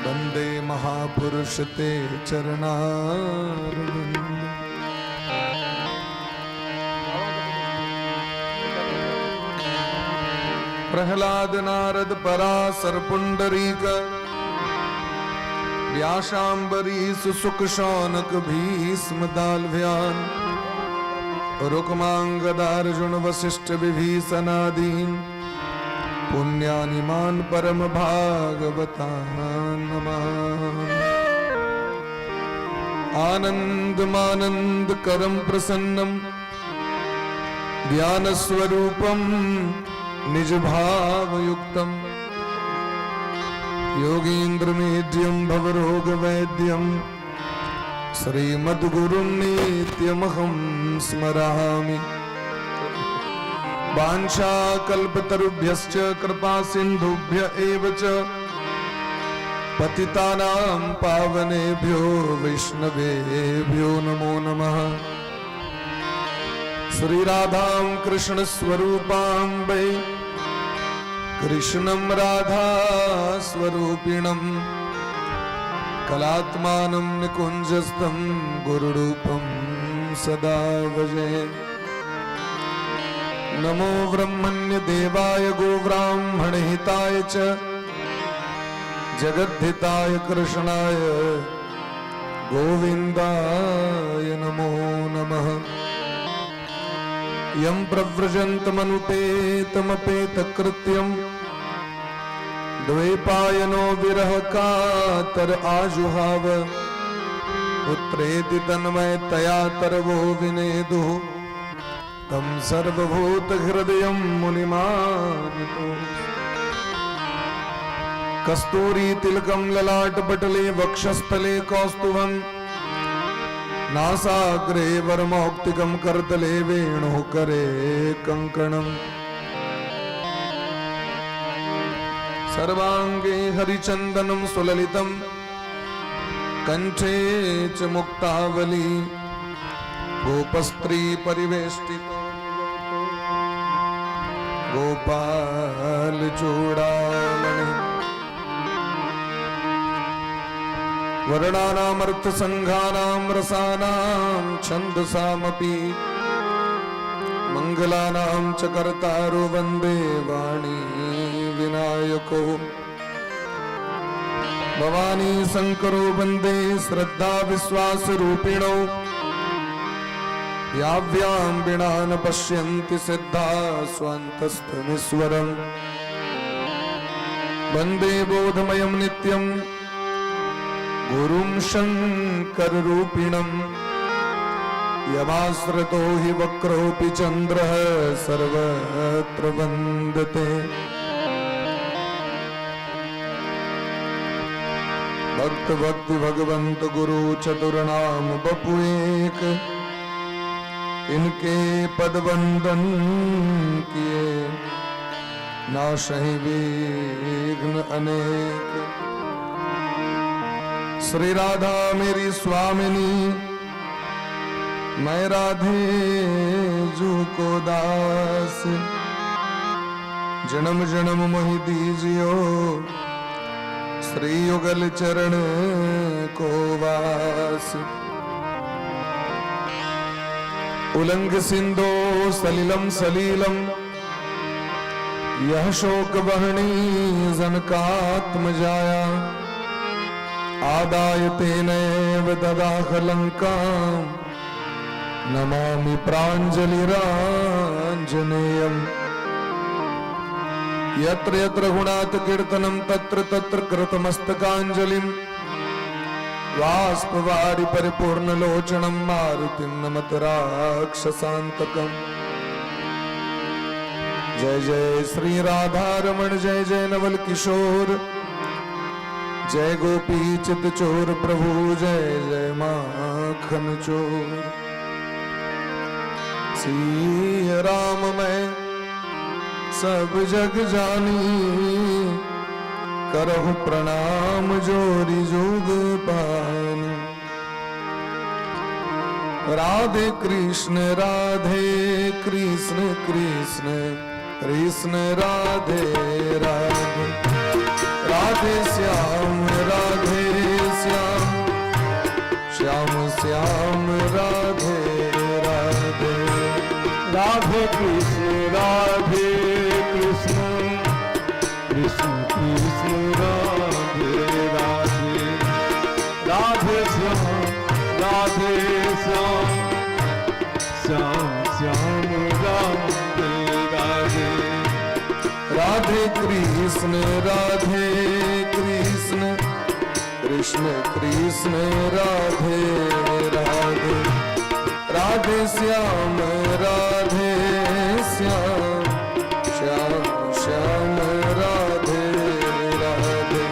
वंदे महापुरुष ते चरणारविंद। प्रहलाद नारद पराशर पुंडरीक, व्यासाम्बरीश सुख शौनक भीष्म दालव्यान, रुक्मांगदार्जुन वशिष्ठ विभीषणादीन, पुण्यानिमान परम भागवतान् नमामि। आनंदमानंद करम प्रसन्नम, ज्ञानस्वरूपम निज भावयुक्तम, योगीन्द्रमेद्यं भवरोग वैद्यम, श्रीमद्गुरुं नित्यमहं स्मरामि। वाञ्छाकल्पतरुभ्यश्च कृपा सिन्धुभ्य एव च, पतितानां पावनेभ्यो वैष्णवेभ्यो नमो नमः। श्री राधां कृष्ण स्वरूपां वै, कृष्णं राधा स्वरूपिणं, कलात्मानं निकुञ्जस्थं गुरुरूपं सदा भजे। नमो ब्रह्मण्य देवाय गोब्राह्मणहिताय च, जगद्धिताय कृष्णाय गोविन्दाय नमो नमः। यं प्रव्रजन्तमनुपेतमपेतकृत्यं, द्वैपायनो विरह कातर आजुहाव, पुत्रेति तन्मयतया तरवो विनेदुः, तं सर्वभूतहृदयं मुनिमानतो। कस्तूरी तिलकं ललाट पटले, वक्षस्थले कौस्तुभं, नासाग्रे वरमौक्तिकं, करतले वेणुः करे कंकणम्, सर्वांगे हरिचंदनं सुललितं, कंठे च मुक्तावली, गोपस्त्री परिवेष्टितो गोपाल चूड़ामणि। वर्णानामर्थ संघानां रसानां छन्दसामपि, मंगलानां च कर्तारो वन्दे वाणी विनायको। भवानी शंकरो वन्दे श्रद्धा विश्वास रूपिणौ, याभ्यां विना न पश्यन्ति सिद्धा स्वान्तस्थमीश्वरम्। वन्दे बोधमयं नित्यं गुरुं शङ्कररूपिणम्, यमाश्रितो हि वक्रोऽपि चन्द्रः सर्वत्र वन्दते। भक्त भक्ति भगवंत गुरु चतुर नाम बपु एक, इनके पद वंदन किए नाशहि विघ्न अनेक। श्री राधा मेरी स्वामिनी, मैं राधे जू को दास, जन्म जन्म मोहि दीजियो श्री युगल चरण को वास। उलंग सिंधो सलिलम सलीलम, यह शोक बहणी जनकात्म जाया, आदाय तेनैव ददाह लंकां, नमामि प्राञ्जलिराञ्जनेयम्। यत्र यत्र गुणात् कीर्तनं, तत्र तत्र कृतमस्तकाञ्जलिं, बाष्पवारि परिपूर्णलोचनं, मारुतिं नमत राक्षसान्तकम्। जय जय श्री राधा रमण, जय जय नवल किशोर, जय गोपी चित चोर प्रभु, जय जय माखन चोर। सिय राम मैं सब जग जानी, करहु प्रणाम जोरी जुग पानी। राधे कृष्ण कृष्ण कृष्ण राधे राधे, राधे। राधे श्याम राधे श्याम श्याम श्याम राधे राधे। राधे कृष्ण राधे कृष्ण कृष्ण कृष्ण राधे राधे, राधे श्याम राधे श्याम श्याम श्याम राधे राधे। राधे कृष्ण राधे कृष्ण कृष्ण कृष्ण राधे राधे, राधे श्याम राधे श्याम श्याम श्याम राधे राधे।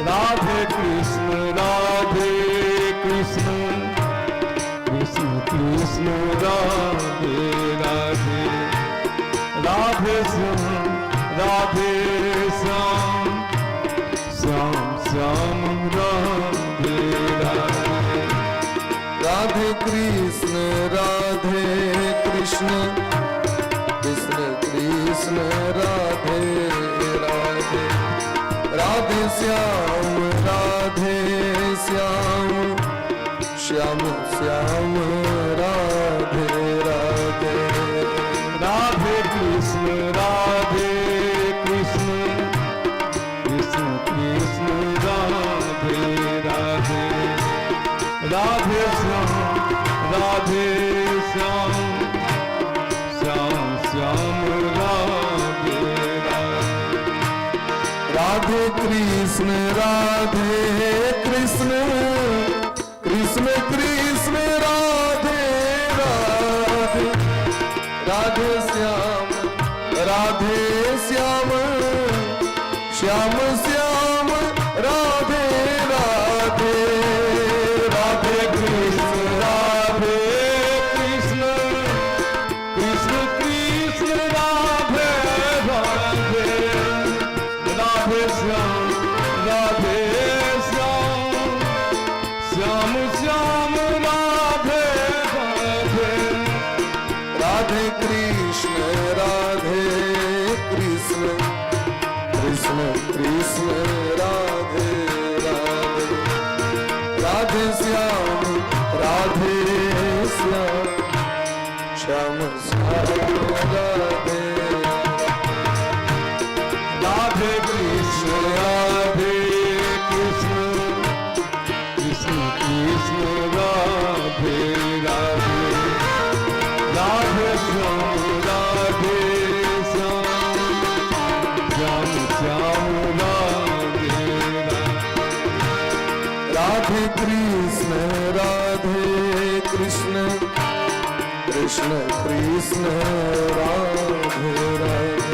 राधे कृष्ण राधे कृष्ण कृष्ण कृष्ण राधे राधे, राधे श्याम राधे श्याम श्याम श्याम राधे राधे। राधे कृष्ण राधे कृष्ण कृष्ण कृष्ण राधे राधे, राधे श्याम राधे श्याम श्याम श्याम राधे राधे। राधे कृष्ण राधे कृष्ण कृष्ण कृष्ण राधे राधे, राधे श्याम राधे श्याम श्याम श्याम राधे राधे। राधे कृष्ण राधे कृष्ण कृष्ण कृष्ण राधे राधे, राधे श्याम राधे श्याम श्याम श्याम राधे राधे। राधे कृष्ण राधे कृष्ण कृष्ण कृष्ण राधे राधे, राधे श्याम राधे श्याम श्याम श्याम राधे राधे। राधे कृष्ण राधे कृष्ण कृष्ण कृष्ण राधे राधे, राधे श्याम राधे श्याम श्याम श्याम राधे। राधे कृष्ण राधे कृष्ण कृष्ण कृष्ण राधे राधे, राधे श्याम राधे श्याम श्याम श्याम राधे राधे। राधे कृष्ण राधे कृष्ण कृष्ण कृष्ण राधे राधे,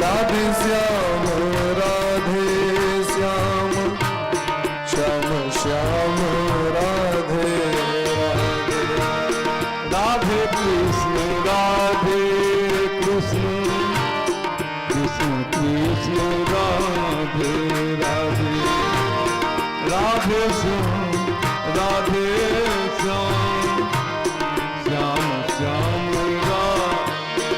राधे श्याम राधे श्याम श्याम श्याम राधे राधे। राधे कृष्ण राधे कृष्ण कृष्ण कृष्ण राधे राधे, राधे श्याम राधे श्याम श्याम श्याम राधे।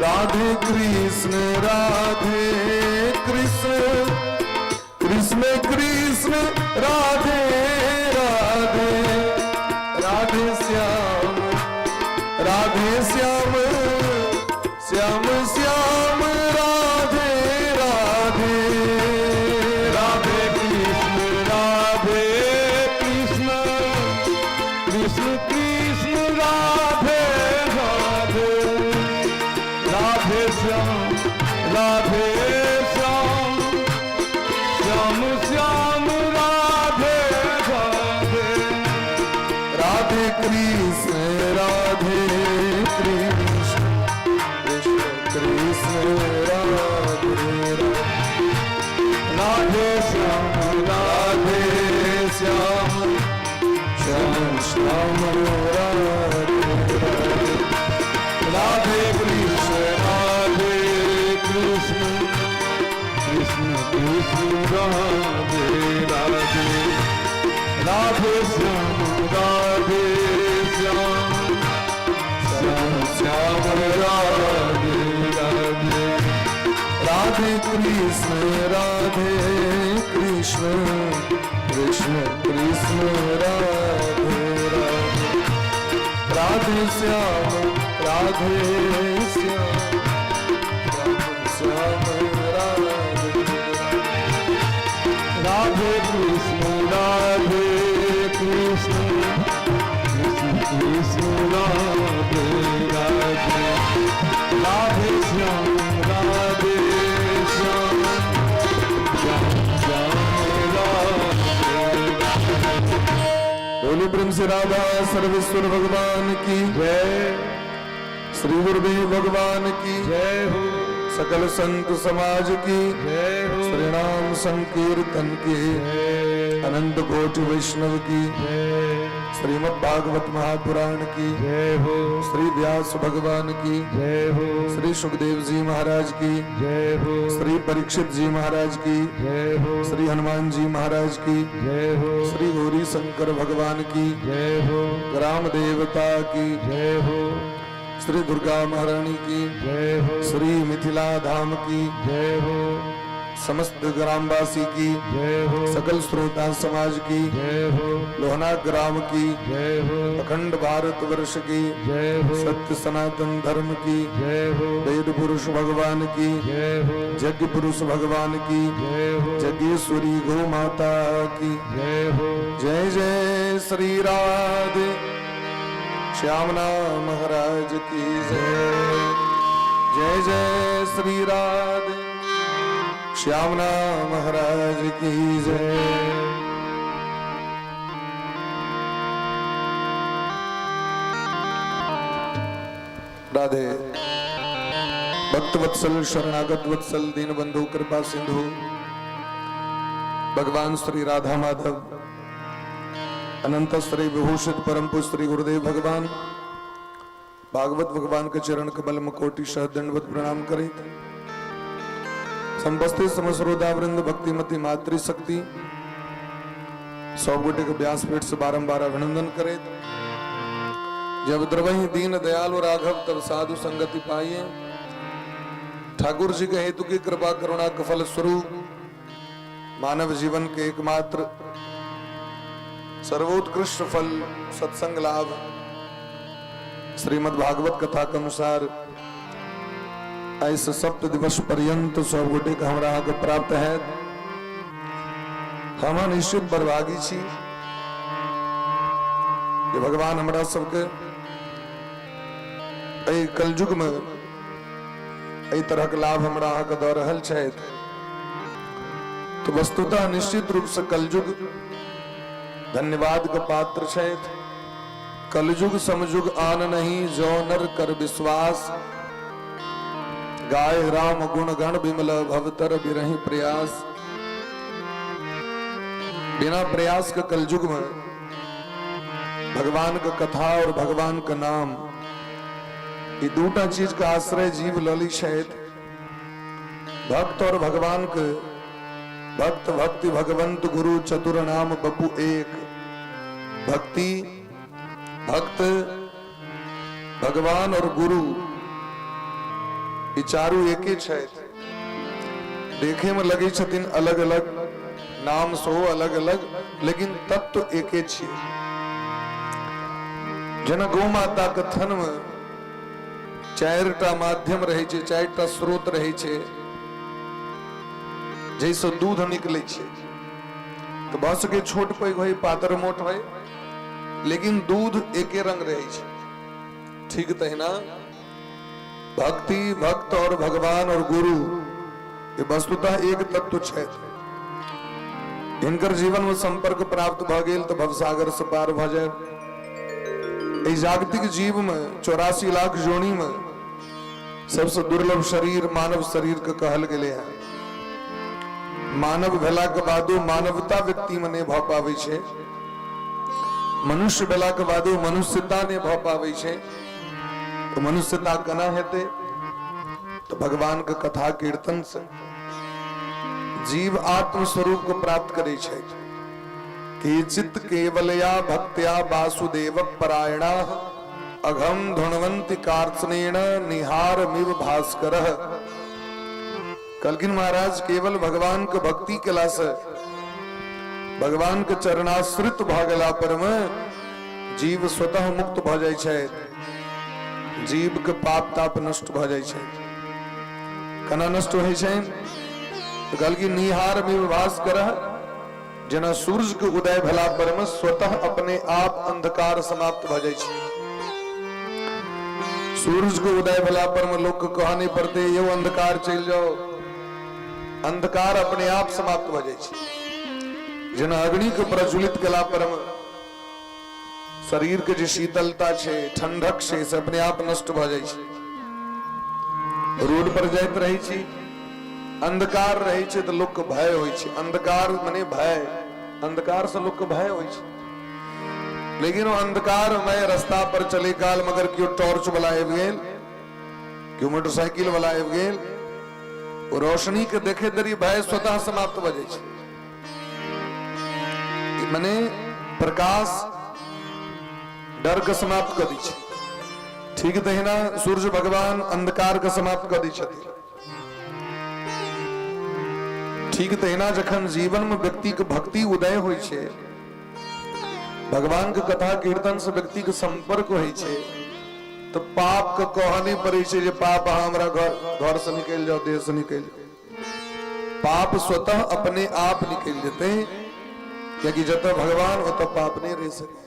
राधे कृष्ण राधे कृष्ण कृष्ण कृष्ण राधे राधे, राधे श्याम राधे श्याम श्याम श्याम राधे राधे। राधे कृष्ण राधे कृष्ण कृष्ण कृष्ण राधे राधे, राधे श्याम राधे श्याम श्याम श्याम राधे राधे। राधे कृष्ण राधे कृष्ण कृष्ण कृष्ण राधे राधे। राधे श्याम राधे श्याम श्याम श्याम राधे राधे। राधे कृष्ण राधे कृष्ण कृष्ण कृष्ण राधे राधे। राधे श्याम राधे श्याम श्याम श्याम राधे राधे। राधे कृष्ण राधे कृष्ण कृष्ण कृष्ण राधे राधे। राधे श्याम राधे श्याम श्याम श्याम राधे राधे। राधे कृष्ण राधे कृष्ण कृष्ण कृष्ण राधे राधे। राधे श्याम राधे श्याम श्याम श्याम राधे राधे। बोलो प्रेम से राधा सर्वेश्वर भगवान की जय। श्री गुरुदेव भगवान की जय हो। सकल संत समाज की जय हो। श्री नाम संकीर्तन की जय। अनंत कोटि वैष्णव की जय। श्रीमद् भागवत महापुराण की जय हो। श्री व्यास भगवान की जय हो। श्री सुखदेव जी महाराज की जय हो। श्री परीक्षित जी महाराज की जय हो। श्री हनुमान जी महाराज की जय हो। श्री गौरी शंकर भगवान की जय हो। ग्राम देवता की जय हो। श्री दुर्गा महारानी की जय हो। श्री मिथिला धाम की जय हो। समस्त ग्रामवासी की जय हो। सकल श्रोता समाज की जय हो। लोहना ग्राम की जय हो। अखंड भारत वर्ष की जय हो। सत्य सनातन धर्म की जय हो। वेद पुरुष भगवान की जय हो। यज्ञ पुरुष भगवान की जय हो। यज्ञेश्वरी गौ माता की जय हो। जय जय श्री राधे श्याम नाम महाराज की जय। जय जय श्री राधे श्याम नाम महाराज की जय। राधे। भक्त वत्सल, शरणागत वत्सल, दीन बंधु, कृपा सिंधु भगवान श्री राधा माधव, अनंत श्री विभूषित परम पूज्य श्री गुरुदेव भगवान, भागवत भगवान के चरण कमल में कोटि शह दंडवत प्रणाम करे समुपस्थित समश्रोता वृंद, भक्तिमती मातृशक्ति सब गोटे के व्यासपीठ से बारंबार अभिनंदन करे। जब द्रवहि दीन दयालु राघव, तब साधु संगति पाइए। ठाकुर जी के हेतु की कृपा करुणा का फल स्वरूप मानव जीवन के एकमात्र सर्वोत्कृष्ट फल सत्संग लाभ श्रीमद् भागवत कथा के अनुसार ऐसे सप्त दिवस पर्यंत सब गोटे के हमरा के प्राप्त है। हम निश्चित बरभागी छी जे भगवान हमरा सबके एहि कलयुग में एहि तरह के लाभ हमरा अहाँके दऽ रहल छथि। तो वस्तुतः निश्चित रूप से कलयुग धन्यवाद के पात्र छथि। कलयुग समयुग आन नहीं, जो नर कर विश्वास, गाय राम गुण गण विमल, भवतर बिरही प्रयास। बिना प्रयास के कलयुग में भगवान का कथा और भगवान का नाम, ये दूटा चीज का आश्रय जीव लली छथि। भक्त और भगवान के, भक्त भक्ति भगवंत गुरु चतुर नाम बपु एक। भक्ति, भक्त, भगवान और गुरु, ये चारू एके छथि। देखे में लगे छथिन अलग अलग, नाम सो अलग अलग, लेकिन तत्व एके छियै। जेना गौ माता के थन में चारिटा माध्यम रहै छै, चारिटा स्रोत रहै छै जाहिसँ दूध निकलै छै। तऽ भऽ सकै छोट पैघ होइ, पातर मोट होइ, लेकिन दूध एके रंग रहै छै। ठीक तहिना भक्ति, भक्त और भगवान और गुरु, ये वस्तुतः एक तत्व छथि। हिनकर जीवन में संपर्क प्राप्त भऽ गेल तऽ भवसागर से पार भऽ जायब। एहि जागतिक जीव में 84 लाख जोनी में सबसे दुर्लभ शरीर मानव शरीर के कहल गेलै है। मानव भेला के बादो मानवता व्यक्ति में नहीं भऽ पाबै छै, मनुष्य भेला के बादो मनुष्यता नहीं भऽ पाबै छै। तो मनुष्यता केना हेतै? तो भगवान के कथा कीर्तन से जीव आत्म स्वरूप को प्राप्त करै छै। केचित केवलया भक्त्या वासुदेव परायणा अघम धुनवंति कार्त्स्नेन निहारमिव भास्कर। कहलखिन महाराज, केवल भगवान के भक्ति केला से, भगवान के चरणाश्रित भऽ गेला पर में जीव स्वतः मुक्त भऽ जाइ छै, जीव के पाप ताप नष्ट भऽ जाइ छै। केना नष्ट होइ छै? तऽ कहलखिन निहार में भास्कर, जेना सूर्य के उदय भेला पर में स्वतः अपने आप अंधकार समाप्त भऽ जाइ छै। सूर्य के उदय भेला पर में लोक के कहऽ नहि पड़तै यौ अंधकार चलि जाओ, अंधकार अपने आप समाप्त भऽ जाइ छै। जेना अग्नि के प्रज्वलित केला पर में शरीर के जे शीतलता छै, ठंडक छै, से अपने आप नष्ट भऽ जाइ छै। रोड पर जाइत रहै छी, अंधकार रहै छै तऽ लोक के भय होइ छै। अंधकार मने भय, अंधकार से लोक के भय होइ छै। लेकिन ओ अंधकारमय रास्ता पर चले काल मगर केओ टॉर्च वाला आबि गेल, केओ मोटरसाइकिल वाला आबि गेल, ओ रोशनी के देखे देरी भय स्वतः समाप्त भऽ जाइ छै। मने प्रकाश डर के समाप्त कऽ दै छै। ठीक तहिना सूर्य भगवान अंधकार के समाप्त कऽ दै छथिन। ठीक तहिना जखन जीवन में व्यक्ति के भक्ति उदय होइ छै, भगवान के कथा कीर्तन से व्यक्ति के संपर्क होइ छै, तऽ पाप के कहऽ नहि पड़ै छै जे पाप अहाँ हमरा घर घर से निकलि जाओ, देह से निकलि जाओ। पाप स्वतः अपने आप निकलि जेतै, कियाकि जतऽ भगवान ओतऽ पाप नहि रहि सकै।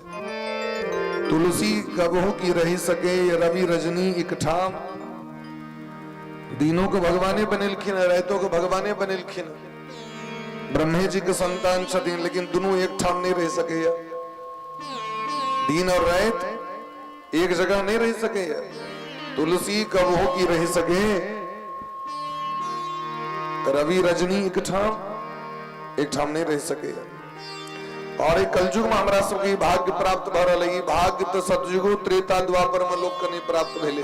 तुलसी कबहु की रहि सके रवि रजनी एक ठाम। दिनों के भगवाने बनेलखिन, रातों के भगवाने बनेलखिन, ब्रह्मे जी के संतान छथिन, लेकिन दुनू एक ठाम नहीं रह सकैया। दिन और रात एक जगह नहीं रह सकैया। तुलसी कबहु की रह सके रवि रजनी एक ठाम, एक ठाम नहीं रह सकैया। और एक कलयुग में हमरा सबके ई भाग्य प्राप्त भऽ रहल है। ई भाग्य तऽ सतयुगो त्रेता द्वापर में लोक के नहीं प्राप्त भेलै।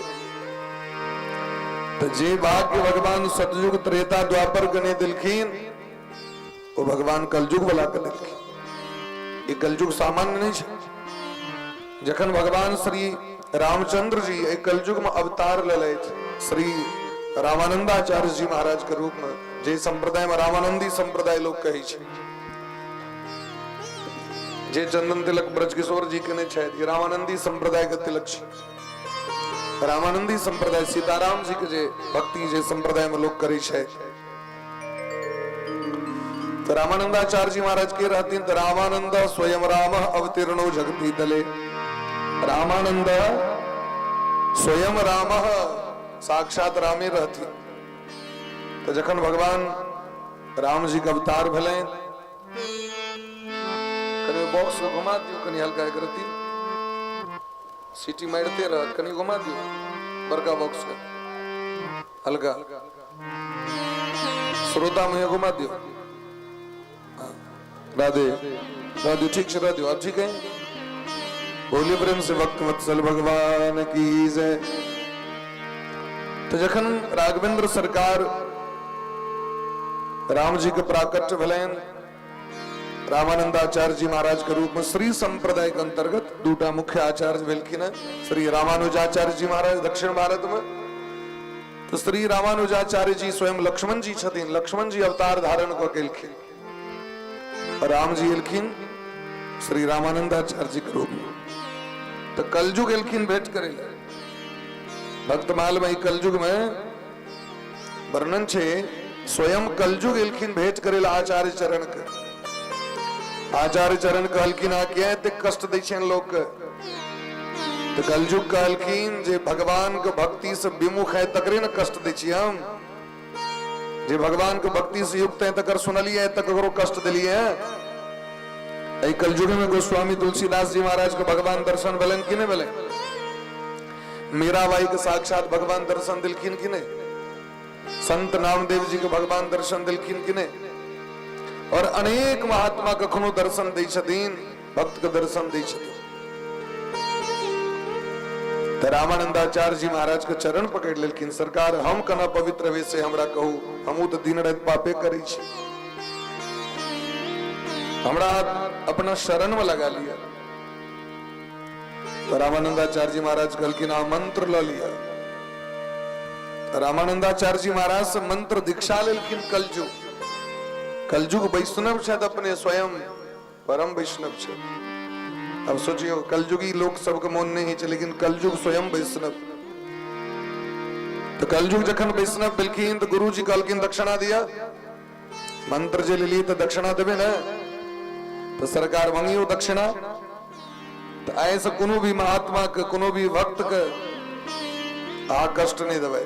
तऽ जे भाग्य भगवान सतयुग त्रेता द्वापर के नहीं देलखिन, ओ भगवान कलयुग वाला के देलखिन। ई कलयुग सामान्य नहीं छै। जखन भगवान श्री रामचंद्र जी एहि कलयुग में अवतार लेलथि श्री रामानंदाचार्य जी महाराज के रूप में, जे संप्रदाय में रामानंदी संप्रदाय लोग कहै छै, जे चंदन तिलक ब्रजकिशोर जी के नहि छथि, ई रामानंदी संप्रदाय के तिलक छै। रामानंदी संप्रदाय सीताराम जी के जे भक्ति जे संप्रदाय में लोग करै छै। तो रामानंदाचार्य जी महाराज के रहतीन? तो रामानंद स्वयं राम अवतीर्णो जगती तले। रामानंद स्वयं राम, साक्षात रामे रहती। तो जखन भगवान राम जी के अवतार भेलनि, कनि बॉक्स के घुमा दियौ कनि हल्का, एक रत्ती सीटी मारिते रहत, कनि घुमा दियौ बड़का बॉक्स के हल्का, श्रोता मुहे घुमा दियौ। हाँ, राधे राधे। ठीक से रह दियो, अब ठीक है। बोलिए प्रेम से भक्त वत्सल भगवान की जय। तो जखन राघवेंद्र सरकार राम जी के प्राकट्य भेलनि रामानंदाचार्य जी महाराज के रूप में, श्री संप्रदाय के अंतर्गत दूटा मुख्य आचार्य भेलखिन हैं, श्री रामानुजाचार्य जी महाराज दक्षिण भारत में, तो श्री रामानुजाचार्य जी स्वयं लक्ष्मण जी छथिन। लक्ष्मण जी अवतार धारण कऽ के एलखिन, राम जी एलखिन श्री रामानंदाचार्य जी के रूप में। तो कलयुग एलखिन भेंट करे लए। भक्तमाल में कलयुग में वर्णन छै, स्वयं कलयुग एलखिन भेंट करे लए आचार्य चरण के। आचार्य चरण कहलखिन, आ किया एते कष्ट दै छियनि लोक के? तऽ कलयुग कहलखिन जे भगवान के भक्ति से विमुख है तकरे ने कष्ट दै छी हम, जे भगवान के भक्ति से युक्त है तकर सुनलिए तक ककरो कष्ट दिलिए। एहि कलयुग में गोस्वामी तुलसीदास जी महाराज के भगवान दर्शन भेलनि कि नहि भेलनि? मीराबाई के साक्षात भगवान दर्शन दिलखिन कि नहि? संत नामदेव जी के भगवान दर्शन दिलखिन कि नहि? और अनेक महात्मा कखनो दर्शन दै छथिन, भक्त के दर्शन दै छथिन। तऽ रामानंदाचार्य जी महाराज के चरण पकड़ि लेलखिन, सरकार हम केना पवित्र हेबै से हमरा कहू, हमहूँ तऽ दिन राति पापे करै छी, हमरा अपना शरण में लगा लिया। तो रामानंदाचार्य जी महाराज कहलखिन अहाँ मंत्र लऽ लिअ। तऽ रामानंदाचार्य जी महाराज से मंत्र दीक्षा लेलखिन। कलयुग, कलयुग वैष्णव छथि, अपने स्वयं परम वैष्णव छथि। अब सोचियो, कलयुगी लोक सबके मोन नहि होइ छै, लेकिन कलयुग स्वयं वैष्णव। तऽ कलयुग जखन वैष्णव भेलखिन तऽ गुरुजी कहलखिन दक्षिणा दिअ, मंत्र जे लेलियै तऽ दक्षिणा देबै ने। तऽ सरकार मंगियो दक्षिणा। तऽ आइ से कोनो भी महात्मा के, कोनो भी भक्त के अहाँ कष्ट नहि देबै।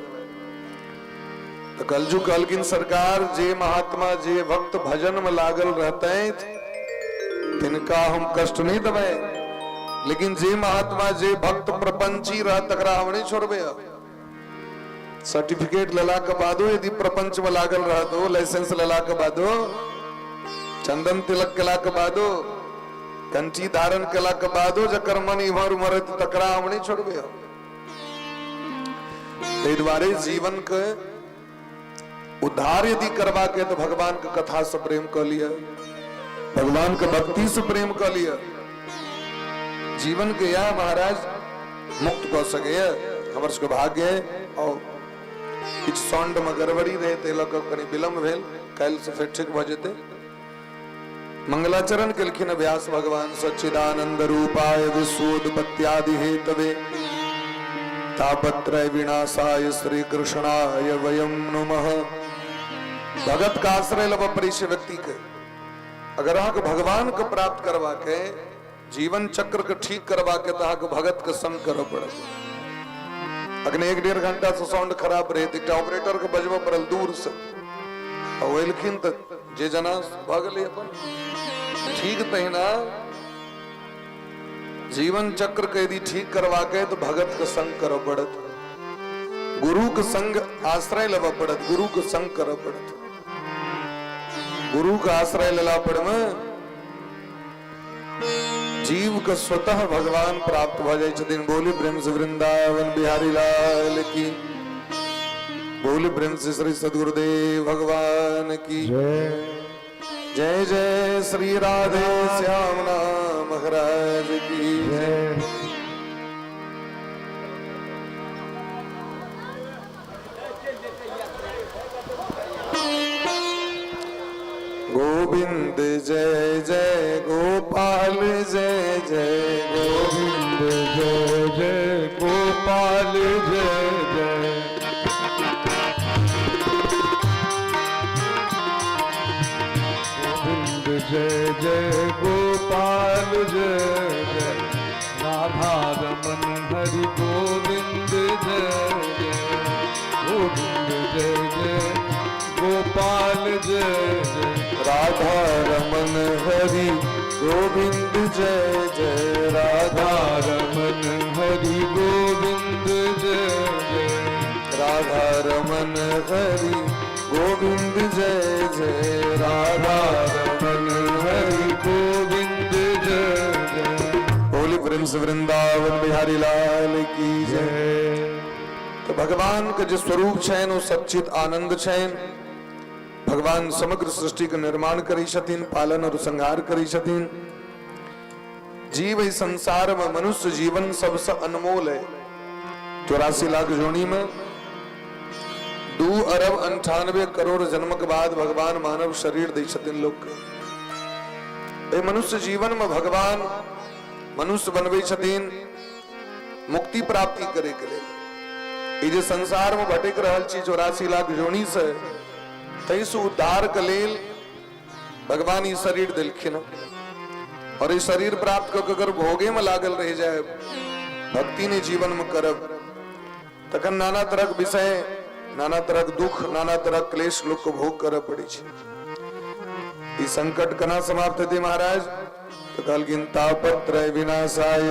तऽ कलयुग कहलखिन सरकार जे महात्मा जे भक्त भजन में लागल रहते तिनका हम कष्ट नहीं देबै, लेकिन जे महात्मा जे भक्त प्रपंची रह तकरा हम नहीं छोड़बै। सर्टिफिकेट लेला के बादो यदि प्रपंच में लागल रहत, लाइसेंस लेला के बादो, चंदन तिलक केला के बादो, कंची धारण केला के बादो जकर मन इम्हर उम्हर हेतै तकरा हम नहीं छोड़बै। ताहि दुआरे जीवन के उद्धार यदि करबाक है तो भगवान के कथा से प्रेम कऽ लिअ, भगवान के भक्ति से प्रेम कऽ लिअ, जीवन के यह महाराज मुक्त कऽ सकैए। हमर सबके भाग्य है। और किछु साउंड में गड़बड़ी रहै ताहि लऽ कऽ कनि विलम्ब भेल, काल्हि से फेर ठीक भऽ जेतै। मंगलाचरण केलखिन व्यास भगवान, सच्चिदानंद रूपाय विश्वोत्पत्त्यादि हेतवे तापत्रय विनाशाय श्री कृष्णाय वयम नुमः। भगत का आश्रय लेबऽ पड़ै छै व्यक्ति के। अगर अहाँके भगवान के प्राप्त करबाक है, जीवन चक्र के ठीक करबाक है, तऽ अहाँके भगत के संग करऽ पड़त। अखने 1-1.5 घंटा से साउंड खराब रहे, एकटा ऑपरेटर के बजबऽ पड़ल दूर से, आ ओ एलखिन तऽ जे जना भऽ गेलै अपन ठीक। तहिना जीवन चक्र के यदि ठीक करबाक है तऽ भगत के संग करऽ पड़त, गुरु के संग आश्रय लेबऽ पड़त, गुरु के संग करऽ पड़त। गुरु के आश्रय लेला पर में जीव के स्वतः भगवान प्राप्त भऽ जाइ छथिन। बोली प्रेम से वृंदावन बिहारी लाल की, बोली प्रेम से श्री सदगुरुदेव भगवान की जय। जय जय श्री राधे श्याम नाम महाराज की जय। गोविंद जय जय गोपाल जय जय गोविंद जय जय गोपाल जय जय गोविंद जय जय गोपाल जय जय राधा रमन हरि गोविंद जय जय गोविंद जय जय गोपाल जय जय राधा रमन हरि गोविंद जय जय राधा रमन हरि गोविंद जय जय राधा रमन हरि गोविंद जय जय राधा रमन हरि गोविंद जय जय। बोली प्रेम से वृंदावन बिहारी लाल की जय। तो भगवान के जे स्वरूप छनि ओ सच्चित आनंद छनि। भगवान समग्र सृष्टि के निर्माण करै छथिन, पालन और संहार करै छथिन। जीव एहि संसार में मनुष्य जीवन सबसे अनमोल है। 84 लाख जोनी में 2 अरब 98 करोड़ जन्म के बाद भगवान मानव शरीर दै छथिन लोक के। एहि मनुष्य जीवन में भगवान मनुष्य बनबै छथिन मुक्ति प्राप्ति करे के लेल। ई जे संसार में भटक रहल छी 84 लाख जोनी से, ताहिसँ उद्धार के लेल भगवान ई शरीर देलखिन। और ई शरीर प्राप्त कऽ के अगर भोगे में लागल रहि जाए, भक्ति नहि जीवन में करब, तखन नाना तरहक विषय, नाना तरहक दुख, नाना तरहक क्लेश लोक के भोग करऽ पड़ै छै। ई संकट केना समाप्त हेतै महाराज? तऽ कहलखिन तापत्रय विनाशाय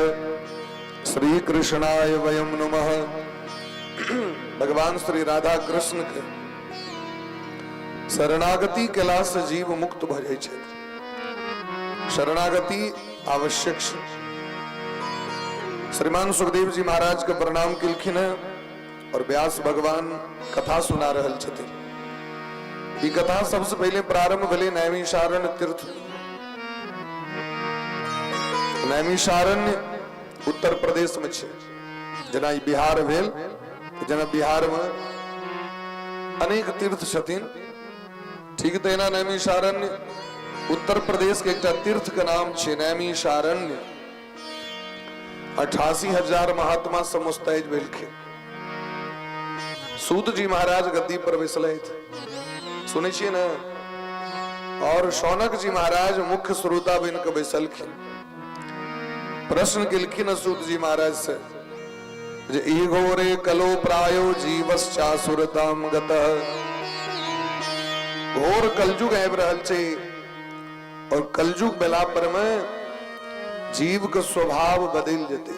श्री कृष्णाय वयम नमः। भगवान श्री राधा कृष्ण के शरणागति केला से जीव मुक्त भऽ जाइ छथि। शरणागति आवश्यक छै। श्रीमान सुखदेव जी महाराज के प्रणाम केलखिन हैं और व्यास भगवान कथा सुना रहल छथिन। ई कथा सबसे पहले प्रारंभ भेलै नैमिषारण्य तीर्थ। नैमिषारण्य उत्तर प्रदेश में छै। जेना ई बिहार भेल, जेना बिहार में अनेक तीर्थ छथिन, ठीक तहिना नैमिषारण्य उत्तर प्रदेश के एकटा तीर्थ के नाम छै नैमिषारण्य। 88,000 महात्मा सब मुस्तैज भेलखिन। सूत जी महाराज गद्दी पर बैसलथि, सुनै छियै ने? और शौनक जी महाराज मुख्य श्रोता बनि कऽ बैसलखिन। प्रश्न केलखिन सूत जी महाराज से जे ई घोरे कलो प्रायो जीवश्चासुरताम गतः। घोर कलयुग आबि रहल छै और कलयुग भेला पर में जीव के स्वभाव बदलि जेतै,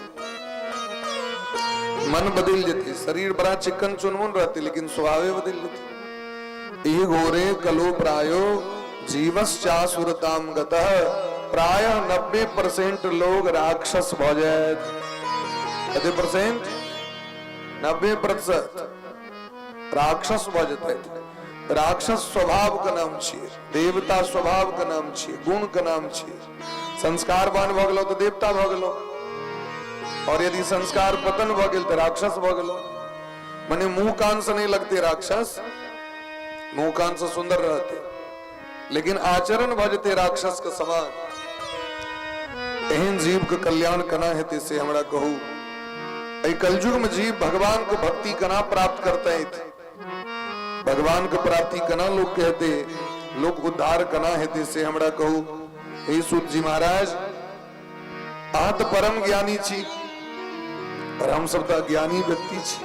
मन बदलि जेतै, शरीर बड़ा चिकन चुनमुन रहतै लेकिन स्वभावे बदलि जेतै। ई घोरे कलो प्रायो जीवश्चासुरताम गतः। प्रायः 90% लोग राक्षस भऽ जायत। कते परसेंट? 90% राक्षस भऽ जेतै। राक्षस स्वभाव के नाम छियै, देवता स्वभाव के नाम छियै, गुण के नाम छियै। संस्कारवान भऽ गेलौ तऽ देवता भऽ गेलौ, और यदि संस्कार पतन भऽ गेल तऽ राक्षस भऽ गेलौ। मने मुंह कान से नहीं लगते राक्षस, मुंह कान से सुंदर रहते, लेकिन आचरण भऽ जेतै राक्षस के समान। एहन जीव के कल्याण केना हेतै से हमरा कहू। एहि कलयुग में जीव भगवान के भक्ति केना प्राप्त करतै, भगवान के प्राप्ति केना लोक के हेतै, लोक उद्धार केना हेतै से हमरा कहू। हे सूत जी महाराज, अहाँ तऽ परम ज्ञानी छी और हम सब तऽ अज्ञानी व्यक्ति छी।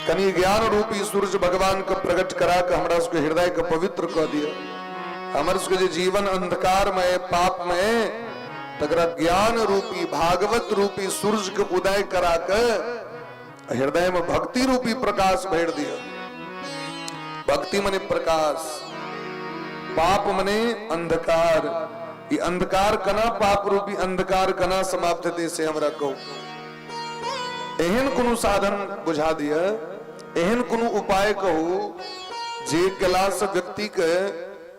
कनि ज्ञान रूपी सूर्य भगवान के प्रकट करा के हमरा सबके हृदय के पवित्र कऽ दिअ। हमर सबके जे जीवन अंधकारमय पापमय तकरा ज्ञान रूपी भागवत रूपी सूर्य के उदय करा के हृदय में भक्ति रूपी प्रकाश भरि दिअ। भक्ति मने प्रकाश, पाप मने अंधकार। ई अंधकार कना पाप रूपी अंधकार कना समाप्त हेतै से हमरा कहू। एहन कोनो साधन बुझा दिअ, एहन कोनो उपाय कहू जे केला से व्यक्ति के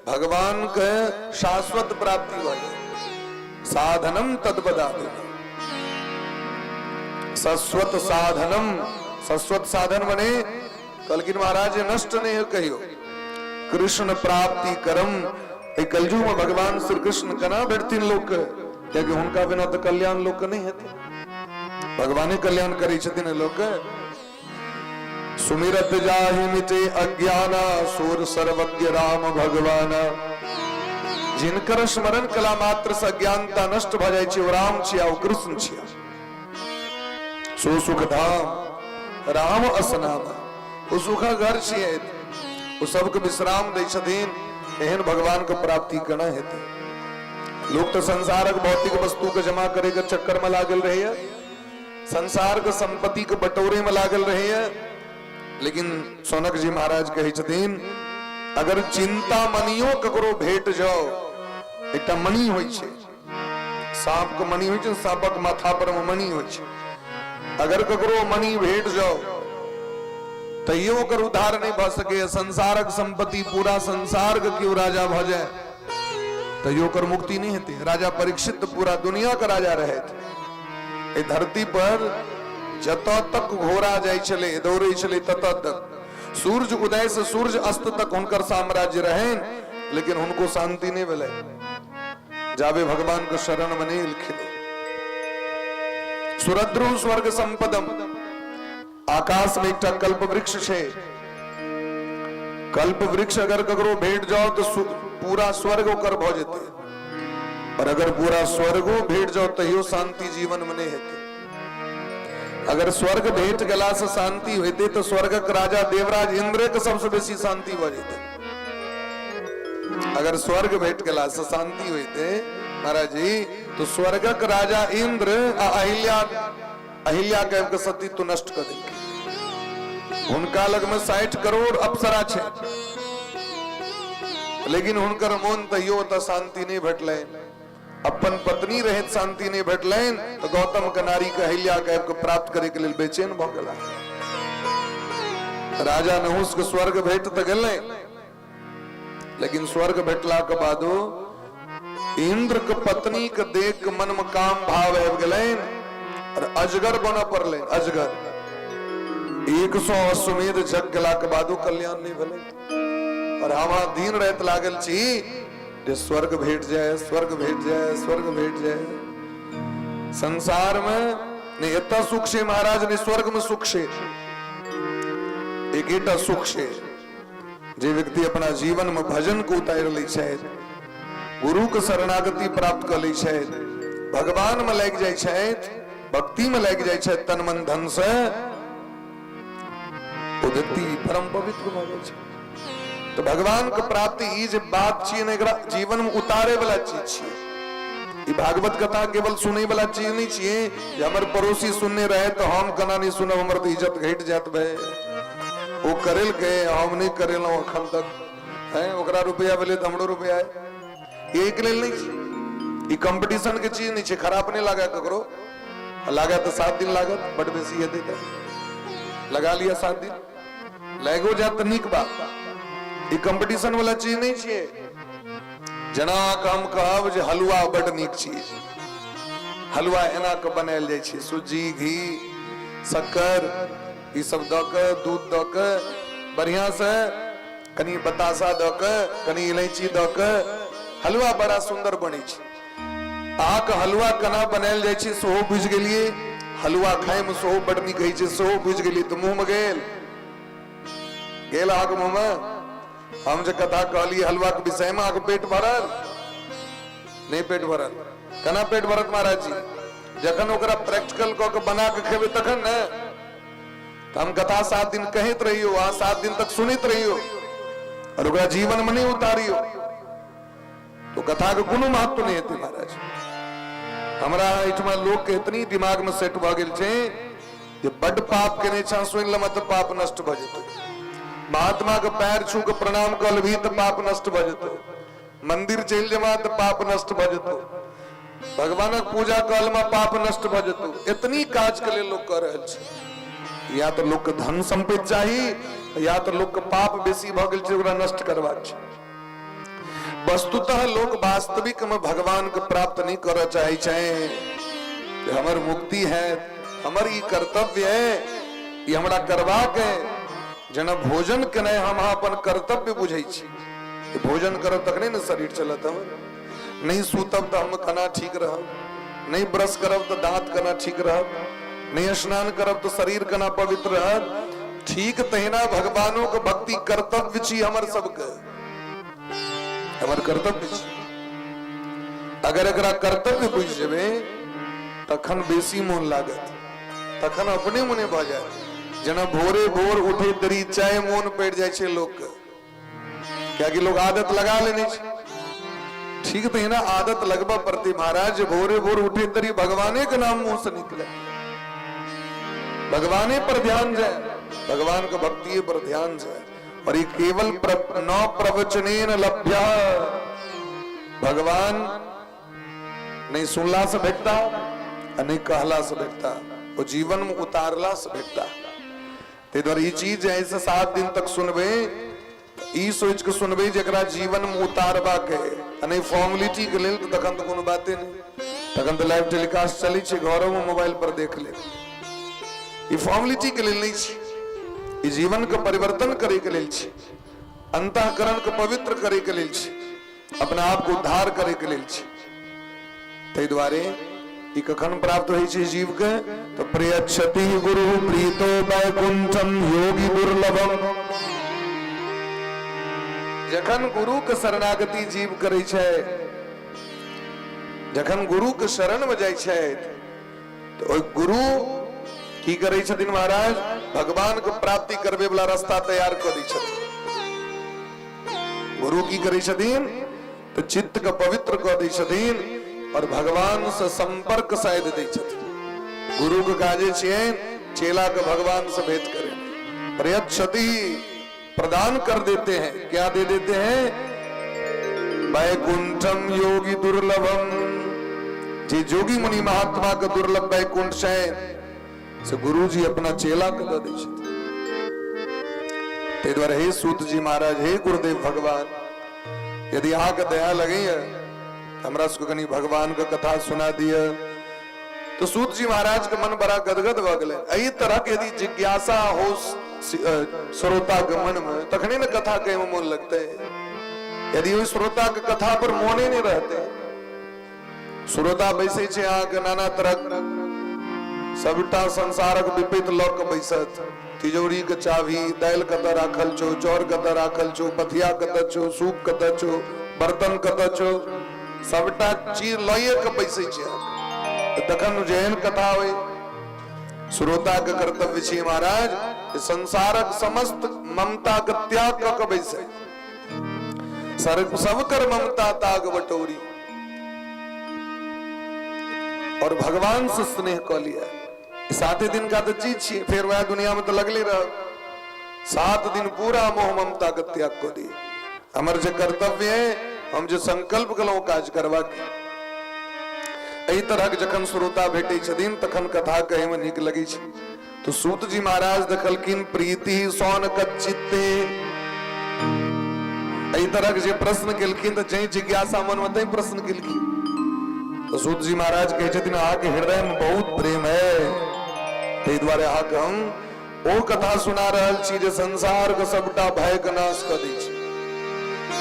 भगवान के शाश्वत प्राप्ति भऽ जाय। साधनम तद बता दे शाश्वत साधनम। शाश्वत साधन बने कहलखिन महाराज नष्ट नहीं हो कहियो। कृष्ण प्राप्ति करम। एहि कलयुग में भगवान श्री कृष्ण केना भेटथिन लोक के? कियाकि हुनका बिना तऽ कल्याण लोक के नहीं हेतै। भगवाने कल्याण करै छथिन लोक के। सुमिरत जाहि मिटे अज्ञाना, सोर सर्वज्ञ राम भगवाना। जिनकर स्मरण कला मात्र से अज्ञानता नष्ट भऽ जाइ छै ओ राम छिया, ओ कृष्ण छिया। सो सुख धाम राम असनाम, ओ सुखा घर छियै, ओ सबके विश्राम दै छथिन। एहन भगवान के प्राप्ति केना हेतै? लोक तऽ संसारक भौतिक वस्तु के जमा करे के चक्कर में लागल रहैया, संसार के संपत्ति के बटोरे में लागल रहैया। लेकिन सोनक जी महाराज कहै छथिन अगर चिंता मनियो ककरो भेट जाओ, एकटा मणि होइ छै, सांप के मणि होइ छै, सांपक माथा पर में मणि होइ छै, अगर ककरो मणि भेट जाओ तैयो ओकर उद्धार नहीं भऽ सकैए। संसारक संपत्ति पूरा संसार के केओ राजा भऽ जाए तैयो ओकर मुक्ति नहीं हेतै। राजा परीक्षित पूरा दुनिया के राजा रहथि। एहि धरती पर जतऽ तक घोड़ा जाइ छलै, दौड़ै छलै, ततऽ तक सूर्य उदय से सूर्य अस्त तक हुनकर साम्राज्य रहनि, लेकिन हुनको शांति नहीं भेलै जाबे भगवान के शरण में नहीं एलखिन। सुरद्रु स्वर्ग संपदम, आकाश में एकटा कल्प वृक्ष छै, कल्प वृक्ष अगर ककरो भेट जाओ तो पूरा स्वर्ग ओकर भऽ जेतै, पर अगर पूरा स्वर्गो भेट जाओ तैयो शांति जीवन में नहीं हेतै। अगर स्वर्ग भेट गेला से शांति होते तो स्वर्गक राजा देवराज इंद्र के सबसे बेसी शांति भऽ जेतै। अगर स्वर्ग भेट गेला से शांति होते महाराज जी, तो स्वर्गक राजा इंद्र आ अहिल्या, अहिल्या के आबि कऽ सतीत्व नष्ट कऽ देलकै। हुनका लग में 60 करोड़ अप्सरा छै, लेकिन हुनकर मोन तैयो ओतऽ शांति नहि भेटलनि। अपन पत्नी रहैत शांति नहि भेटलनि तऽ गौतम के नारी के अहिल्या के आबि कऽ प्राप्त करे के लेल बेचैन भऽ गेला। राजा नहुष के स्वर्ग भेट तऽ गेलै, लेकिन स्वर्ग भेटला के बादो इंद्र के पत्नी के देख के मन में काम भाव आबि गेलनि और अजगर बनऽ पड़लनि। अजगर 100 अश्वमेध जग गेला के बादो कल्याण नहीं भेलै। और हम अहाँ दिन राति लागल छी जे स्वर्ग भेट जाए, स्वर्ग भेट जाए, स्वर्ग भेट जाए। संसार में नहीं एतऽ सुख छै महाराज, नहीं स्वर्ग में सुख छै। एकेटा सुख छै जे व्यक्ति अपना जीवन में भजन को उतारि लै छथि, गुरु के शरणागति प्राप्त कऽ लै छथि, भगवान में लागि जाइ छथि, भक्ति में लागि जाइ छथि तन मन धन से, ओ व्यक्ति परम पवित्र भऽ जाइ छै। तऽ भगवान के प्राप्ति ई जे बात छियै ने, एकरा जीवन में उतारे वाला चीज छियै। ई भागवत कथा केवल सुनै वाला चीज नहीं छियै जे हमर पड़ोसी सुनने रहे तऽ हम केना नहीं सुनब, हमर तऽ इज्जत घटि जायत भाई। ओ करेलकै, हम नहीं करेलहुँ अखन तक, हैं ओकरा रुपया भेलै तऽ हमरो रुपया है। एहिके लेल नहीं छै, ई कंपटीशन के चीज नहीं छै। खराब नहीं लागे ककरो, लागे तऽ 7 दिन लागत, बड बेसी हेतै तऽ लगा लिया 7 दिन, लागियो जायत तऽ नीक बात। ई कंपटीशन वाला चीज नहीं छियै। जेना अहाँके हम कहब जे हलुआ बड नीक चीज, हलुआ एना कऽ बनायल जाइ छै, सूजी घी शक्कर ई सब दऽ कऽ, दूध दऽ कऽ, बढ़िया से कनि बतासा दऽ कऽ, कनि इलायची दऽ कऽ हलुआ बड़ा सुंदर बनै छै। अहाँके हलुआ केना बनायल जाइ छै सेहो बुझि गेलियै, हलुआ खायमे सेहो बड नीक होइ छै सेहो बुझि गेलियै, तऽ मुँहमे गेल गेल अहाँके मुँहमे? हम जे कथा कहलियै हलुआ के विषय में, अहाँके पेट भरल नहीं? पेट भरल केना पेट भरत महाराज जी? जखन ओकरा प्रैक्टिकल कऽ के बना के खेबै तखन ने। तऽ हम कथा 7 दिन कहैत रहियो, अहाँ 7 दिन तक सुनैत रहियो और ओकरा जीवन में नहीं उतारियो तो कथा के कोनो महत्व नहीं हेतै महाराज। हमरा एहिठमा लोक के इतनी दिमाग में सेट भऽ गेल छै जे बड पाप केने छह सुनि लेमे तऽ पाप नष्ट भऽ जेतौ, महात्मा के पैर छू के प्रणाम कऽ लेबही तऽ पाप नष्ट भऽ जेतौ, मंदिर चलि जेबा तऽ पाप नष्ट भऽ जेतौ, भगवानक पूजा कऽ लेमा पाप नष्ट भऽ जेतौ। इतनी काज के लेल लोक कऽ रहल छै। या तऽ लोक के धन संपत्ति चाही, या तऽ लोक के पाप बेसी भऽ गेल छै ओकरा नष्ट करबाक छै। वस्तुतः लोक वास्तविक में भगवान के प्राप्त नहीं करऽ चाहे छै कि हमर मुक्ति है, हमर ई कर्तव्य है, ई हमरा करबाक है। जेना भोजन केनाइ हम अहाँ अपन कर्तव्य बुझै छी, भोजन करब तखने ने शरीर चलत हमर, नहीं सूतब तऽ हम केना ठीक रहब, नहीं ब्रश करब तऽ दांत केना ठीक रहत, नहीं स्नान करब तऽ शरीर केना पवित्र रहत। ठीक तहिना भगवानों के भक्ति कर्तव्य छी हमर सबके, हमर कर्तव्य छी। अगर एकरा कर्तव्य बुझि जेबै तखन बेसी मोन लागत, तखन अपने मोने भऽ जायत। जेना भोरे भोर उठे देरी चाय मोन पड़ि जाइ छै लोकके, कियाकि लोग आदत लगा लेने छै। ठीक तहिना आदत लगबऽ पड़तै महाराज, जे भोरे भोर उठे देरी भगवाने के नाम मुंह से निकले, भगवाने पर ध्यान जाए, भगवान के भक्ति पर ध्यान जाए। और ये केवल न प्रवचनेन लभ्य, भगवान नहीं सुनला से भेटता आ नहीं कहला से भेटता, वो जीवन में उतारला से भेटता। ताहि दुआरे ई चीज जे है से 7 दिन तक सुनबै, ई सोच के सुनबै जेकरा जीवन में उतारबाक है आ नहीं फॉर्मेलिटी के लेल, तऽ तखन तऽ कोनो बाते नहीं, तखन तऽ लाइव टेलीकास्ट चलै छै, घरो में मोबाइल पर देख ले। ई फॉर्मेलिटी के लेल नहीं छै, ई जीवन के परिवर्तन करे के लेल छै, अंतःकरण के पवित्र करे के लेल छै, अपना आप के उद्धार करे के लेल छै। ताहि दुआरे ई कखन प्राप्त होइ छै जीव के? तऽ प्रयच्छति गुरु प्रीतो वैकुंठम योगी दुर्लभम। जखन गुरु के शरणागति जीव करै छै, जखन गुरु के शरण में जाइ छै, तऽ ओहि गुरु की करै छथिन महाराज? भगवान के प्राप्ति करबे वाला रास्ता तैयार कऽ दै छथिन। गुरु की करै छथिन? तऽ चित्त के पवित्र कऽ दै छथिन। और भगवान से संपर्क शायद दै छथिन। गुरु के काजे छियै चेला के भगवान से भेंट करे। प्रयच्छति प्रदान कर देते हैं। क्या दे देते हैं? वैकुंठम योगी दुर्लभम। जे जोगी मुनि महात्मा के दुर्लभ वैकुंठ छै से गुरुजी अपना चेला के दऽ दै छथिन। ताहि दुआरे हे सूत जी महाराज, हे गुरुदेव भगवान, यदि अहाँके दया लगैया हमरा सबके कनि भगवान के कथा सुना दिअ। तो सूत जी महाराज के मन बड़ा गदगद भऽ गेलै। एहि तरह के यदि जिज्ञासा हो श्रोता के मन में तखने ने कथा कहे में मोन लगतै। यदि ओहि श्रोता के कथा पर मोने नहीं रहते, श्रोता बैसै छै अहाँके नाना तरहक सबटा संसारक विपरीत लऽ कऽ बैसत। तिजोरी के चाभी, दालि कतऽ राखल छौ, चाउर कतऽ राखल छौ, पथिया कतऽ छौ, सूप कतऽ छौ, बर्तन कतऽ छौ, सबटा चीज लइए के बैसै छै। तऽ तखन जेहन कथा होइ, श्रोता के कर्तव्य छी महाराज जे संसारक समस्त ममता के त्याग कऽ के बैसै। सब कर ममता ताग बटोरी और भगवान से स्नेह कऽ लिया। साते दिन का तऽ चीज छियै, फेर वएह दुनिया में तऽ लगले रह। 7 दिन पूरा मोह ममता के त्याग कऽ दिए। हमर जे कर्तव्य है, हम जे संकल्प केलहुँ काज करबाक, एहि तरहक जखन श्रोता भेटै छथिन तखन कथा कहै में नीक लगै छै। तो सूत जी महाराज देखलखिन प्रीति सौन कच्चित्ते, एहि तरहक जे प्रश्न केलखिन तऽ जै जिज्ञासा मन में तै प्रश्न केलखिन। तो सूत जी महाराज कहै छथिन अहाँके हृदय में बहुत प्रेम है, ताहि दुआरे अहाँके हम ओ कथा सुना रहल छी जे संसार के सबटा भय के नाश कऽ दै छै।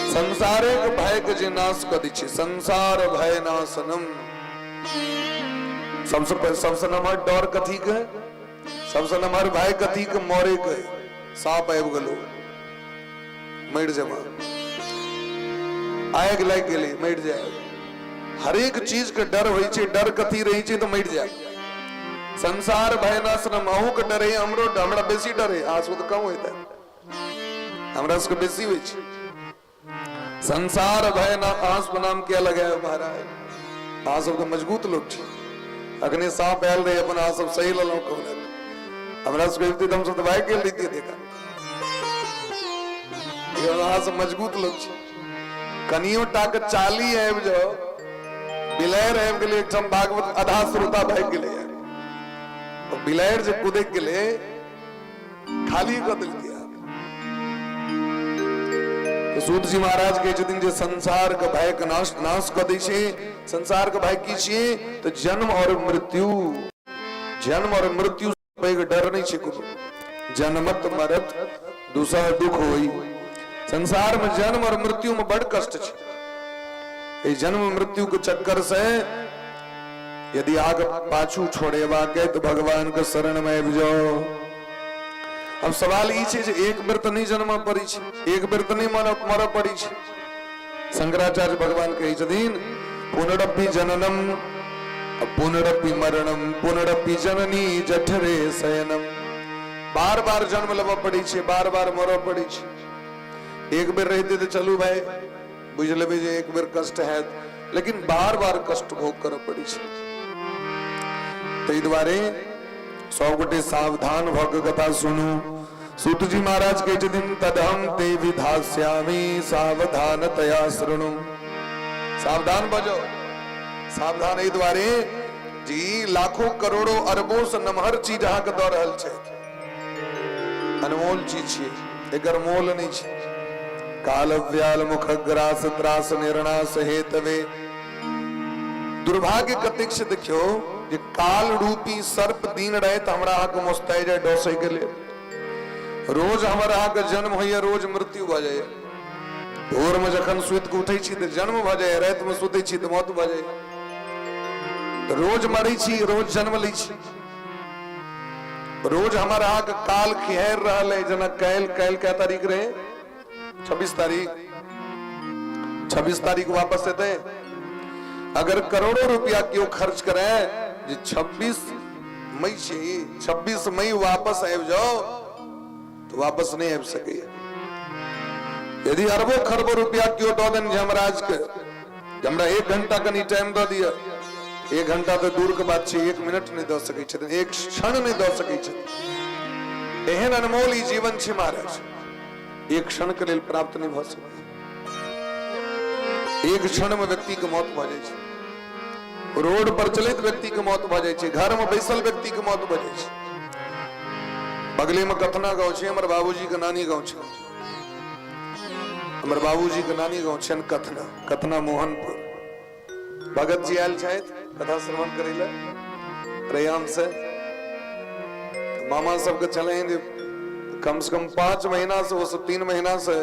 संसारे के भय के जे नाश कऽ दै छै, संसार भय नाशनम। सबसे सबसे नमहर डर कथी के, सबसे नमहर भय कथी के? मरे के। सांप आबि गेलो मरि जेबा, आगि लागि गेलै मरि जाय। हरेक चीज के डर होइ छै। डर कथी रहै छै? तऽ मरि जाय। संसार भय नाशनम। अहूँ के डर है, हमरो, हमरा बेसी डर है, अहाँ सबके तऽ कम होइत है, हमरा सबके बेसी होइ छै। संसार भय ना आंस बनाम किया लगाए महाराज? अहाँ सब तऽ मजबूत लोक छी। अखने सांप आयल रहे अपन अहाँ सब सही लेलहुँ कहुना। हमरा सबके अबिते तऽ हमसब तऽ भागि गेल रहितियै देखा। अहाँ सब मजबूत लोक छी। कनियो टा के चाली आबि जाओ, बिलाड़ि आबि गेलै एकठाम भागवत, आधा श्रोता भागि गेलै। बिलाड़ि जे कुदकि गेलै खाली कऽ देलकै। तऽ सूत जी महाराज कहै छथिन जे संसार के भय के नाश नाश कऽ दै छै। संसार के भय की छियै? तऽ जन्म और मृत्यु। जन्म और मृत्यु पैघ डर नहि छै कोनो। जन्मत मरत दुसह दुख होई। संसार में जन्म और मृत्यु में बड़ कष्ट छै। एहि जन्म मृत्यु के चक्कर से यदि आग पाछू छोड़ेबाक है तो भगवान के शरण में आबि जाओ। अब सवाल ई छै जे एक बेर तऽ नहि जन्म पड़ै छै, एक बेर तऽ नहि मरऽ पड़ै छै। शंकराचार्य भगवान कहै छथिन पुनरपि जननम पुनरपि मरणम पुनरपि जननी जठरे शयनम। बार बार जन्म लेबऽ पड़ै छै, बार बार मरऽ पड़ै छै। एक बेर रहिते तऽ चलू भाई बुझि लेबै जे एक बेर कष्ट हैत, लेकिन बार बार कष्ट भोग करऽ पड़ै छै। ताहि दुआरे सब गोटे सावधान भऽ कऽ कथा सुनू। सूत जी महाराज कहै छथिन तदहम ते विधास्यामि सावधान तया शृणु। सावधान भऽ जाउ। सावधान एहि दुआरे जी लाखों करोड़ों अरबों से नमहर चीज अहाँके दऽ रहल छै, अनमोल चीज छियै, एकर मोल नहि छै। काल व्याल मुख ग्रास त्रास निर्णास हेतवे। दुर्भाग्य कतेक से देखियो जे काल रूपी सर्प दिन राति हमरा अहाँके मोस्ताइ जाय डसै के लेल। रोज हमर अहाँके जन्म होइए, रोज मृत्यु भऽ जाइए। भोर में जखन सुति के उठै छी तऽ जन्म भऽ जाइए, राति में सुतै छी तऽ मौत भऽ जाइए। तऽ रोज मरै छी, रोज जन्म लै छी, रोज हमर अहाँके काल खिहारि रहल है। जेना काल्हि, काल्हि कै तारीख रहे? 26 तारीख। 26 तारीख वापस एतै? अगर करोड़ों रुपया केओ खर्च करे जे 26 मई छी, 26 मई वापस आबि जाओ, तो वापस नहीं आबि सकैए। यदि अरबों खरबों रुपया केओ दऽ देन यमराज के जे हमरा एक घंटा कनि टाइम दऽ दिअ। एक घंटा तऽ दूर के बात छै, एक मिनट नहि दऽ सकै छथिन, एक क्षण नहि दऽ सकै छथिन। एहन अनमोल ई जीवन छै महाराज, एक क्षण के लेल प्राप्त नहि भऽ सकै। एक क्षण में व्यक्ति के मौत भऽ जाइ छै, रोड पर चलैत व्यक्ति के मौत भऽ जाइ छै, घर में बैसल व्यक्ति के मौत भऽ जाइ छै। बगले में कतना गाँव छै, हमर बाबूजी के नानी गाँव छै, हमर बाबूजी के नानी गाँव छनि कथना, कथना मोहनपुर। भगत जी आयल छथि कथा श्रवण करै लए रैयाम से। मामा सबके छलनि जे कम से कम 5 महीना से, ओ सब 3 महीना से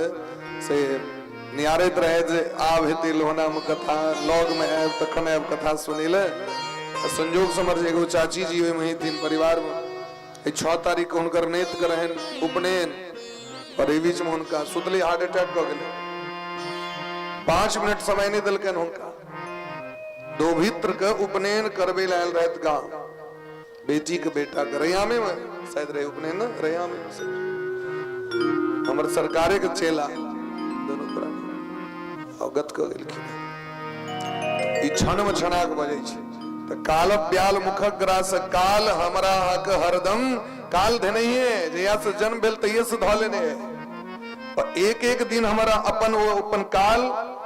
निहारैत रहे जे आब हेतै लोहना में कथा, लग में आयब तखन आयब कथा सुनै लए। संजोग से हमर एगो चाची जी ओहिमे हेथिन परिवार में। एहि 6 तारीख के हुनकर नेत के रहनि उपनयन, पर एहि बीच में हुनका सुतले हार्ट अटैक कऽ गेलै। 5 मिनट समय नहि देलकनि हुनका। दौभित्र के उपनयन करबै लए आयल रहथि गाँव, बेटी के बेटा के, रैयामे में शायद रहे उपनयन ने, रैयामे में शायद। हमर सरकारे के चेला दोनों प्राणी अवगत कऽ गेलखिन। ई क्षण में क्षणाक बजै छै तऽ काल ब्याल मुखक ग्रास, काल हमरा अहाँके हरदम काल धेनहिए, जहिया से जन्म भेल तहिये से धऽ लेने है। पर एक एक दिन हमरा अपन ओ अपन काल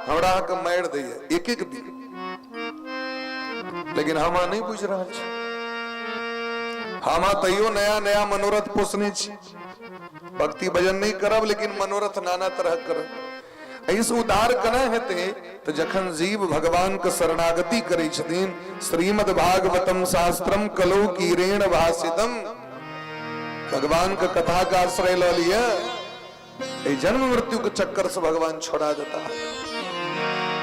हमरा अहाँके मारि दैया एक एक दिन, लेकिन हम अहाँ नहि बुझि रहल छी। हम अहाँ तैयो नया नया मनोरथ पोसने छी, भक्ति भजन नहि करब लेकिन मनोरथ नाना तरह करब। एहिसँ उद्धार केना हेतै? तऽ जखन जीव भगवान के शरणागति करै छथिन, श्रीमद् भागवतम शास्त्रम कलौ कीरेण भाषितम, भगवान के कथा के आश्रय लऽ लिअ, एहि जन्म मृत्यु के चक्कर से भगवान छोड़ा देता।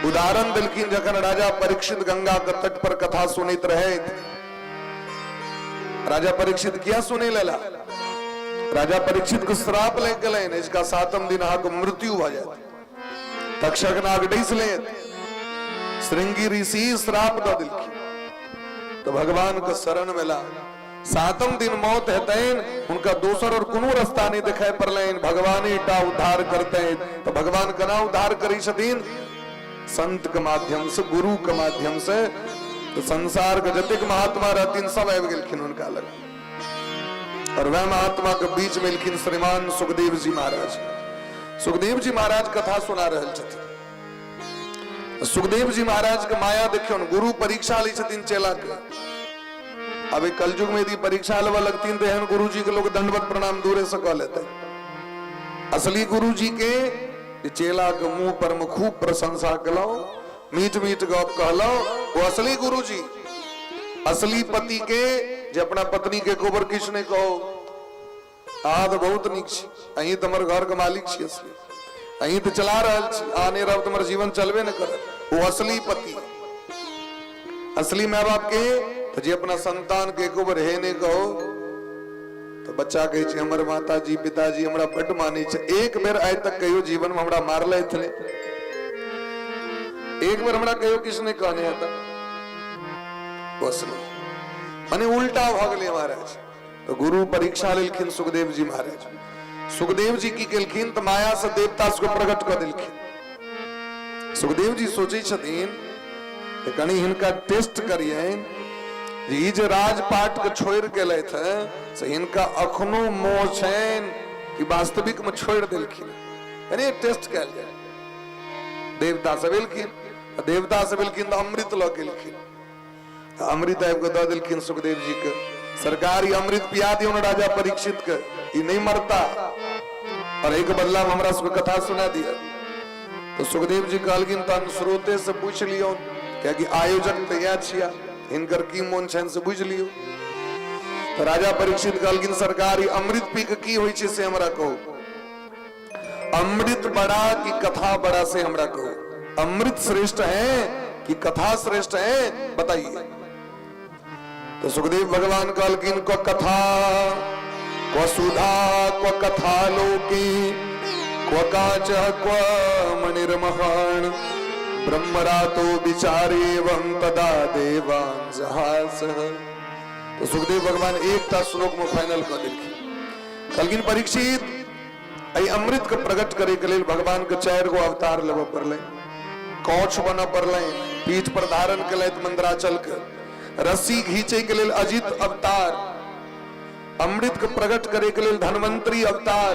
उदाहरण देलखिन जखन राजा परीक्षित गंगा के तट पर कथा सुनैत रहैत। राजा परीक्षित किया सुनै लेला? राजा परीक्षित के श्राप लागि गेलनि, इसका 7म दिन अहाँके मृत्यु भऽ जायत। तक्षक नाग डसि लेत, श्रृंगी ऋषि श्राप दऽ देलखिन, तऽ भगवान के शरण मेला। 7म दिन मौत हेतनि, हुनका दोसर और कोनो रास्ता नहि देखाइ पड़लनि, भगवाने टा उद्धार करतनि। तऽ भगवान केना उद्धार करै छथिन? संत के माध्यम से, गुरु के माध्यम से। तो संसार के जतेक महात्मा रहथिन सब आबि गेलखिन हुनका लग, और वह महात्मा के बीच में एलखिन श्रीमान सुखदेव जी महाराज। सुखदेव जी महाराज कथा सुना रहल छथिन। सुखदेव जी महाराज के माया देखियौ, गुरु परीक्षा लै छथिन चेला के। अब कलयुग में यदि परीक्षा लेबऽ लगथिन तऽ एहन गुरु जी के लोग दंडवत प्रणाम दूरे से कऽ लेते। असली गुरु जी के चेला के मुंह पर में खूब प्रशंसा केलहुं, मीठ मीठ गप कहलहुं, वो असली गुरु जी। असली पति के जे अपना पत्नी के गोबर किछु नहि कहो, अहाँ तऽ बहुत नीक छी, अहीं तऽ हमर घर के मालिक छी, असली अहीं तऽ चला रहल छी, अहाँ नहि रहब तऽ हमर जीवन चलबे नहि करत, वो असली पति। असली माय बाप के तऽ जे अपना संतान के एको बेर हे नहि कहो तऽ बच्चा कहै छै हमर माताजी पिताजी हमरा बड्ड मानै छै, एक बेर आइ तक कहियो जीवन में हमरा मारलथि नहि, एक बेर हमरा कहियो किछु नहि कहने हेता। बस मने उल्टा भऽ गेलै महाराज। तऽ गुरु परीक्षा लेलखिन सुखदेव जी महाराज। सुखदेव जी की केलखिन तऽ माया से देवता सबके प्रकट कऽ देलखिन। सुखदेव जी सोचै छथिन तऽ कनि हिनका टेस्ट करियनि जे ई जे राजपाट के छोड़ि गेलथि हैं से हिनका अखनो मोह छनि कि वास्तविक में छोड़ि देलखिन, कनि टेस्ट कयल जाय। देवता सब एलखिन, देवता सब एलखिन तऽ अमृत लऽ गेलखिन, अमृत आबि कऽ दऽ देलखिन सुखदेव जी के। सरकार ई अमृत पिया दियौ ने राजा परीक्षित के, ई नहीं मरता, और एक बदला में हमरा सबके कथा सुना दिया। तो सुखदेव जी कहलखिन तहन स्रोते से पूछ लियौ, कियाकि आयोजक तऽ इएह छिया, हिनकर की मोन छनि से बुझि लियौ। तो राजा परीक्षित कहलखिन सरकार ई अमृत पी के की होइ छै से हमरा कहू, अमृत बड़ा कि कथा बड़ा से हमरा कहो, अमृत श्रेष्ठ है कि कथा श्रेष्ठ है बताइए। तो सुखदेव भगवान कहलखिन को कथा क्व सुधा क्व कथा लोके क्व काच क्व मणिर्महान ब्रह्मरातो विचारे वं तदा देवान जहास। तो सुखदेव भगवान एकटा श्लोक में फाइनल कऽ देलखिन, कहलखिन परीक्षित एहि अमृत के प्रकट करे के लेल भगवान के 4 गो अवतार लेबऽ पड़लै। कौछ बनऽ पड़लनि, पीठ पर धारण केलथि मंदराचल के, रस्सी घींचे के लेल अजित अवतार, अमृत के प्रकट करे के लेल धन्वंतरी अवतार,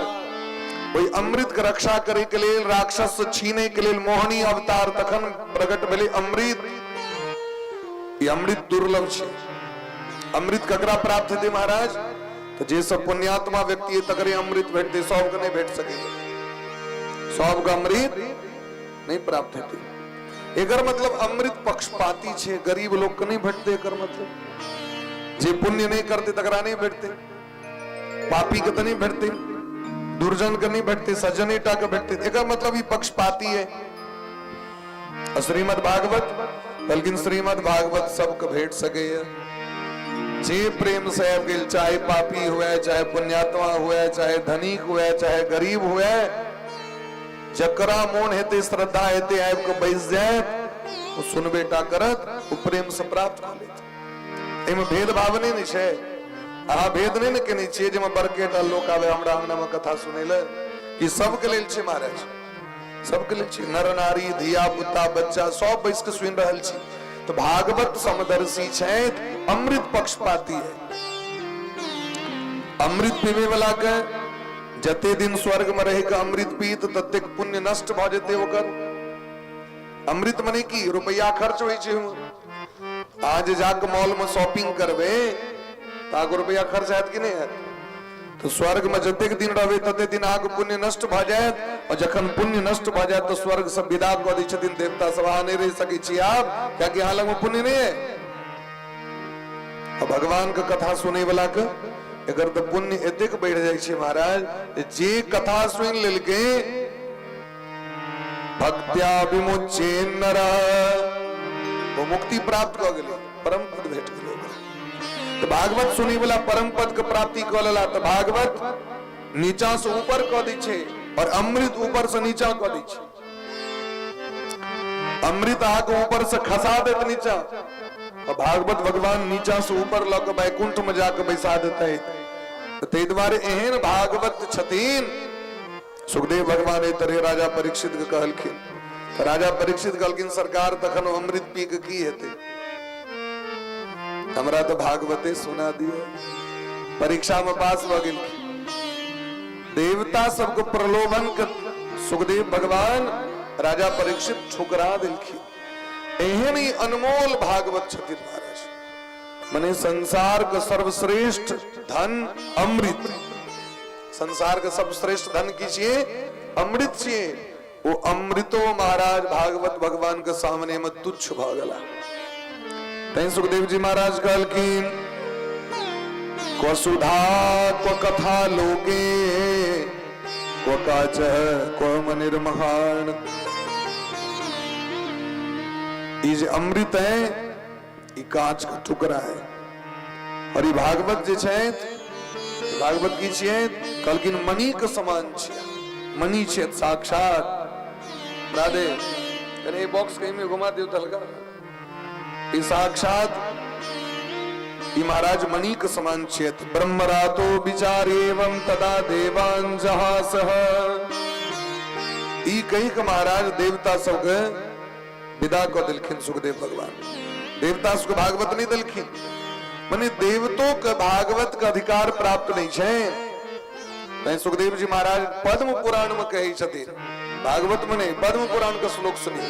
ओहि अमृत के रक्षा करे के लेल राक्षस से छीने के लेल मोहनी अवतार, तखन प्रकट भेलै अमृत। ई अमृत दुर्लभ छै। अमृत ककरा प्राप्त हेतै महाराज? तऽ जे सब पुण्यात्मा व्यक्ति है तकरे अमृत भेटतै, सबके नहि भेट सकैए, सबके अमृत नहि प्राप्त हेतै। एकर मतलब अमृत पक्षपाती छै, गरीब लोक के नहि भेटतै। एकर मतलब जे पुण्य नहि करतै तकरा नहि भेटतै, पापी के तऽ नहि भेटतै, दुर्जन के नहि भेटतै, सज्जने टा के भेटतै। एकर मतलब ई पक्षपाती है। आ श्रीमद् भागवत कहलखिन श्रीमद् भागवत सबके भेट सकैए, जे प्रेम से आबि गेल, चाहे पापी हुए, चाहे पुण्यात्मा हुए, चाहे धनिक हुए, चाहे गरीब हुए, जकरा मोन हेतै, श्रद्धा हेतै, आबि कऽ बैस जायत, ओ सुनबे टा करत, ओ प्रेम से प्राप्त कऽ लेत। एहिमे भेदभाव नहि ने छै। अहाँ भेद नहि ने केने छियै जाहिमे बड़के टा लोक आबे हमरा अंगना मे कथा सुनै लए, कि सबके लेल छै महाराज, सबके लेल छै। नर नारी धिया पुता बच्चा सब बैस कऽ सुनि रहल छी। तऽ भागवत समदर्शी छथि, अमृत पक्षपाती है। अमृत पीबै वाला के जते दिन स्वर्ग में रह के अमृत पीत ततेक पुण्य नष्ट भऽ जेतै ओकर। अमृत मने की रुपया खर्च होइ छै। आज जाके मॉल में शॉपिंग करबै तऽ अहाँके रुपया खर्च हैत कि नहि हैत? तऽ स्वर्ग में जतेक दिन रहबै तते दिन अहाँके पुण्य नष्ट भऽ जायत, और जखन पुण्य नष्ट भऽ जायत तऽ स्वर्ग से विदा कऽ दै छथिन देवता सब, अहाँ नहि रहि सकै छी आब, कियाकि अहाँ लग में पुण्य नहि है। आ भगवान के कथा सुनै वाला के एकर तऽ पुण्य एतेक बढ़ि जाइ छै महाराज, जे कथा सुनि लेलकै भक्त्या विमुचे नर, वो मुक्ति प्राप्त कऽ गेलै, परम पद भेट गेलै ओकरा। तऽ भागवत सुनै वाला परम पद के प्राप्ति कऽ लेला। तऽ भागवत नीचा से ऊपर कऽ दै छै और अमृत ऊपर से नीचा कऽ दै छै। अमृत अहाँके ऊपर से खसा देत नीचा, और भागवत भगवान नीचा से ऊपर लऽ कऽ वैकुंठ में जाके बैसा देतै। ताहि दुआरे एहन भागवत छथिन। सुखदेव भगवान एहि तरह राजा परीक्षित के कहलखिन। तऽ राजा परीक्षित कहलखिन सरकार तखन अमृत पी के की हेतै, हमरा तऽ भागवते सुना दिअ। परीक्षा में पास भऽ गेलखिन। देवता सबके प्रलोभन के सुखदेव भगवान राजा परीक्षित ठुकरा देलखिन। एहन ही अनमोल भागवत छथिन महाराज। मने संसार के सर्वश्रेष्ठ धन अमृत, संसार के सर्वश्रेष्ठ धन की छिए? अमृत छिए। वो अमृतो महाराज भागवत भगवान के सामने में तुच्छ भ गेला। तैं सुखदेव जी महाराज कहलखिन क्व सुधा क्व कथा लोके क्व काच क्व मनिर्महान। ई जे अमृत है ई कांच के टुकड़ा है, और ई भागवत जे छै, भागवत की छियै? कहलखिन मणि के समान छियै, मणि छियै साक्षात। राधे कनि ई बॉक्स कहीं में घुमा दियौ हल्का। ई साक्षात ई महाराज मणि के समान छियै। ब्रह्मरातो विचार एवं तदा देवान जहासह। ई कहि के महाराज देवता सबके विदा कऽ देलखिन सुखदेव भगवान। देवता सबके भागवत नहि देलखिन, मने देवतो के भागवत के अधिकार प्राप्त नहीं छै। तैं सुखदेव जी महाराज पद्म पुराण में कहै छथिन, भागवत में नहीं, पद्म पुराण के श्लोक सुनिए।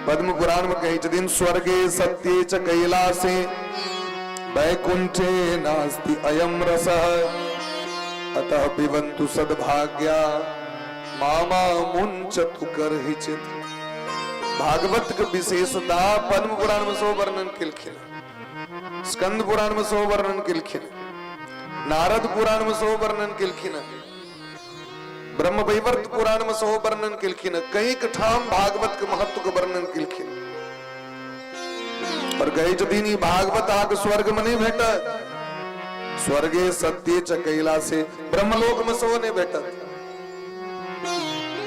पद्म पुराण में कहै छथिन स्वर्गे सत्ये च कैलासे वैकुंठे नास्ति अयम रसः अतः पिबन्तु सद्भाग्या मामा मुंचतु करहिचित। भागवत के विशेषता पद्म पुराण में सेहो वर्णन केलखिन, स्कंद पुराण में सेहो वर्णन केलखिन, नारद पुराण में सेहो वर्णन केलखिन, ब्रह्म वैवर्त पुराण में सेहो वर्णन केलखिन। कई ठाम भागवत के महत्व के वर्णन केलखिन। पर कहै छथिन ई भागवत अहाँके स्वर्ग में नहि भेटत, स्वर्गे सत्य च कैलासे, ब्रह्मलोक में सेहो नहि भेटत।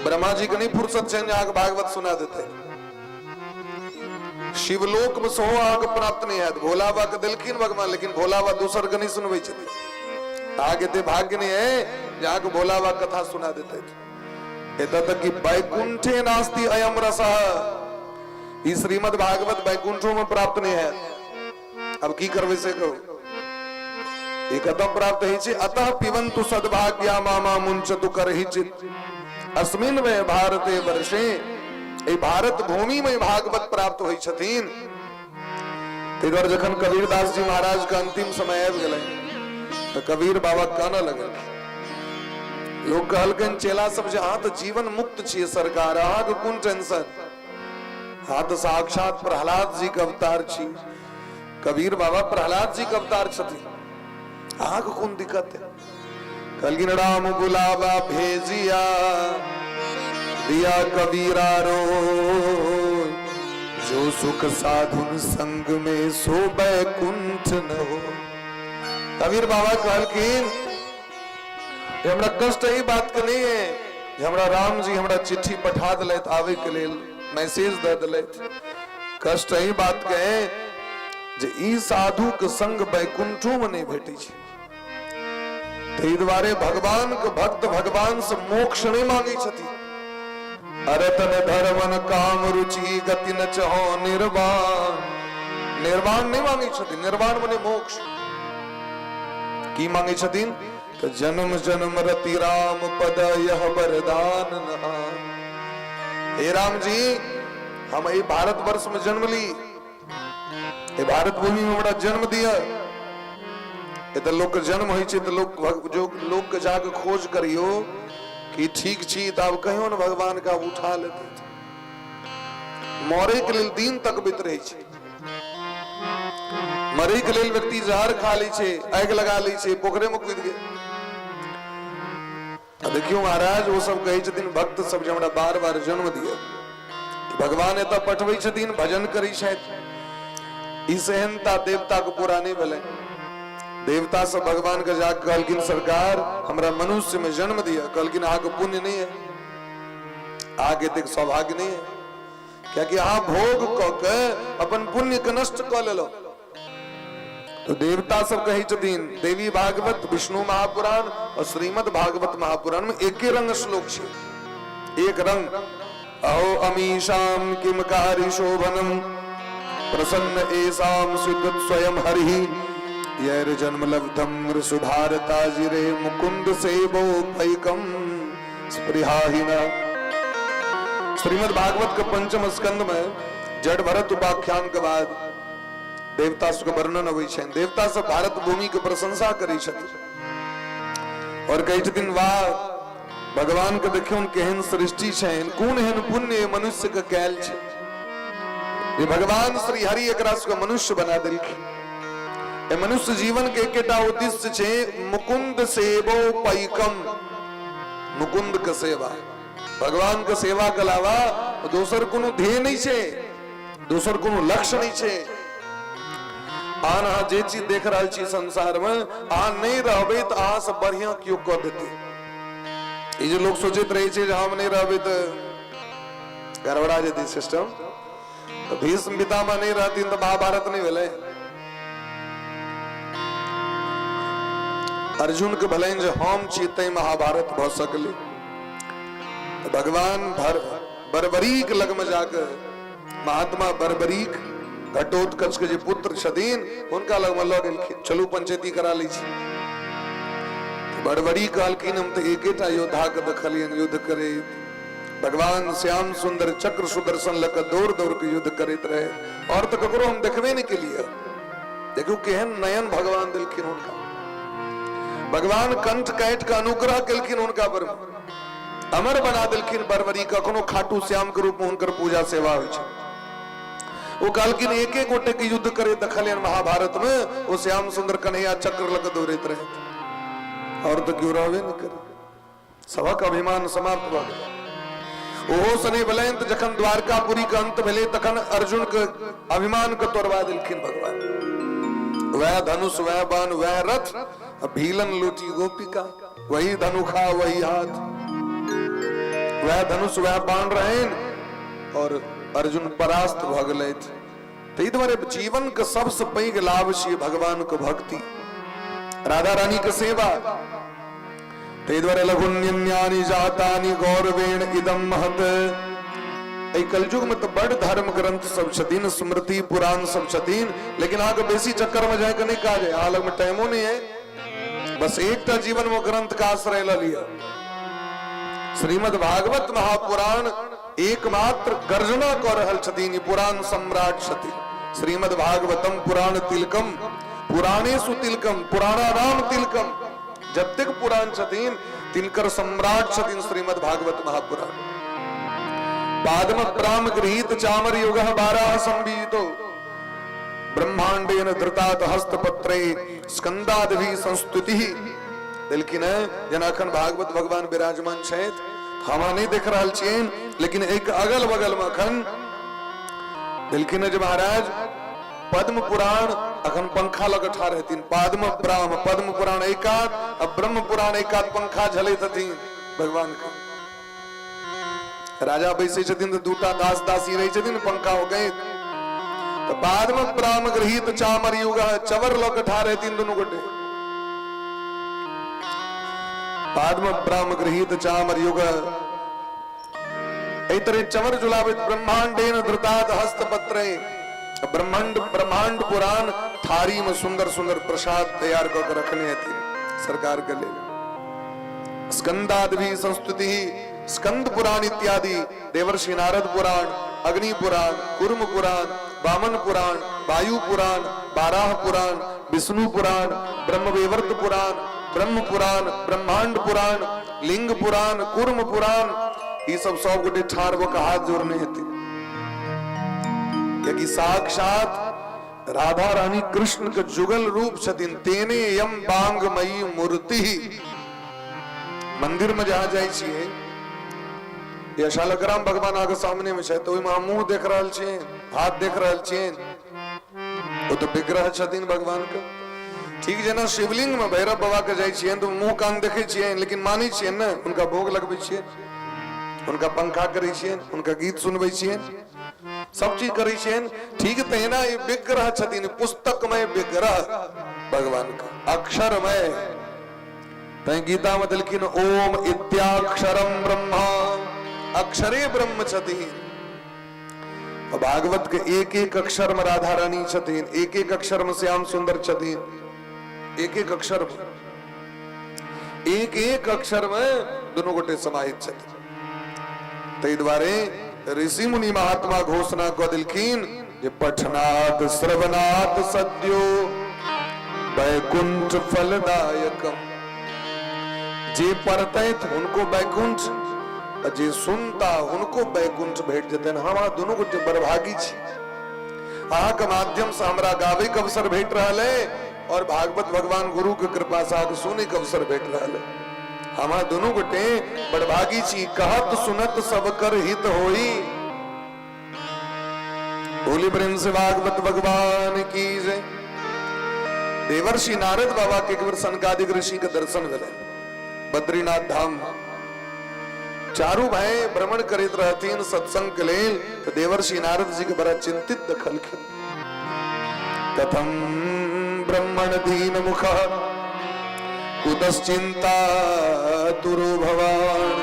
ब्रह्मा जी के नहीं फुर्सत छनि जे अहाँके भागवत सुना देते। शिवलोक में सेहो अहाँके प्राप्त नहीं हैत। भोला बाबा के देलखिन भगवान, लेकिन भोला बाबा दोसर के नहीं सुनबै छथिन। अहाँके एते भाग्य नहीं है जे अहाँके भोला बाबा कथा सुना देते। एतऽ तक कि वैकुंठे नास्ति अयम रसः, ई श्रीमद् भागवत वैकुंठो में प्राप्त नहीं है। अब की करबै से कहू, ई कतऽ प्राप्त होइ छै? अतः पिबन्तु सद्भाग्या मामा मुंचतु करहि चित अस्मिन वे भारते वर्षे। एहि भारत भूमि में भागवत प्राप्त होइ छथिन। ताहि दुआरे जखन कबीरदास जी महाराज के अंतिम समय आबि गेलै तऽ कबीर बाबा कानऽ लगल। लोग कहलकनि चेला सब जे अहाँ तऽ जीवन मुक्त छियै सरकार, अहाँके कोन टेंशन, अहाँ तऽ साक्षात प्रहलाद जी के अवतार छी। कबीर बाबा प्रहलाद जी के अवतार छथिन, अहाँके कोन दिक्कत है? कहलखिन राम बुलावा भेजिया दिया कबीरा रो, जो सुख साधुन संग में सो बैकुंठ न हो। कबीर बाबा कहलखिन जे हमरा कष्ट एहि बात के नहीं है जे हमरा राम जी हमरा चिट्ठी पठा दिलथि आवे के लेल, मैसेज दे दिलथि। कष्ट एहि बात के है जे ई साधु के संग बैकुंठो में नहीं भेटै छै। ताहि दुआरे भगवान के भक्त भगवान से मोक्ष नहीं मांगे छथिन। अरतन धर्मन काम रुचि गति न चहो निर्वाण। निर्वाण नहीं मांगे छथिन, निर्वाण मने मोक्ष। की मांगे छथिन? तो जन्म जन्म रति राम पद यह वरदान न। हे राम जी, हम एहि भारत वर्ष में जन्म ली, एहि भारत भूमि में हमरा जन्म दिया। एतऽ लोकके जन्म होइ छै तऽ लोक जो लोकके जाके खोज करियौ कि ठीक छी, तऽ आब कहियो ने भगवानके आब उठा लेतै। मरैके लेल दिन तकबैत रहै छै। मरैके लेल व्यक्ति जहर खा लै छै, आगि लगा लै छै, पोखरेमे कूदि गेल। आ देखियौ महाराज, ओ सब कहै छथिन भक्त सब जे हमरा बार बार जन्म दिअ। भगवान एतऽ पठबै छथिन, भजन करै छथि। ई सेहनता देवता के पूरा नहि भेलै। देवता सब भगवान के जाके कहलखिन सरकार हमरा मनुष्य में जन्म दिअ। कहलखिन अहाँके पुण्य नहि है, अहाँके एतेक सौभाग्य नहि है, कियाकि अहाँ भोग कऽ के अपन पुण्य के नष्ट कऽ लेलहुँ। तो देवता सब कहै छथिन, देवी भागवत, विष्णु महापुराण और श्रीमद भागवत महापुराण में एके रंग श्लोक छै, एक रंग। अहो अमीषाम किम कार्य शोभनम प्रसन्न एसाम सिद्धत स्वयं हरि यर जन्म लब्धम सुभारता जिरे मुकुंद सेवो पैकम स्पृहाहिना। श्रीमद भागवत के पंचम स्कंद में जड़ भरत उपाख्यान के बाद देवता सबके वर्णन अबै छनि। देवता सब भारत भूमि के प्रशंसा करै छथिन और कहै छथिन वाह, भगवान के देखियौ केहन सृष्टि छनि, कोन एहन पुण्य मनुष्य के कैल छै जे भगवान श्री हरि एकरा सबके मनुष्य बना देलखिन। ए मनुष्य जीवन के एकेटा उद्देश्य छै, मुकुंद सेवो पैकम, मुकुंद के सेवा, भगवान के सेवा के अलावा दोसर कोनो ध्येय नहि छै, दोसर कोनो लक्ष्य नहि छै। आन अहाँ जे चीज देख रहल छी संसार में, अहाँ नहि रहबै तऽ अहाँ से बढ़िया केओ कऽ देतै। ई जे लोक सोचैत रहै छै जे हम नहि रहबै तऽ गड़बड़ा जेतै सिस्टम, तऽ भीष्म पितामह नहि रहथिन तऽ महाभारत नहि भेलै। अर्जुन के भेलनि जे हम छी तैं महाभारत भऽ सकलै। तऽ भगवान भर बर्बरीक लगमे जाके, महात्मा बर्बरीक घटोत्कच के जे पुत्र छथिन हुनका लगमे लऽ गेलखिन, चलू पंचायती करा लै छी। बर्बरी कहलखिन हम तऽ एकेटा योद्धा के देखलियनि युद्ध करैत, भगवान श्याम सुंदर चक्र सुदर्शन लऽ कऽ दौड़ दौड़ के युद्ध करैत रहे, और तऽ ककरो हम देखबे नहि केलियै। देखू केहन नयन भगवान देलखिन हुनका, भगवान कंठ काटि कऽ अनुग्रह केलखिन हुनका पर, अमर बना देलखिन बर्बरी। कखनो खाटू श्याम के रूप में हुनकर पूजा सेवा होइ छै। ओ कहलखिन एक एक गोटे के युद्ध करे देखलियनि महाभारत में, ओ श्याम सुंदर कन्हैया चक्र लऽ कऽ दौड़ैत रहे, और तऽ केओ रहबे नहि करे, सबक अभिमान समाप्त भऽ गेल। ओहो से नहि भेलनि तऽ जखन द्वारकापुरी के अंत भेलै तखन अर्जुन के अभिमान के तोड़वा देलखिन भगवान। वह धनुष वह बाण वह रथ, भीलन लूटी गोपिका, वही धनुखा वही हाथ, वह धनुष वह बाण रहन और अर्जुन परास्त भऽ गेलथि। ताहि दुआरे जीवन के सबसे पैघ लाभ छियै भगवान के भक्ति, राधा रानी के सेवा। ताहि दुआरे लघुन्यानि जातानि गौरवेण इदम महत, एहि कलयुग में तो बड़ धर्म ग्रंथ सब छथिन, स्मृति पुराण सब छथिन, लेकिन अहाँके बेसी चक्कर में जायके नहीं काज है, अहाँ लग में टाइमो नहीं है। बस एकटा जीवन में ग्रंथ का आश्रय ल लिया। श्रीमद् भागवत महापुराण एकमात्र गर्जना कऽ रहल छथिन, ई पुराण सम्राट छथिन। श्रीमद् भागवतम पुराण तिलकम पुराणेषु तिलकम पुराणानाम तिलकम, जतेक पुराण छथिन तिनकर सम्राट छथिन श्रीमद् भागवत महापुराण। पादम प्राम गृहीत चामर युग बाराह संबीतो ब्रह्मांडेन धृतात हस्तपत्रे स्कंदादि संस्तुति देलखिन है। जेना अखन भागवत भगवान विराजमान छथि, हम नहीं देख रहल छियनि, लेकिन एक अगल बगल में अखन देलखिन है जे महाराज पद्म पुराण अखन पंखा लग ठाढ़ हेथिन। पद्म ब्राह्म पद्म पुराण एकात आ ब्रह्म पुराण एकात पंखा झलैत हथिन भगवान के। राजा बैसै छथिन तऽ दूटा दास दासी रहै छथिन पंखा हो गए, तऽ बाद में प्राम गृहीत चामर युग चवर लऽ के ठाढ़ हेथिन दुनू गोटे। बाद में प्राम गृहीत चामर युग एहि तरह चवर झुलाबैत ब्रह्मांडेन धृतात हस्तपत्रे ब्रह्मांड ब्रह्मांड पुराण थारी में सुंदर सुंदर प्रसाद तैयार कऽ के रखने हेथिन सरकार के लेल। स्कंदादि संस्तुति स्कंद पुराण इत्यादि देवर्षि नारद पुराण, अग्नि पुराण, कुर्म पुराण, वामन पुराण, वायु पुराण, बाराह पुराण, विष्णु पुराण, ब्रह्मवैवर्त पुराण, ब्रह्म पुराण, ब्रह्मांड पुराण, लिंग पुराण, कुर्म पुराण, ई सब सब गोटे ठाढ़ भऽ कऽ हाथ जोड़ने हेथिन। कियाकि साक्षात राधा रानी कृष्ण के जुगल रूप छथिन। तेने यम बांगमयी मूर्ति। मंदिर में जहाँ जाइ छियै, या शालग्राम भगवान अहाँके सामने में छै, तऽ ओहिमे अहाँ मुंह देख रहल छियै, हाथ देख रहल छियै, ओ तऽ विग्रह छथिन भगवान के। ठीक जेना शिवलिंग में भैरव बाबा के जाइ छियै तऽ मुंह कान देखै छियै, लेकिन मानै छियै ने, हुनका भोग लगबै छियै, हुनका पंखा करै छियै, हुनका गीत सुनबै छियै, सब चीज करै छियनि। ठीक तहिना ई विग्रह छथिन, पुस्तकमय विग्रह भगवान के, अक्षरमय। तैं गीता में देलखिन ओम इत्याक्षरम ब्रह्मा, अक्षरे ब्रह्म छथिन। भागवत के एक एक अक्षर में राधा रानी छथिन, एक एक अक्षर में श्याम सुंदर छथिन, एक एक अक्षर में, एक एक अक्षर में दुनू गोटे समाहित छथिन। ताहि दुआरे ऋषि मुनि महात्मा घोषणा कऽ देलखिन जे पठनात् श्रवणात् सद्यो वैकुंठ फलदायकम। जे पढ़तैथ हुनको वैकुंठ, आ जे सुनता हुनको वैकुंठ भेट जेतनि। हम अहाँ दुनू गोटे बड़भागी छी, अहाँके माध्यम से हमरा गाबै के अवसर भेट रहल है और भागवत भगवान गुरु के कृपा से अहाँके सुनै के अवसर भेट रहल है। हम अहाँ दुनू गोटे बड़भागी छी। कहत सुनत सब कर हित होई। बोली प्रेम से भागवत भगवान की जय। देवर्षि नारद बाबा के एक बेर सनकादिक ऋषि के दर्शन भेलै बद्रीनाथ धाम। चारू भाई भ्रमण करैत रहथिन सत्संग के लेल, तऽ देवर्षि नारद जी के बड़ा चिंतित देखलखिन। कथम ब्रह्मण दीन मुख कुतश्चिंता तुरो भवान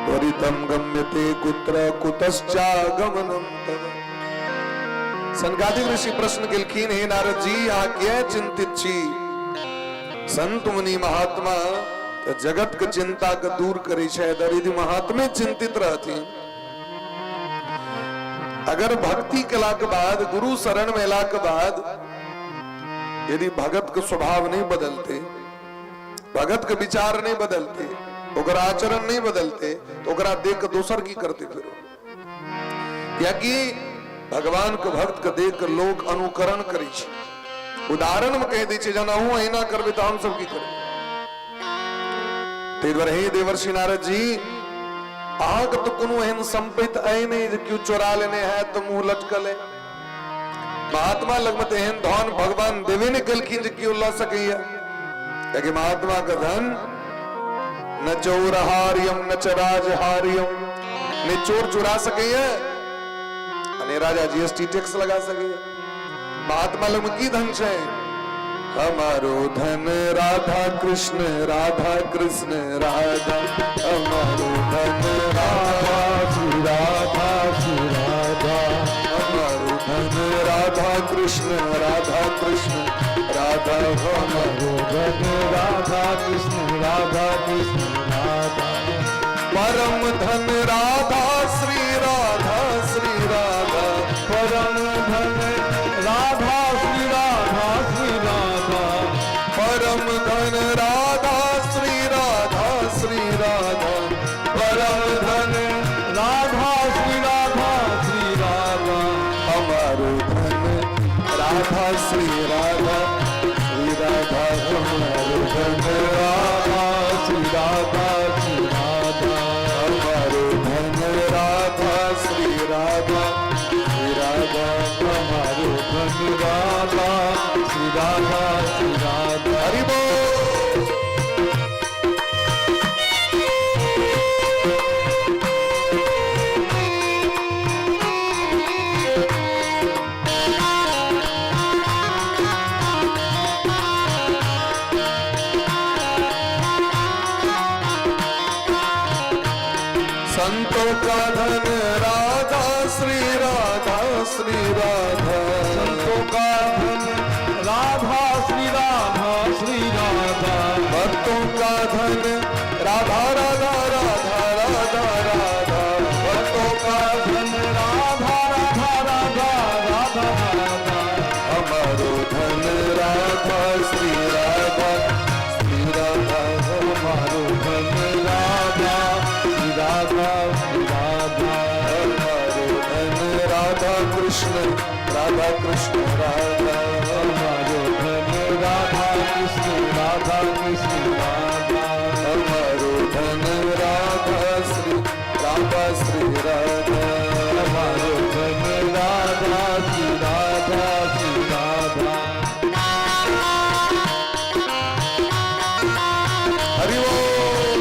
त्वरितं गम्यते कुत्र कुतश्चागमनं तव। सनकादिक ऋषि प्रश्न केलखिन, हे नारद जी, अहाँ किया चिंतित छी? संत मुनि महात्मा तऽ जगत के चिंता के दूर करै छथि, और यदि महात्मे चिंतित रहथिन, अगर भक्ति केला के बाद, गुरु शरण में एला के बाद यदि भगत के स्वभाव नहीं बदलते, भगत के विचार नहीं बदलते, ओकर आचरण नहीं बदलते, तो ओकरा देख के दोसर की करते फिर? कियाकि भगवान के भक्त के देख के लोग अनुकरण करै छै। उदाहरण में कहि दै छै, जहन अहूँ अहिना करबै तऽ हम सब की करबै? ताहि दुआरे हे देवर्षि नारद जी, अहाँके तऽ कोनो एहन सम्पत्ति अइ नहि जे केओ चोरा लेने हैत तऽ मुँह लटकल अइ। महात्मा लगमे तऽ एहन धन भगवान देबे नहि केलखिन जे केओ लऽ सकैया, कियाकि महात्मा के धन न चौरहार्यम न च राजहार्यम, ने चोर चुरा सकैया ने राजा जीएसटी टैक्स लगा सकैया। महात्मा लगमे की धन छै? हमारो धन राधा कृष्ण, राधा कृष्ण राधा, हमारो धन राधा श्री राधा श्री कृष्ण राधा कृष्ण राधा। हमारो धन राधा कृष्ण राधा कृष्ण राधा। परम धन राधा श्री राधा श्री राधा। परम धन राधा श्री राधा श्री राधा। परम धन राधा श्री राधा श्री राधा। परम धन राधा श्री राधा श्री राधा। हमारो धन राधा श्री राधा श्री राधा। हमारो धन राधा श्री राधा श्री राधा। हमारो धन राधा श्री राधा श्री राधा। हमारो धन राधा श्री राधा श्री राधा। हरि बोल। संतों का धन राधा श्री राधा श्री राधा। संतों का धन राधा श्री राधा श्री राधा। भक्तों का धन राधा राधा राधा राधा राधा। भक्तों का धन राधा राधा राधा राधा राधा। हमारो धन राधा श्री राधा श्री राधा। हमारो धन राधा श्री राधा श्री राधा। हमारो धन राधा कृष्ण राधा कृष्ण राधा। हमारो धन राधा कृष्ण राधा कृष्ण राधा। हमारो धन राधा श्री राधा श्री राधा। हमारो धन राधा श्री राधा श्री राधा। हरि बोल।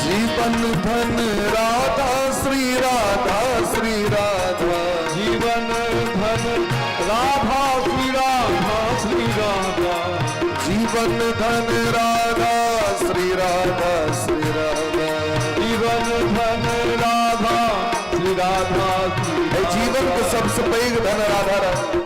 जीवन धन राधा श्री राधा श्री राधा। जीवन धन राधा श्री राधा श्री राधा। जीवन धन राधा श्री राधा श्री राधा। जीवन धन राधा श्री राधा श्री। ए जीवन के सबसे पैघ धन राधा रानी।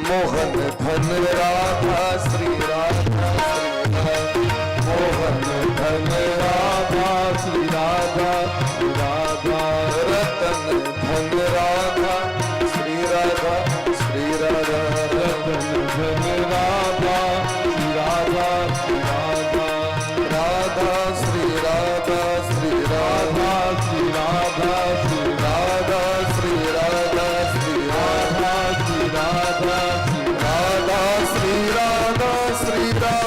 मोहन धन राधा श्री राधा श्री राधा। मोहन धन राधा श्री राधा श्री राधा। रतन धन राधा श्री राधा श्री राधा। रतन धन राधा श्री राधा श्री राधा। राधा श्री राधा श्री राधा। राधा श्री राधा श्री राधा श्री राधा श्री राधा। राधा श्री राधा श्री राधा श्री राधा श्री राधा।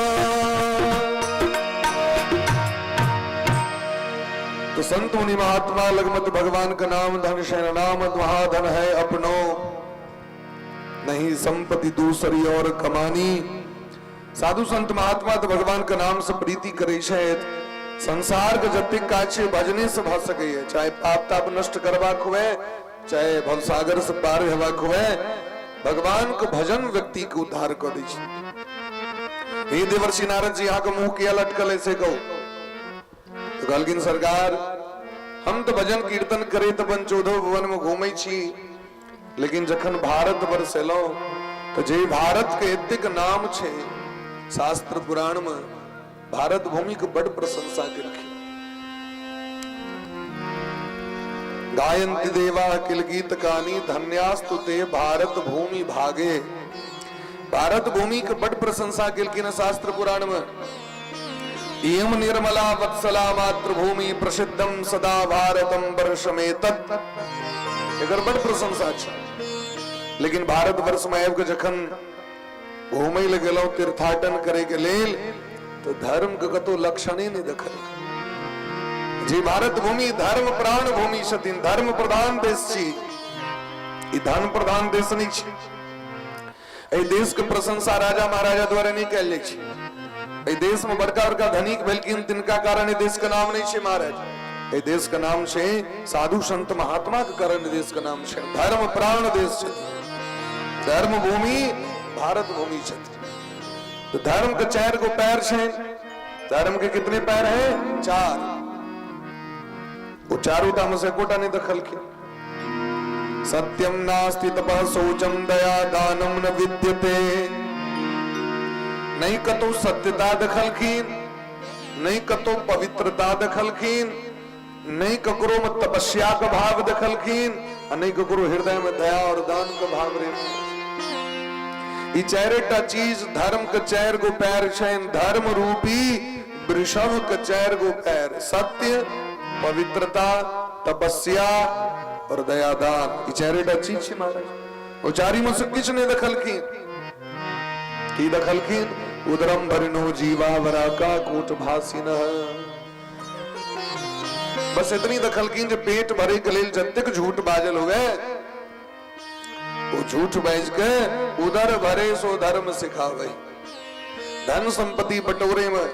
तो संत मुनि महात्मा लगमत भगवान का नाम धन शरण नाम महाधन है अपनो, नहीं संपत्ति दूसरी और कमानी। साधु संत महात्मा तो भगवान का नाम से प्रीति करे छथि। संसार के जतेक काज छै भजने से भऽ सकैए, चाहे पाप ताप नष्ट करबाक हुए, चाहे भवसागर से पार हेबाक हुए, भगवान के भजन व्यक्ति के उद्धार कऽ दै छै। हे देवर्षि नारद जी, अहाँके मुंह किया लटकल ऐसे कहू? तो कहलखिन, सरकार, हम तऽ भजन कीर्तन करैत अपन चौदह भुवन में घूमै छी, लेकिन जखन भारत वर्ष एलहुं तऽ जे भारत के एतेक नाम छै, शास्त्र पुराण में भारत भूमि के बड़ प्रशंसा केलखिन। गायन्ति देवा किल गीत कानी धन्यास्तु ते भारत भूमि भागे। भारत भूमि के बड़ प्रशंसा केलखिन शास्त्र पुराण में। इयम निर्मला वत्सला मातृभूमि प्रसिद्धम सदा भारतम वर्षमेतत्। एकर बड़ प्रशंसा छै। लेकिन भारत वर्ष में आबि के जखन घूमै लए गेलहुं तीर्थाटन करे के लेल, तऽ धर्म के कतौ लक्षणे नहि देखल। जे भारत भूमि धर्म प्राण भूमि छथिन, धर्म प्रधान देश छी, ई धन प्रधान देश नहि छै। एहि देश के प्रशंसा राजा महाराजा द्वारा नहि कयल जाइ छै। एहि देश में बड़का बड़का धनिक भेलखिन तिनका कारण एहि देश के नाम नहीं छै महाराज। एहि देश के नाम छै साधु संत महात्मा के कारण देश के नाम छै। धर्म प्राण देश छै, धर्म भूमि भारत भूमि छै। तो धर्म के चार गो पैर छै। धर्म के कितने पैर हैं? चार। वो चारू टा में से एकोटा नहीं देखलखिन। सत्यम नास्ति तपः शौचम दया दानम न विद्यते। नहीं कतौ सत्यता देखलखिन, नहीं कतौ पवित्रता देखलखिन, नहीं ककरो में तपस्या के भाव देखलखिन, आ नहीं ककरो हृदय में दया और दान के भाव रहे। ई चारिटा चीज धर्म के चारि गो पैर छनि। धर्म रूपी वृषभ के चारि गो पैर, सत्य, पवित्रता, तपस्या और दयादान, ई चारिटा चीज छै महाराज। ओ चारि में से किछु नहि देखलखिन। की देखलखिन? उदरम भरिनो जीवा वराका कोट भासिन। बस इतनी देखलखिन जे पेट भरे के लेल जतेक झूठ बाजल हुए ओ झूठ बाजि के उदर भरे सो धर्म सिखावे। धन संपत्ति बटोरे में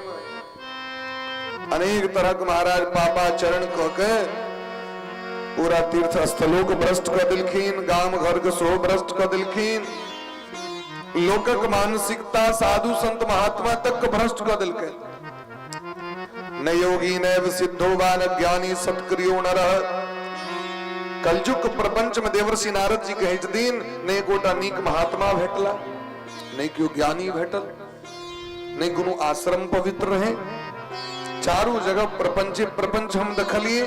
अनेक तरहक महाराज पापाचरण कऽ के पूरा तीर्थ स्थलों के भ्रष्ट कऽ देलखिन, गाम घर के सेहो भ्रष्ट कऽ देलखिन, लोकक मानसिकता साधु संत महात्मा तक के भ्रष्ट कऽ देलकै। न योगी नैव सिद्धो वा न ज्ञानी सत्क्रियो नर। कलयुग प्रपंच में देवर्षि नारद जी कहै छथिन, नहि एकोटा नीक महात्मा भेटला, नहि केओ ज्ञानी भेटल, नहि कोनो आश्रम पवित्र रहे। चारू जगह प्रपंचे प्रपंच हम देखलिए।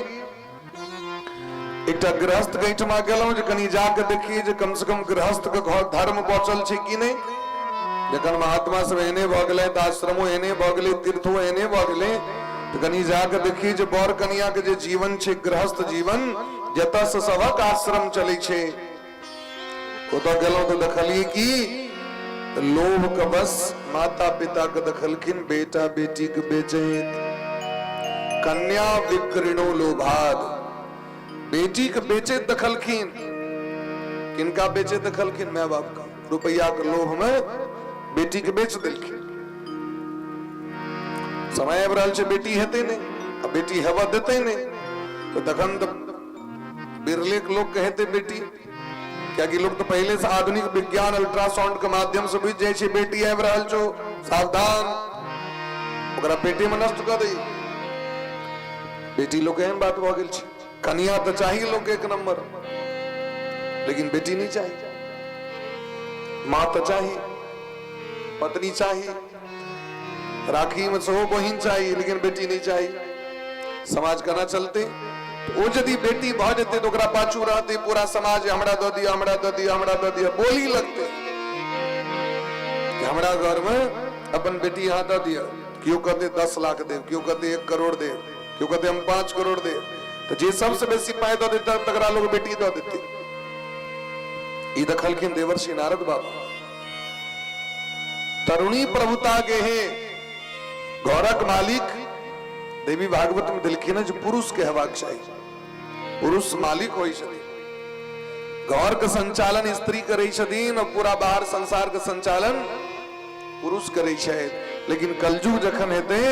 एकटा गृहस्थ के एहिठमा गेलहुँ जे कनि जाके देखिए जे कम से कम गृहस्थ के घर धर्म बचल छै कि नहि। जखन महात्मा सब एहने भऽ गेलै तऽ आश्रमो एहने भऽ गेलै, तीर्थो एहने भऽ गेलै, तऽ कनि जाके देखिए जे बर कनिया के जे जीवन छै, गृहस्थ जीवन, जतऽ से सबक आश्रम चलै छै, ओतऽ गेलहुँ तऽ देखलियै कि लोभ के बस माता पिता के देखलखिन बेटा बेटी के बेचैत। कन्या विक्रीणो लोभाद, बेटी के बेचैत देखलखिन। किनका बेचैत देखलखिन? माय बाप का। रुपैया के लोभ में बेटी के बेच देलखिन। समय आबि रहल छै, बेटी हेतै नहि आ बेटी हेबऽ देतै नहि, तऽ तखन तऽ बिरले के लोग के हेतै बेटी, कियाकि लोग तो पहले से आधुनिक विज्ञान अल्ट्रासाउंड के माध्यम से बुझि जाइ छै बेटी आबि रहल छौ, सावधान, ओकरा पेटे में नष्ट कऽ दै। बेटी लोग एहन बात भऽ गेल छै। कनिया तऽ चाही लोग एक नंबर, लेकिन बेटी नहीं चाही। माँ तऽ चाही, पत्नी चाही, राखी में सेहो बहिन चाही, लेकिन बेटी नहीं चाही। समाज केना चलते? ओ यदि बेटी भऽ जेतै तऽ ओकरा पाछू रहतै पूरा समाज, हमरा दऽ दिअ, हमरा दऽ दिअ, हमरा दऽ दिअ। बोली लगतै कि हमरा घरमे अपन बेटी यहाँ दऽ दिअ। केओ कहतै 10 लाख देब, केओ कहतै 1 करोड़ देब, केओ कहतै हम 5 करोड़ देब। तऽ जे सबसे बेसी पाइ दऽ देतै तकरा लोग बेटी दऽ देतै। ई देखलखिन देवर्षि नारद बाबा। तरुणी प्रभुता गेहे, घरक मालिक। देवी भागवत में देलखिन जे पुरुष के हेबाक चाही, पुरुष मालिक होइ छथिन। घर के संचालन स्त्री करै छथिन और पूरा बाहर संसार के संचालन पुरुष करै छै। लेकिन कलयुग जखन हेतै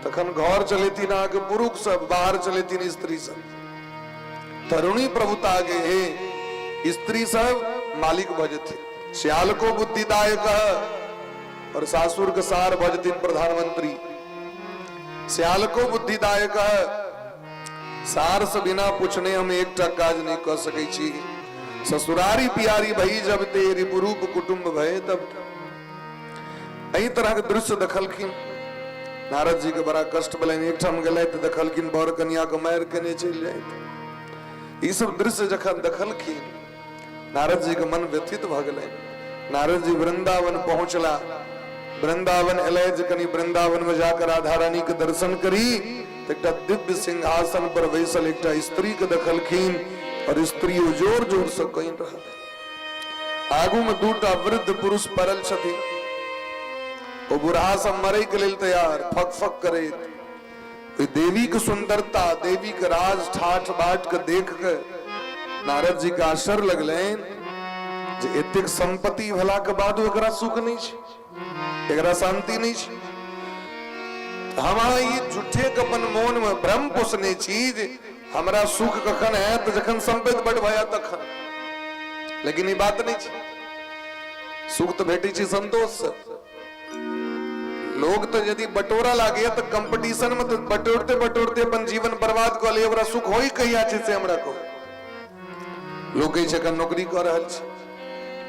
तखन घर चलेथिन अहाँके पुरुष सब, बाहर चलेथिन स्त्री सब। तरुणी प्रभुता गेहे, स्त्री सब मालिक भऽ जेथिन। श्याल को बुद्धिदायक और सासुर के सार भऽ जेथिन प्रधानमंत्री। श्याल को बुद्धिदायक, सार से बिना पूछने हम एकटा काज नहीं कऽ सकै छी। ससुरारी प्यारी भई जब तेरी पुरूप कुटुंब भय तब। एहि तरह के दृश्य देखलखिन नारद जी के, बड़ा कष्ट भेलनि। एकठाम गेलथि तऽ देखलखिन बर कनिया के मारि केने चलि जाइत। ई सब दृश्य जखन देखलखिन नारद जी के मन व्यथित भऽ गेलनि। नारद जी वृंदावन पहुँचला। वृंदावन एलै जे कनि वृंदावन में जाकर राधा रानी के दर्शन करी, तऽ एकटा दिव्य सिंहासन पर बैसल एकटा स्त्री के देखलखिन और स्त्री ओ जोर जोर से कहि रहल। आगू में दूटा वृद्ध पुरुष पड़ल छथिन। ओ बुढ़ा सब मरे के लेल तैयार, फक फक करैत। ओहि देवी के सुंदरता, देवी के राज ठाठ बाट के देख के नारद जी के आश्चर्य लगलनि जे एतेक संपत्ति भेला के बादो एकरा सुख नहि छै, एकरा शांति नहि छै। हम अहाँ ई झूठे के अपन मोन में भ्रम पोसने छी जे हमरा सुख कखन हैत, जखन संपत्ति बड भऽ जायत तखन। लेकिन ई बात नहि छै। सुख तऽ भेटै छै संतोष से। लोग तऽ यदि बटोरा लागैया तऽ कंपटीशन में तऽ बटोरते बटोरते अपन जीवन बर्बाद कऽ लैया, ओकरा सुख होइ कहिया छै से हमरा कहू। लोग कहै छै अखन नौकरी कऽ रहल छी,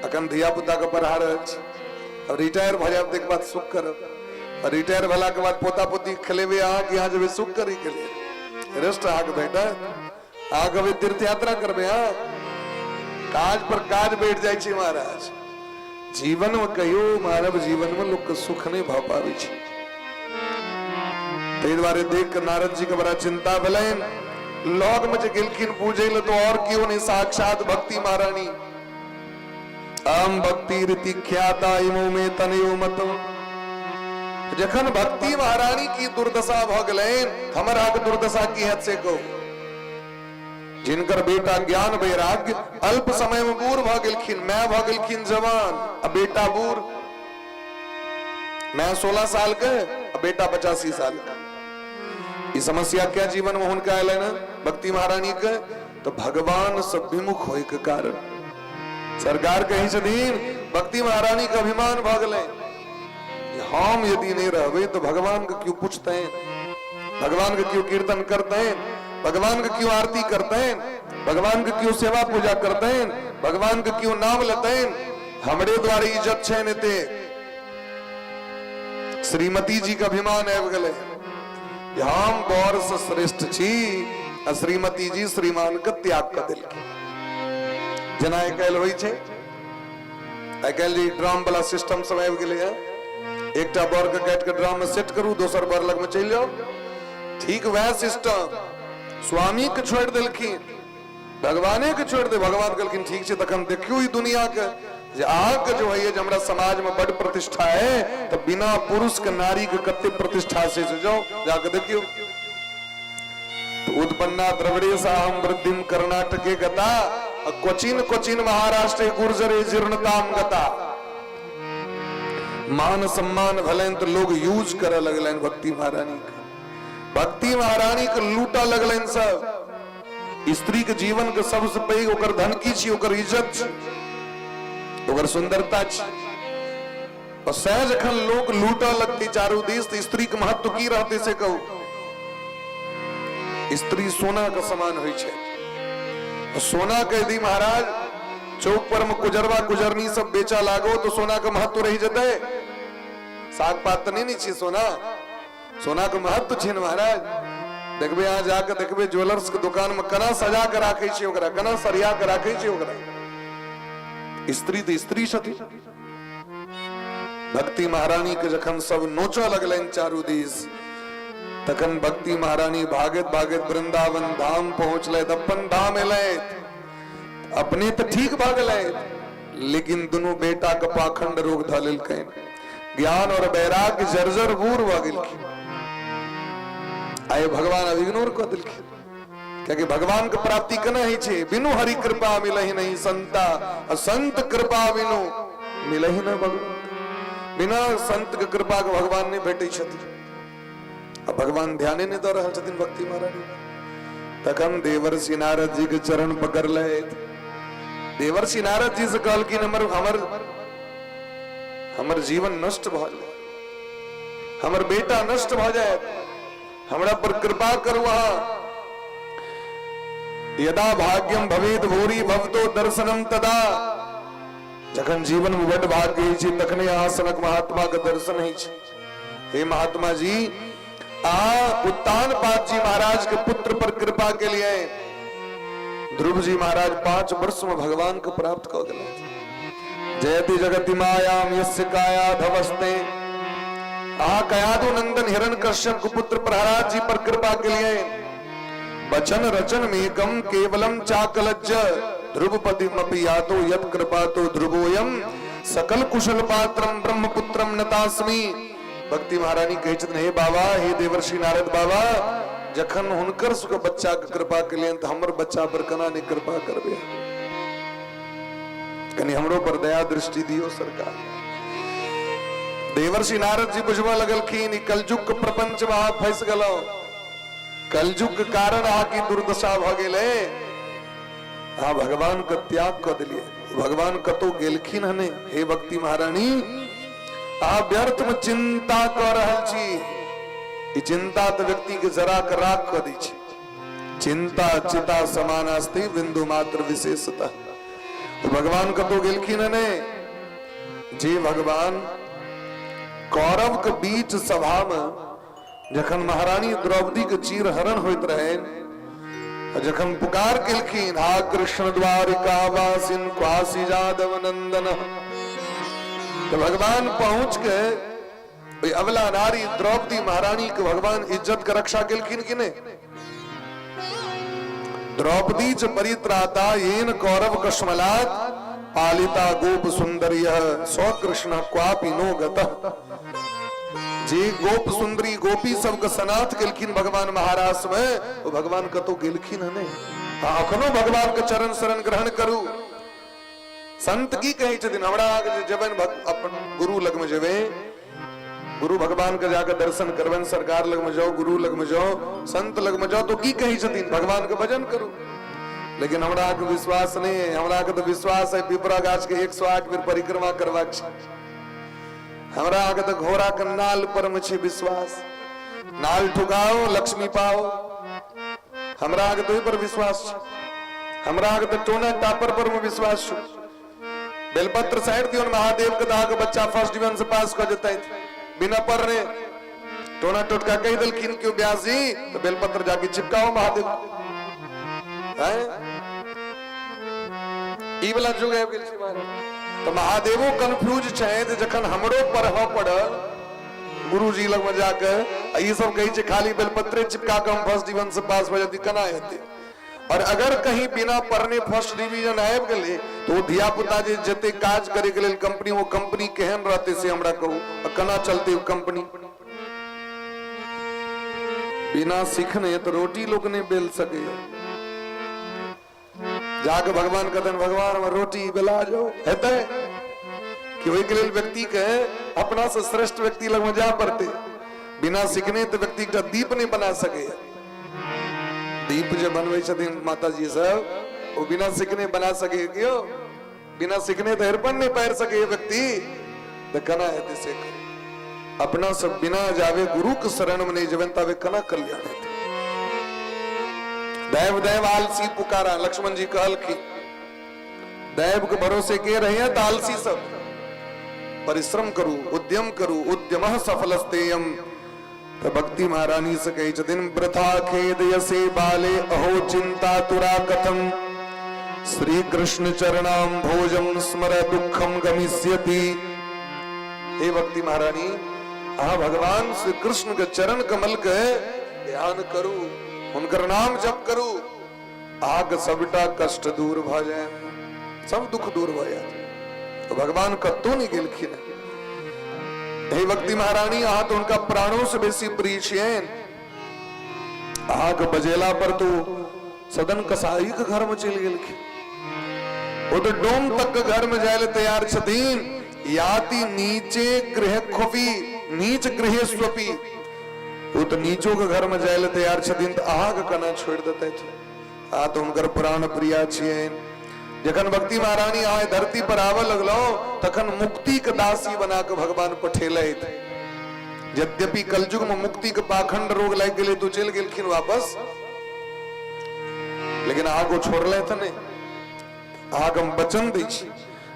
अखन धिया पुता के पढ़ा रहल छी, अब रिटायर भऽ जायब तकर बाद सुख करब, और रिटायर भेला के बाद पोता पोती खेलेबै अहाँ कि अहाँ जेबै सुख करै के लिए? रेस्ट अहाँके भेटत? अहाँ कहबै तीर्थ यात्रा करबै? अहाँ काज पर काज बैठ जाइ छै महाराज। जीवन में कहियो मानव जीवन में लोग के सुख नहीं भऽ पाबै छै। ताहि दुआरे देख के नारद जी के बड़ा चिंता भेलनि। लग में जे गेलखिन पूजै लए तो और केओ नहीं, साक्षात भक्ति महारानी। अहम भक्ति रीति ख्याता इमो में तनयो मत। जखन भक्ति महारानी की दुर्दशा भऽ गेलनि, हमर अहाँके दुर्दशा की हैत से कहू। जिनकर बेटा ज्ञान वैराग्य अल्प समय में बूढ़ भऽ गेलखिन, माय भऽ गेलखिन जवान आ बेटा बूढ़, माय 16 साल के आ बेटा 85 साल के। ई समस्या क्या जीवन में हुनका एलनि ने भक्ति महारानी के? तो भगवान से विमुख होय के कारण सरकार कही छथिन भक्ति महारानी के अभिमान भऽ गेलै, हम यदि नहीं रहबै तो भगवान के क्यों पूछते हैं, भगवान के क्यों कीर्तन करते हैं, भगवान के क्यों आरती करते हैं, भगवान के क्यों सेवा पूजा करते हैं, भगवान के क्यों नाम लेते हैं, हमरे द्वारे इज्जत छै ने। ते श्रीमती जी के अभिमान आबि गेलै, हम बर से श्रेष्ठ छी, आ श्रीमती जी श्रीमान के त्याग कऽ देलखिन। जेना आइ काल्हि होइ छै, आइ काल्हि जे ड्राम वाला सिस्टम सब आबि गेलै हँ, एकटा बर के काटि के ड्राम में सेट करू, दोसर बर लग में चलि जाउ। ठीक वएह सिस्टम, स्वामी के छोड़ि देलखिन, भगवाने के छोड़ि दे। भगवान कहलखिन ठीक छै, तखन देखियौ ई दुनिया के जे अहाँके जो होइए जे हमरा समाज में बड प्रतिष्ठा है, तऽ बिना पुरुष के नारी के कते प्रतिष्ठा से जाओ जाके देखियौ। उत्पन्ना द्रविड़े साहम वृद्धिम कर्नाटके गता, क्वचिन क्वचिन महाराष्ट्रे गुर्जरे जीर्णताम गता। मान सम्मान भलनि तो लोग यूज करे लगलनि भक्ति महारानी के, भक्ति महारानी के लूटा लगलनि सब। स्त्री के जीवन के सबसे पैघ ओकर धन की छी? ओकर इज्जत छी, ओकर सुंदरता छी। और सह जखन लोग लूटऽ लगते चारू दिस तो स्त्री के महत्व की रहते से कहू। स्त्री सोना के समान होइ छै। सोना के यदि महाराज चौक पर में कुजरवा कुजरनी सब बेचा लागो तो सोना के महत्व रहि जेतै? साग पात तऽ नहि ने छी सोना, सोना के महत्व छै ने महाराज। देखबै अहाँ जाके देखबै ज्वेलर्स के दुकान में केना सजा के राखै छै ओकरा, केना सरिया के राखै छै ओकरा। स्त्री तऽ स्त्री छथिन। भक्ति महारानी के जखन सब नोचऽ लगलनि चारू दिस, तखन भक्ति महारानी भागैत भागैत वृंदावन धाम पहुँचलथि, अपन धाम एलथि। अपने तऽ ठीक भऽ गेलथि, लेकिन दुनू बेटा के पाखंड रोग धऽ लेलकनि। ज्ञान और वैराग्य जर्जर बूढ़ भऽ गेलखिन। आइ भगवान अब इग्नोर कऽ देलखिन, कियाकि भगवान के प्राप्ति केना होइ छै? बिनु हरि कृपा मिलहि नहीं संता, आ संत कृपा बिनु मिलहि न भगवान। बिना संत के कृपा के भगवान नहीं भेटै छथिन। आ भगवान ध्याने नहीं दऽ रहल छथिन भक्ति महारानी। तखन देवर्षि नारद जी के चरण पकड़लथि। देवर्षि नारद जी से कहलखिन हमर हमर हमर जीवन नष्ट भऽ जायत, हमर बेटा नष्ट भऽ जायत, हमरा पर कृपा करू अहाँ। यदा भाग्यम भवेद भूरी भवतो दर्शनम तदा। जखन जीवन में बड भाग्य होइ छै तखने अहाँ सनक महात्मा के दर्शन होइ छै। हे महात्मा जी, अहाँ उत्तान पाद जी महाराज के पुत्र पर कृपा के लिए ध्रुव जी महाराज 5 वर्ष में भगवान के प्राप्त कऽ गेलथि। जयति जगति मायाम यस्य काया धवस्ते। अहाँ कयादु नंदन हिरण कश्यप के पुत्र प्रहलाद जी पर कृपा के लिए वचन रचन मेकम केवलम चाकलज्ज ध्रुवपतिमपि यातो यत कृपा तो ध्रुवोयम सकल कुशल पात्रम ब्रह्मपुत्रम नतास्मि। भक्ति महारानी कहै छथिन हे बाबा, हे देवर्षि नारद बाबा, जखन हुनकर सबके बच्चा के कृपा के लिए तऽ हमर बच्चा पर केना नहि कृपा करबै? कनि हमरो पर दया दृष्टि दियौ सरकार। देवर्षि नारद जी बुझबऽ लगलखिन, ई कलयुग के प्रपंच में अहाँ फंसि गेलहुँ, कलयुग के कारण अहाँके दुर्दशा भऽ गेलै। अहाँ भगवान के त्याग कऽ देलियै, भगवान कतौ गेलखिन हन नहि। हे भक्ति महारानी, अहाँ व्यर्थ में चिंता कऽ रहल छी। ई चिंता तऽ व्यक्ति के जरा के राख कऽ दै छै। चिंता चिता समानास्ति बिंदु मात्र विशेषता। तो भगवान कतौ गेलखिन हन नहि। जे भगवान कौरव के बीच सभा में जखन महारानी द्रौपदी के चीर हरण होइत रहे, जखन पुकार केलखिन, हा कृष्ण द्वारिका वासिन क्वासी जादव नंदन, तो भगवान पहुंच के ओहि अबला नारी द्रौपदी महारानी के भगवान इज्जत के रक्षा केलखिन कि नहि? द्रौपदी च परित्राता येन कौरव कश्मलात् पालिता गोप सुंदर्य सौ कृष्ण क्वापि नो गतः। जे गोप सुंदरी गोपी सबके सनाथ केलखिन भगवान महाराज में, ओ भगवान कतौ गेलखिन हने। अखनो भगवान के चरण शरण ग्रहण करू। संत की कहै छथिन, हमरा अहाँके जे जेबनि अपन गुरु लगमे जेबै, गुरु भगवान के जाके दर्शन करबनि, सरकार लगमे जाउ, गुरु लगमे जाउ, संत लगमे जाउ, तो की कहै छथिन? भगवान के भजन करू। लेकिन हमरा अहाँके विश्वास नहि है। हमरा अहाँके तऽ विश्वास है पिपरा गाछ के 108 बेर परिक्रमा करबाक छै। हमरा अहाँके तऽ घोड़ा के नाल पर मे छै विश्वास, नाल ठुकाओ लक्ष्मी पाओ। हमरा अहाँके तऽ ओहि पर विश्वास छै। हमरा अहाँके तऽ टोना टापर पर मे विश्वास छै। बेलपत्र साइड दियौ महादेव के तऽ अहाँके बच्चा फर्स्ट डिवीजन से पास कऽ जेतै बिना पढ़ने। टोना टोटका कहि देलखिन क्यों व्यास जी, तो बेलपत्र जाके चिपकाओ महादेव। हैं ई वाला जुग आबि गेल छै महाराज। तऽ महादेवो कंफ्यूज छै जे जखन हमरो पढ़ऽ पड़ल गुरुजी लगमे जाके, आ ई सब कहै छै खाली बेलपत्रे चिपका के हम फर्स्ट डिवीजन से पास भऽ जैती, केना हेतै? और अगर कहीं बिना पढ़ने फर्स्ट डिवीजन आबि गेलै तो ओ धिया पुता जे जते काज करे के लेल कंपनी, ओ कंपनी केहन रहतै से हमरा कहू, आ केना चलतै ओ कंपनी? बिना सीखने तो रोटी लोक नहि बेल सकैया। जाके भगवान कहतनि, भगवान हमर रोटी बेला जाओ, हेतै कि? ओहिके लेल व्यक्ति के अपना से श्रेष्ठ व्यक्ति लगमे जाय पड़तै। बिना सीखने तऽ व्यक्ति एकटा दीप नहि बना सकैया। दीप जे बनबै छथिन माता जी सब, ओ बिना सीखने बना सकैया केओ? बिना सीखने तऽ अरिपन नहि पारि सकैया व्यक्ति, तऽ केना हेतै से? अपना सब बिना जावे गुरु के शरण में नहीं जेबनि ताबे केना कल्याण हेतै? दैव दैव आलसी पुकारा, लक्ष्मण जी कहलखिन, दैव के भरोसे के रहे तऽ आलसी सब। परिश्रम करू, उद्यम करू, उद्यम सफलस्तेयम। तऽ भक्ति महारानी से कहै छथिन, वृथा खेद यसे बाले अहो चिंता तुरा कथम, श्री कृष्ण चरणाम भोजम स्मर दुखम गमिष्यति। हे भक्ति महारानी, अहाँ भगवान श्री कृष्ण के चरण कमल के ध्यान करू, हुनकर नाम जप करू, अहाँके सबटा कष्ट दूर भऽ जाय, सब दुख दूर भऽ जायत। तो भगवान कतौ नहि गेलखिन। हे भक्ति महारानी, अहाँ तो उनका प्राणों से बेसी प्रिय छियनि। अहाँके बजेला पर तो सदन कसाई के घर में चलि गेलखिन। ओ तो डोम तक के घर में जाय ले तैयार छथिन। याति नीचे गृह खोपी नीच गृह स्वपी, ओ तो नीचो के घर में जाय ले तैयार छथिन, तऽ अहाँके केना छोड़ि देतथि? आ तऽ हुनकर प्राण प्रिया छियनि। जखन भक्ति महारानी अहाँ धरती पर आबऽ लगलहुँ, तखन मुक्ति के दासी बना के भगवान पठेलथि। यद्यपि कलयुग में मुक्ति के पाखंड रोग लागि गेलै तो चलि गेलखिन वापस, लेकिन अहाँके छोड़लथि नहि। अहाँके हम वचन दै छी,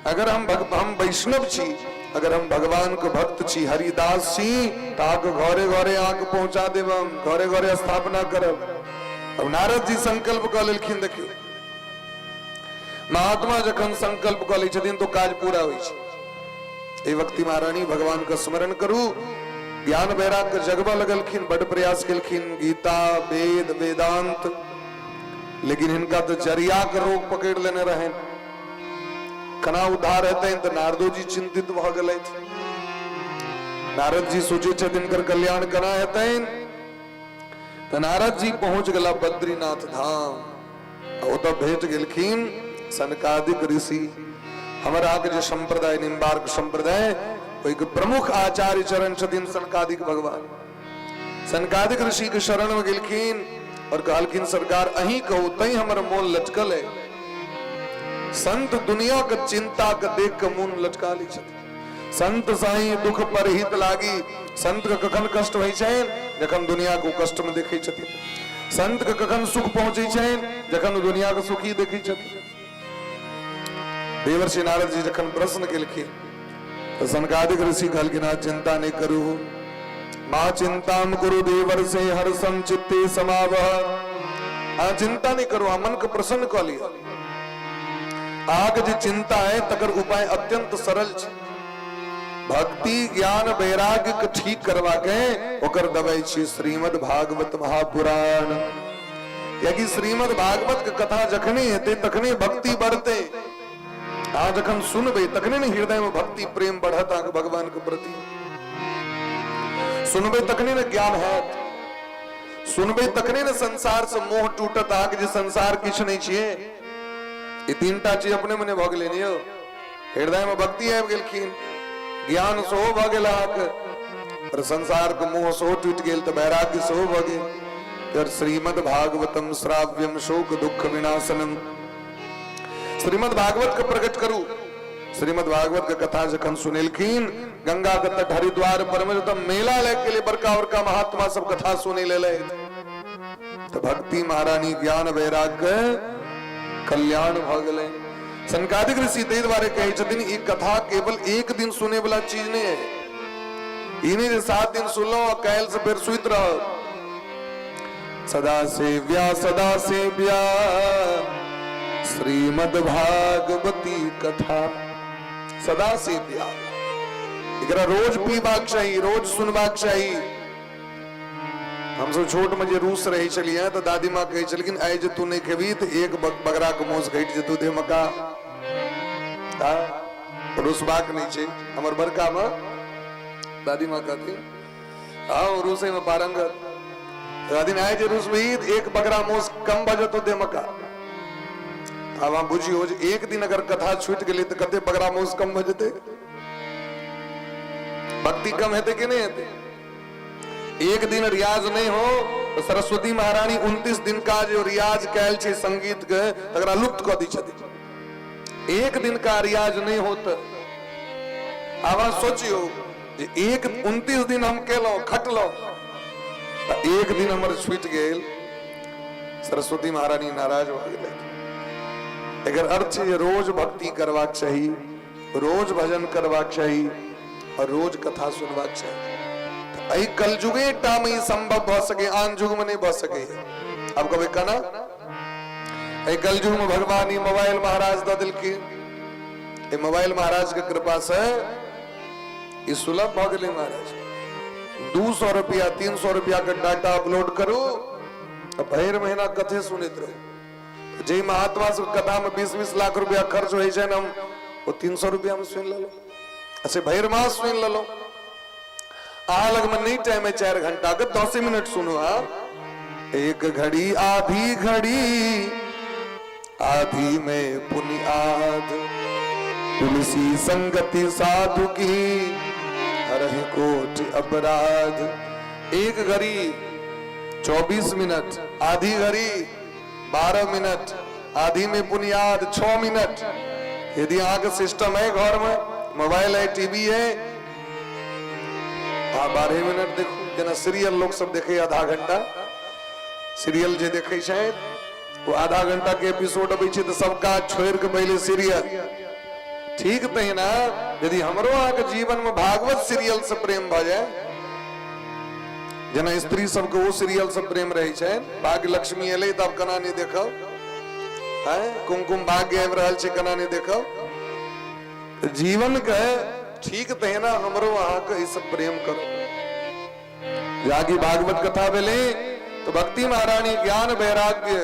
अगर हम वैष्णव छी, अगर हम भगवान के भक्त छी, हरिदास छी, तऽ अहाँके घरे घरे अहाँके पहुंचा देब, हम घरे घरे स्थापना करब। अब नारद जी संकल्प कऽ लेलखिन। देखियौ, महात्मा जखन संकल्प कऽ लै छथिन तो काज पूरा होइ छै। एहि भक्ति महारानी, भगवान के स्मरण करू। ज्ञान वैराग के जगबऽ लगलखिन, बड प्रयास केलखिन, गीता वेद वेदांत, लेकिन हिनका तऽ जरिया के रोग पकड़ लेने रहनि। केना उद्धार हेतनि? तऽ नारदो जी चिंतित भऽ गेलथि। नारद जी सोचै छथिन, हिनकर कल्याण केना हेतनि? तऽ नारद जी पहुंच गेला बद्रीनाथ धाम। ओतऽ भेट गेलखिन सनकादिक ऋषि। हमर अहाँके जे संप्रदाय निम्बार्क संप्रदाय, ओहिके प्रमुख आचार्य चरण छथिन सनकादिक भगवान। सनकादिक ऋषि के शरण में गेलखिन और कहलखिन, सरकार अहीं कहू तई हमर मोन लटकल है। संत दुनिया के चिंता के देख के मोन लटका लै छथिन। संत साई दुख पर हित लागी। संत के कखन कष्ट होइ छनि? जखन दुनिया के कष्ट में देखै छथिन। संत के कखन सुख पहुंचै छनि? जखन दुनिया के सुखी देखै छथिन। देवर्षि नारद जी जखन प्रश्न केलखिन तऽ सनकादिक ऋषि कहलखिन, अहाँ चिंता नहि करू। माँ चिंताम कुरु देवर से हर्षम चित्ते समावह। अहाँ चिंता नहि करू, अहाँ मन के प्रसन्न कऽ लिअ। अहाँके जे चिंता है तकर उपाय अत्यंत सरल छै। भक्ति ज्ञान वैराग्य के ठीक करवा के ओकर दवाई छी श्रीमद् भागवत महापुराण। कियाकि श्रीमद् भागवत के कथा जखने हेतै तखने भक्ति बढ़तै। अहाँ जखन सुनबै तखने ने हृदय में भक्ति प्रेम बढ़त अहाँके भगवान के प्रति। सुनबै तखने ने ज्ञान हैत, सुनबै तखने ने संसार से मोह टूटत अहाँके जे संसार किछु नहि छियै। ई तीनटा चीज अपने मने भऽ गेलै ने यौ। हृदय में भक्ति आबि गेलखिन, ज्ञान सेहो भऽ गेल अहाँके, और संसार के मोह सेहो टूटि गेल तऽ वैराग्य सेहो भऽ गेल। तर श्रीमद् भागवतम श्राव्यम शोक दुख विनाशनम। श्रीमद् भागवत के प्रकट करू। श्रीमद् भागवत के कथा जखन सुनेलखिन गंगा के तट हरिद्वार पर में, तऽ मेला लागि गेलै, बड़का बड़का महात्मा सब कथा सुनै लेल तऽ भक्ति महारानी ज्ञान वैराग्य कल्याण भऽ गेलै। सनकादिक ऋषि ताहि दुआरे कहै छथिन ई कथा केवल एक दिन सुने वाला चीज नहि है। ई नहि जे 7 दिन सुनलहुँ आ काल्हि से फेर सुति रहब। सदा सेव्या सदा सेव्या श्रीमद् भागवती कथा सदा सेव्या। एकरा रोज पीबाक चाही, रोज सुनबाक चाही। हमसब छोट में जे रूस रहे छलियै तऽ दादी माँ कहै छलखिन, आइ जे तू नहि खेबही तऽ एक बगरा के मोस घटि जेतौ देह मका। रुसबाक नहि छै। हमर बड़का में दादी माँ कहथिन, आओ रूसे में पारंगत। कहथिन, आइ जे रुसबही तऽ एक बकरा मोस कम भऽ जेतौ देह मका। आब अहाँ बुझियौ जे एक दिन अगर कथा छूटि गेलै तऽ कते बकरा मोस कम भऽ जेतै, भक्ति कम हेतै कि नहि हेतै? एक दिन रियाज नहीं हो तो सरस्वती महारानी 29 दिन का जो रियाज कैल छै संगीत के तकरा लुप्त कऽ दै छथिन। एक दिन का रियाज नहीं हो तऽ आब अहाँ सोचियौ जे एक 29 दिन हम केलहुँ, खटलहुँ, तऽ एक दिन हमर छूटि गेल, सरस्वती महारानी नाराज भऽ गेलै। एकर अर्थ छै जे रोज भक्ति करबाक चाही, रोज भजन करबाक चाही और रोज कथा सुनबाक चाही। एहि कलयुगे टा में ई संभव भऽ सके, आन युग में नहीं भऽ सके। आब कहबै केना? एहि कलयुग में भगवान ई मोबाइल महाराज दऽ देलखिन। एहि मोबाइल महाराज के कृपा से ई सुलभ भऽ गेलै महाराज। 200 रुपया 300 रुपया के डाटा अपलोड करू आ भरि महीना कथे सुनैत रहू। जे महात्मा सब कथा में 20-20 लाख रुपया खर्च होइ छै, हम ओ 300 रुपया में सुनि लेलहुँ, से भरि मास सुनि लेलहुँ। अहाँ लगमे नहि टाइम है 4 घंटा के, 10 मिनट सुनू। हाँ, एक घड़ी आधी घड़ी आधी में पुनि आध, तुलसी संगति साधु की हरहि कोटि अपराध। एक घड़ी 24 मिनट, आधी घड़ी 12 मिनट, आधी में बुनियाद 6 मिनट। यदि अहाँके सिस्टम है, घर में मोबाइल है, टीवी है, अहाँ 12 मिनट देखू। जेना सीरियल लोक सब देखे, आधा घंटा सीरियल जे देखे छै, ओ आधा घंटा के एपिसोड अबै छै तऽ सब काज छोड़ि के पहिले सीरियल। ठीक तहिना यदि हमरो अहाँके जीवन में भागवत सीरियल से प्रेम भऽ जाय, जेना स्त्री सबके ओ सीरियल से प्रेम रहै छै, भाग्य लक्ष्मी एलै तऽ आब केना नहि देखब, हैं कुमकुम भाग्य आबि रहल छै केना नहि देखब। जीवन के ठीक तहिना हमरो अहाँके ई सब प्रेम करू। जागी भागवत कथा भेलै तो भक्ति महारानी ज्ञान वैराग्य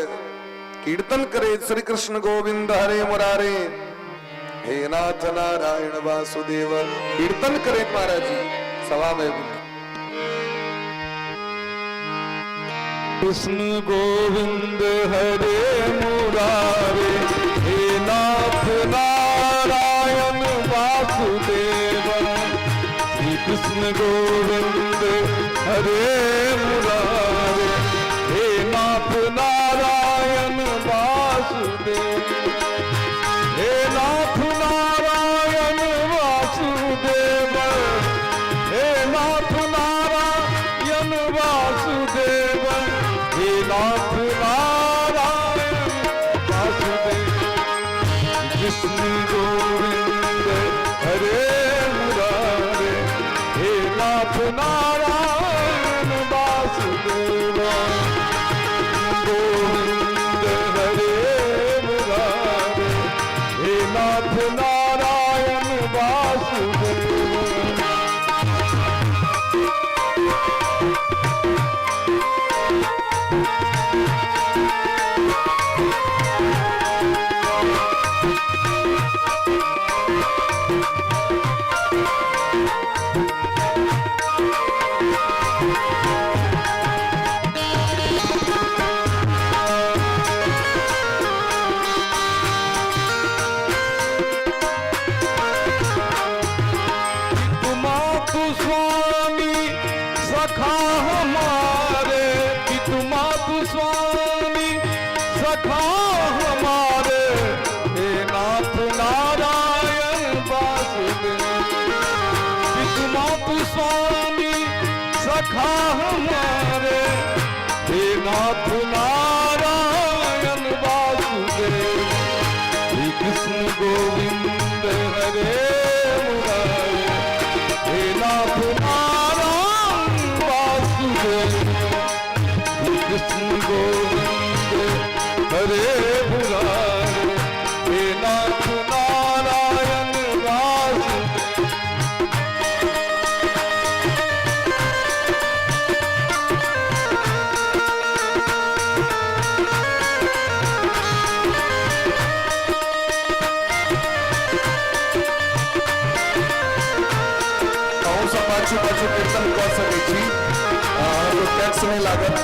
कीर्तन करे, श्री कृष्ण गोविंद हरे मुरारे, हे नाथ नारायण वासुदेव। कीर्तन करे महाराज जी सभा में। कृष्ण गोविंद हरे मुरारे, हे नाथ नारायण वासुदेव। कृष्ण गोविंद हरे मुरारे, हे नाथ नारायण वासुदेव, हे नाथ नारायण वासुदेव, हे नाथ नारायण वासुदेव, हे नाथ नारायण वासुदेव। कृष्ण गोविंद हरे मुरारे, हे नाथ नारायण वासुदेव। गोविंद हरे मुरारे, हे नाथ नारायण वासुदेव। मातु स्वामी सखा हमारे, पितु मातु स्वामी सखा हमारे, हे नाथ नारायण वासुदेव। पितु मातु स्वामी सखा हमारे, हे नाथ नारायण वासुदेव। श्री कृष्ण गोविंद हरे मुरारे, हे नाथ नारायण वासुदेव। श्री कृष्ण गोविंद हरे मुरारे, हे नाथ नारायण वासुदेव। अहूँ सब पाछू पाछू कीर्तन कऽ सकै छी, अहाँके टैक्स नहि लागत।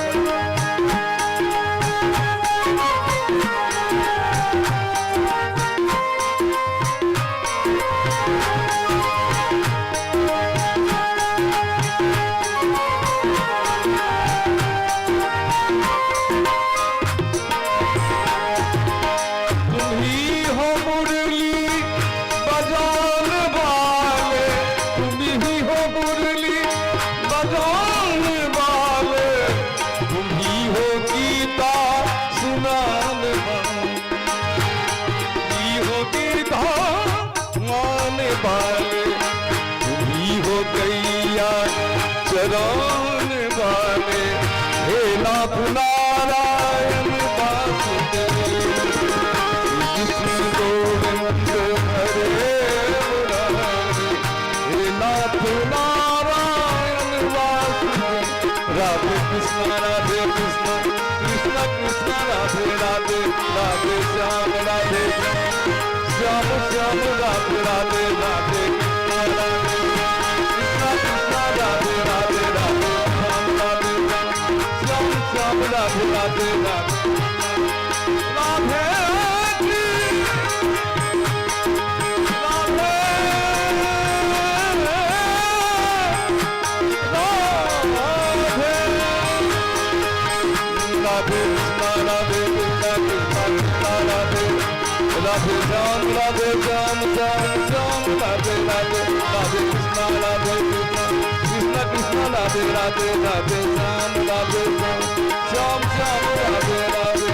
तुम ही हो मुरली बजाने वाले, तुम ही हो मुरली बजाने वाले, तुम ही हो गीता सुनाने वाले, तुम ही हो गीता सुनाने वाले, तुम ही हो गैया चराने वाले, हे नाथ नारायण वासुदेव। कृष्ण गोविंद हरे मुरारे, हे नाथ नारायण वासुदेव। राधे कृष्ण राधे कृष्ण कृष्ण कृष्ण राधे राधे, राधे श्याम राधे श्याम श्याम राधे राधे, राधे कृष्ण राधे कृष्ण कृष्ण राधे राधे, राधे श्याम राधे श्याम श्याम राधे राधे, राधे राधे राधे राधे, राधे कृष्ण राधे कृष्ण कृष्ण कृष्ण राधे राधे, श्याम राधे श्याम श्याम श्याम राधे राधे, राधे कृष्ण राधे कृष्ण कृष्ण कृष्ण राधे राधे, राधे श्याम राधे श्याम श्याम श्याम राधे राधे।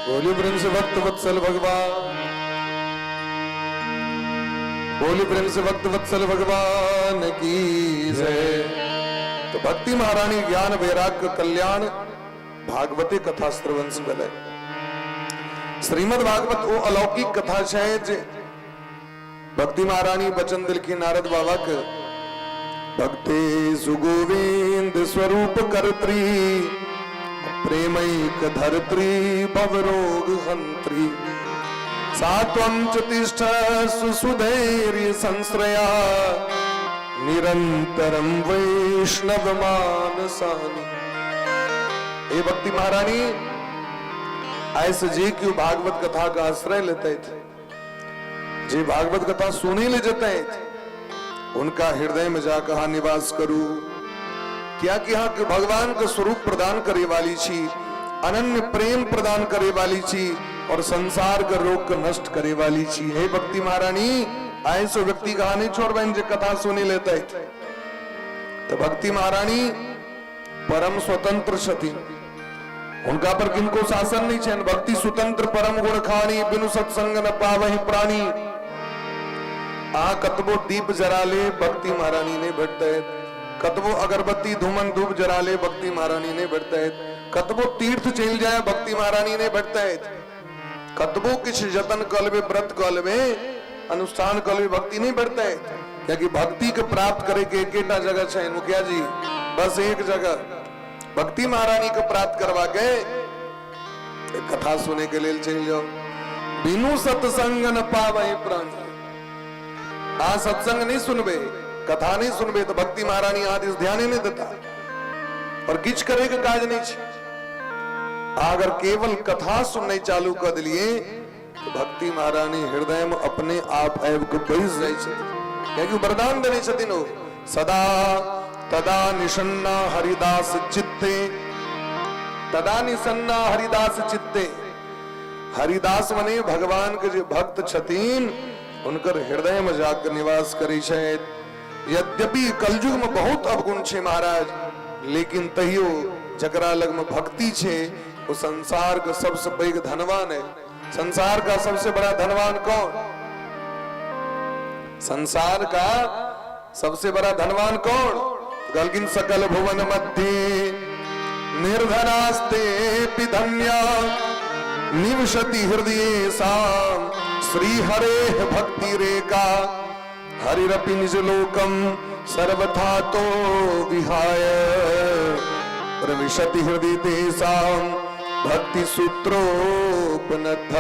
बोलिए प्रेम से भक्त वत्सल भगवान, बोलिए प्रेम से भक्त वत्सल भगवान की जय। तो भक्ति महारानी ज्ञान वैराग्य कल्याण भागवती कथा श्रवण से भेलै। श्रीमद् भागवत ओ अलौकिक कथा छै जे भक्ति महारानी वचन दिलखिन नारद बाबा के, भक्ति सुगोविंद स्वरूप करत्री, प्रेमैक धरत्री भव रोग हंत्री, सात्वं च तिष्ठ सुसुधैर्य संश्रया, निरंतरम वैष्णव मानसानि। हे भक्ति महारानी, ऐसे जे क्यों भागवत कथा का आश्रय लेते थे, जे भागवत कथा सुनी ले जते थे, हुनका हृदय में जाकर अहाँ निवास करू, कियाकि अहाँ के भगवान के स्वरूप प्रदान करे वाली छी, अनन्य प्रेम प्रदान करे वाली छी और संसार के रोग के नष्ट करे वाली छी। हे भक्ति महारानी, ऐसो व्यक्ति के अहाँ नहीं छोड़बनि जे कथा सुनि लेतै। तो भक्ति महारानी परम स्वतंत्र छथिन, हुनका पर किनको शासन नहीं छनि। भक्ति स्वतंत्र परम गुण खानी, बिनु सत्संग न पावहि प्राणी। अहाँ कतबो दीप जरा ले भक्ति महारानी नहीं भेटतै, कतबो अगरबत्ती धूमन धूप जरा ले भक्ति महारानी नहीं भेटतै, कतबो तीर्थ चलि जाए भक्ति महारानी नहीं भेटतै, कतबो किछु जतन कऽ लेबै, व्रत कऽ लेबै, अनुष्ठान कऽ लेबै, भक्ति नहीं भेटतै। कियाकि भक्ति के प्राप्त करे के एकेटा जगह छै मुखिया जी, बस एक जगह भक्ति महारानी के प्राप्त करवा के कथा सुने के लेल चलि जाओ। बिनु सत्संग न पावहि प्राणी। अहाँ सत्संग नहीं सुनबे, कथा नहीं सुनबे तो भक्ति महारानी अहाँ दिस ध्यान नहीं देता और किछु करे के काज नहीं छै। अगर केवल कथा सुनने चालू कर दिलिए तो भक्ति महारानी हृदय में अपने आप आबि के बैस जाइ छथिन, कियाकि वरदान देने छथिन ओ सदा तदा निषन्ना हरिदास चित्ते, तदा निषन्ना हरिदास चित्ते। हरिदास मने भगवान के जे भक्त छथिन हुनकर हृदय में जाकर निवास करै छथि। यद्यपि कलयुग में बहुत अवगुण छै महाराज, लेकिन तैयो जकरा लग में भक्ति छै वो संसार के सबसे पैघ धनवान है। संसार का सबसे बड़ा धनवान कौन? संसार का सबसे बड़ा धनवान कौन? कहलखिन सकल भुवन मध्य निर्धनास्ते धन्या निवसति हृदय साम श्री हरे भक्ति रेखा हरिरपि निज लोकम सर्वथा तो विहाय प्रविशति हृदय तेषां भक्ति सूत्रोपनद्ध।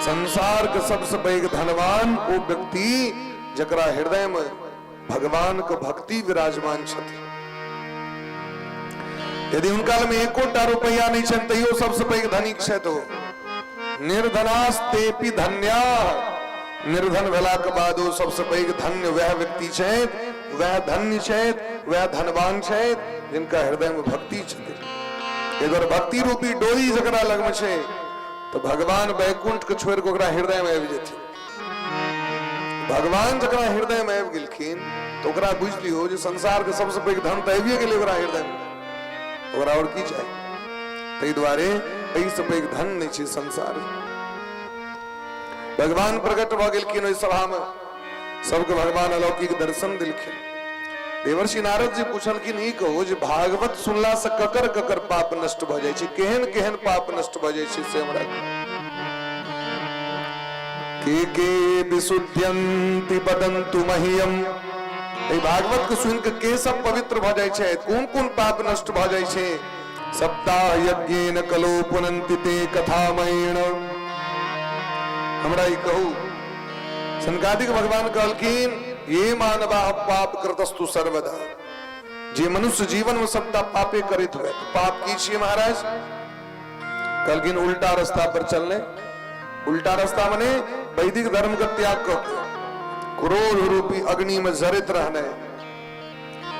संसार के सबसे पैघ धनवान ओ व्यक्ति जकरा हृदय में भगवान के भक्ति विराजमान छथि। यदि हुनका में एकोटा रुपया नहीं छनि तैयो सबसे पैघ धनिक छथि ओ। निर्धनास्तेपि धन्या, निर्धन भेला के बाद ओ सबसे पैघ धन्य वह व्यक्ति छथि, वह धन्य छथि, वह धनवान छथि जिनका हृदय में भक्ति छथि। अगर भक्ति रूपी डोरी जकरा लग में छै तो भगवान वैकुंठ के छोड़ के ओकरा हृदय में आबि जेथिन। भगवान जकरा हृदय में आबि गेलखिन तो ओकरा बुझि लियौ जे संसार के सबसे पैघ धन तऽ आबिए गेलै ओकरा हृदय में, ओकरा और की चाही। ताहि दुआरे एहिसँ पैघ धन नहि छै संसार। भगवान प्रकट भऽ गेलखिन ओहि सभा में, सबके भगवान अलौकिक दर्शन देलखिन। देवर्षि नारद जी पूछलखिन, ई कहू जे भागवत सुनला से ककर ककर पाप नष्ट भऽ जाइ छै, केहन केहन पाप नष्ट भऽ जाइ छै से हमरा के के विशुद्ध्यन्ति वदन्तु मह्यम। एहि भागवत के सुनि के के सब पवित्र भऽ जाइ छै, कोन कोन पाप नष्ट भऽ जाइ छै। सप्ताह यज्ञेन कलो पुनन्ति ते कथामयेण। हमरा ई कहू, सनकादिक भगवान कहलखिन ये मानवा पाप कृतस्तु सर्वदा, जे मनुष्य जीवन में सबटा पापे करैत हुए। पाप की छियै महाराज? कहलखिन उल्टा रास्ता पर चलने। उल्टा रास्ता मने वैदिक धर्म के त्याग कऽ के क्रोध रूपी अग्नि में जरित रहने,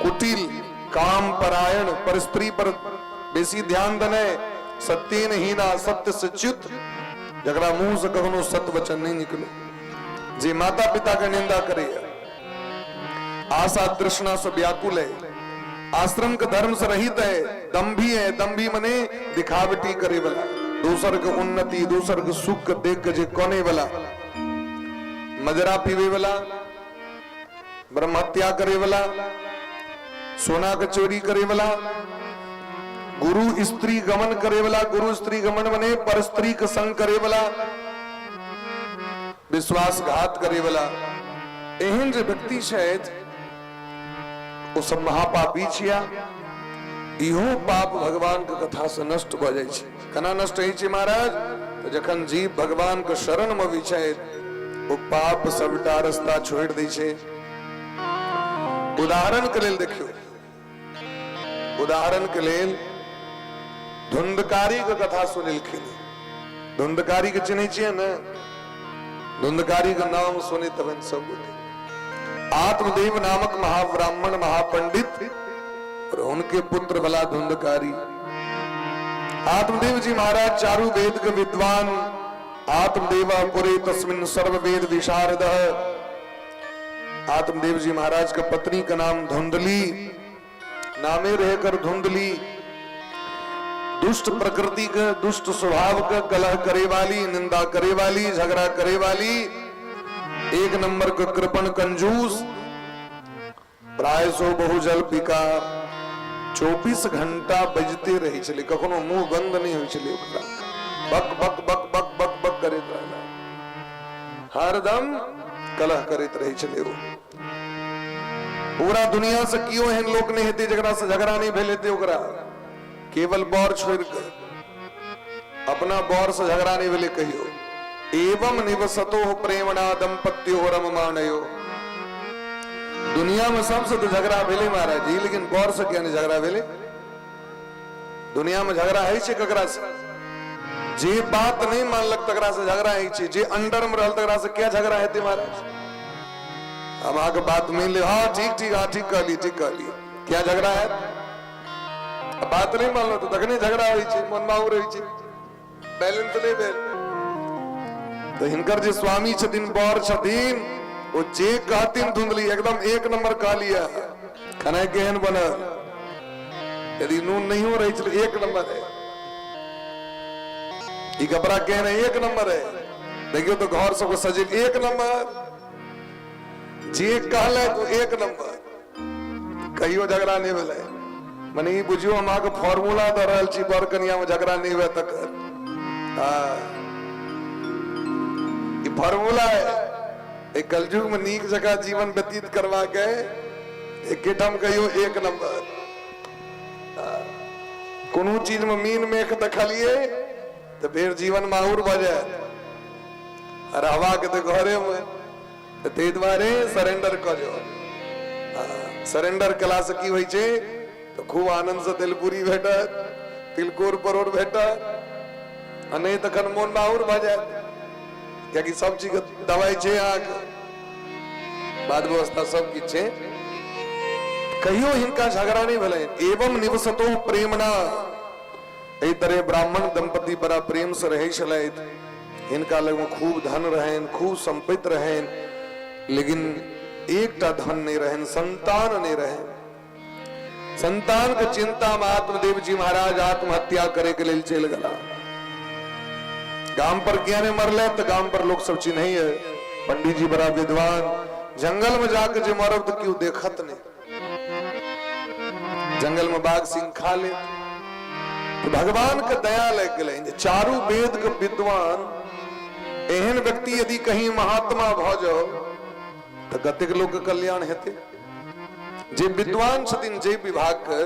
कुटिल काम परायण, पर स्त्री पर बेसी ध्यान देने, सत्येन हीना सत्य से च्युत, जकरा मुंह से कखनो सत्य वचन नहीं निकले, जे माता पिता के निंदा करे, आशा तृष्णा से व्याकुल है, आश्रम के धर्म से रहित है, दम्भी है। दम्भी मने दिखावटी करे वाला, दोसर के उन्नति दोसर के सुख के देख के जे कोने वाला, मजरा पीवे वाला, ब्रह्महत्या करे वाला, सोना के चोरी करे वाला, गुरु स्त्री गमन करे वाला, गुरु स्त्री गमन मने पर स्त्री के संग करे वाला, विश्वासघात करे वाला, एहन जे व्यक्ति छथि ओ सब महापापी छिया। इहो पाप भगवान के कथा से नष्ट भऽ जाइ छै। केना नष्ट होइ छै महाराज? तऽ जखन जीव भगवान के शरण मे अबै छै ओ पाप सबटा रास्ता छोड़ि दै छै। उदाहरण के लेल देखियौ, उदाहरण के लेल धुंधकारी के कथा सुनेलखिन। धुंधकारी के चिन्है छियै ने? धुंधकारी के नाम सुने तबन सब गोटे। आत्मदेव नामक महाब्राह्मण महापंडित और उनके पुत्र भला धुंधकारी। आत्मदेव जी महाराज चारू वेद के विद्वान। आत्मदेव पुरे तस्मिन सर्व वेद विशारद। आत्मदेव जी महाराज का पत्नी का नाम धुंधली, नामे रहकर धुंधली, दुष्ट प्रकृति का, दुष्ट स्वभाव का, कलह करे वाली, निंदा करे वाली, झगड़ा करे वाली, एक नंबर का कृपण कंजूस, प्राय सो बहुजल पिका। 24 घंटा बजते रहे छलै, कखनो मुंह बंद नहीं होइ छलै ओकरा, बक बक बक बक बक बक करैत रहला, हरदम कलह करैत रहै छलै ओ। पूरा दुनिया से कियो एहन लोक नहि हेतै जकरा से झगड़ा नहि भेल हेतै ओकरा, केवल बर छोड़ि कऽ। अपना बर से झगड़ा नहि भेलै कहियो। एवं निवसतो प्रेमणा दंपत्यो रममाणयो। दुनिया में सबसे तो झगड़ा भेलै महाराज जी, लेकिन बर से किया नहि झगड़ा भेलै? दुनिया में झगड़ा होइ छै ककरा से? जे बात नहि मानलक तकरा से झगड़ा होइ छै, जे अंडर में रहल तकरा से क्या झगड़ा हेतै महाराज? हम अहाँके बात मानि ले, हाँ ठीक ठीक, हाँ ठीक कहलियै, ठीक कहलियै, क्या झगड़ा है? बात नहि मानलहुँ तऽ तखने झगड़ा होइ छै, मन माहूर होइ छै, बैलेंस नहि भेल। तऽ हिनकर जे स्वामी छथिन, बर छथिन, ओ जे कहथिन धुंधली एकदम एक नंबर कहलियै, खेनाइ केहन बनल, यदि नून नहियो रहै छलै एक नंबर है, ई कपड़ा केहन है एक नंबर है, देखियौ तऽ घर सबके सजेल एक नंबर, जे कहलक ओ एक नंबर, कहियो झगड़ा नहि भेलै। मने ई बुझियौ हम अहाँके फॉर्मूला दऽ रहल छी बर कनिया मे झगड़ा नहि हुए तकर। हँ, ई फॉर्मूला है। एहि कलयुग मे नीक जकाँ जीवन व्यतीत करबाक है, एकेठाम कहियो एक नंबर। कोनो चीज मे मीन मेख देखलियै तऽ फेर जीवन माहुर भऽ जायत, आ रहबाक तऽ घरे मे, तऽ ताहि दुआरे सरेंडर कऽ जाउ। सरेंडर केलासँ की होइ छै तऽ खूब आनन्दसँ तिलपूरी भेटत, तिलकोर परोड़ भेटत, आ नहि तखन मोन माहुर भऽ जायत, कियाकि सब चीजके दवाइ छै अहाँके, बाद व्यवस्था सब किछु छै। कहियो हिनका झगड़ा नहि भेलनि। एवं निवसतो प्रेमना, एहि तरह ब्राह्मण दंपति बड़ा प्रेम से रहै छलथि। हिनका लगमे खूब धन रहनि, खूब संपत्ति रहनि, लेकिन एकटा धन नहि रहनि, संतान नहि रहनि। संतान के चिंता में आत्मदेव जी महाराज आत्महत्या करे के लेल चलि गेला। गाम पर किया नहीं मरले? तो गाम पर लोग सब चिन्हैये, पंडित जी बड़ा विद्वान। जंगल में जाके जे मरब तो क्यों देखत नहीं, जंगल में बाघ सिंह खा ले। तो भगवान के दया लग गेलै जे चारू वेद के विद्वान एहन व्यक्ति यदि कहीं महात्मा भऽ जाओ तऽ कतेक लोक के कल्याण हेतै। जे विद्वान छथिन जे विभाग के,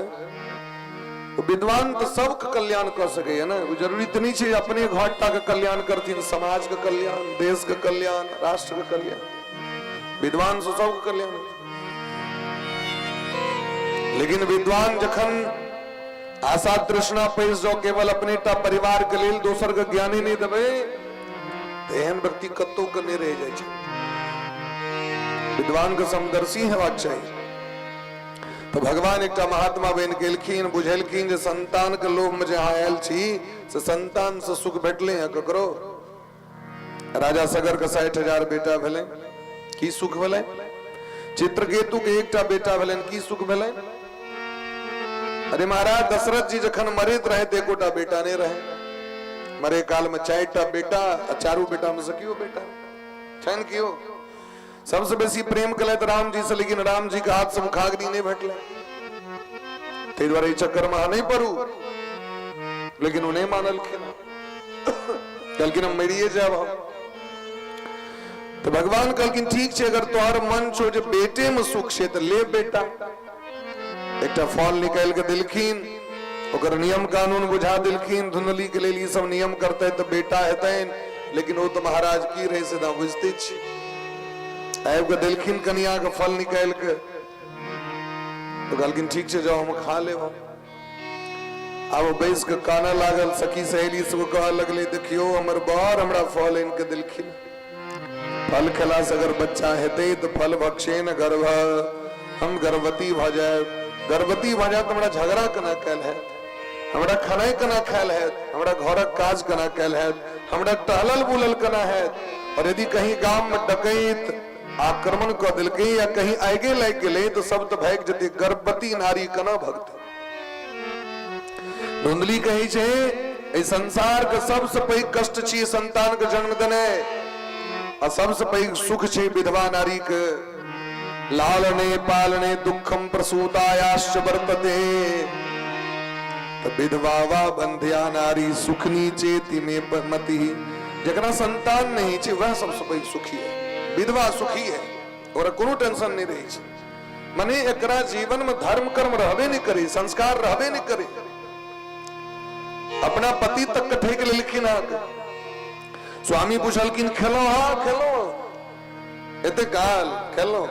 ओ विद्वान तऽ सबके कल्याण कऽ सकैया ने। ओ जरूरी तऽ नहि छै अपने घर टा के कल्याण करथिन, समाज के कल्याण, देश के कल्याण, राष्ट्र के कल्याण, विद्वान से सबके कल्याण होइ छै। लेकिन विद्वान जखन आशा तृष्णा पैस जाओ केवल अपने टा परिवार के लेल, दोसर के ज्ञाने नहि देबै, तऽ एहन व्यक्ति कतौ के नहि रहि जाइ छै। विद्वान के समदर्शी हेबाक चाही। तऽ भगवान एकटा महात्मा बनि गेलखिन, बुझेलखिन जे संतान के लोभ में जे अहाँ आयल छी से संतान से सुख भेटले हैं ककरो? राजा सगर के 60,000 बेटा भेलै, की सुख भेलै? चित्रकेतु के एकटा बेटा भेलनि, की सुख भेलै? अरे महाराज, दशरथ जी जखन मरैत रहे तऽ एकोटा बेटा नहि रहे। मरे काल में 4टा बेटा, आ चारू बेटा में से केओ बेटा छनि? केओ सबसे बेसी प्रेम केलथि राम जी से, लेकिन राम जी के हाथ से मुखाग्नि नहि भेटलै। ताहि दुआरे ई चक्कर में अहाँ नहि पड़ू। लेकिन ओ नहि मानलखिन, कहलखिन हम मरिए जायब हम। तऽ भगवान कहलखिन ठीक छै, अगर तोहर मन छौ जे बेटे में सुख छै तऽ ले बेटा। एकटा फल निकालि के देलखिन, ओकर नियम कानून बुझा देलखिन। धुंधली के लेल ई सब नियम करतै तऽ बेटा हेतनि। लेकिन ओ तऽ महाराज की रहै से तऽ बुझते छी। आबि कऽ देलखिन कनिया के फल निकालि के, तऽ कहलखिन ठीक छै, जाउ, हम खा लेब। आब ओ बैस कऽ कानऽ लागल, सखी सहेली सब कहऽ लगलै, देखियौ हमर बर हमरा फल आनि कऽ देलखिन, फल खेलासँ अगर बच्चा हेतै तऽ फल भक्षेन गर्भ, हम गर्भवती भऽ जायब। गर्भवती भऽ जायब तऽ हमरा झगड़ा केना कयल हैत, हमरा खेनाइ केना खायल हैत, हमरा घरक काज केना कयल हैत, हमरा टहलल बुलल केना हैत। और यदि कहीं गाम में डकैत आक्रमण कऽ देलकै या कहीं आगे लागि गेलै तऽ सब तऽ भागि जेतै, गर्भवती नारी केना भगतै? धुंधली कहै छै एहि संसार के सबसे पैघ कष्ट छी संतान के जन्म देने, आ सबसे पैघ सुख छै विधवा नारी के। लालने पालने दुखम प्रसूतायाश्च वर्तते, तऽ विधवा वा बंध्या नारी सुखनी चेति में मति। जकरा संतान नहीं छै वह सबसे पैघ सुखी है, विधवा सुखी है, ओकरा कोनो टेंशन नहीं रहै छै। मने एकरा जीवन में धर्म कर्म रहबे नहीं करे, संस्कार रहबे नहीं करे, अपना पति तक के ठेक लेलखिन। अहाँके स्वामी पूछलखिन खेलो? हाँ खेलो, एते काल खेलो।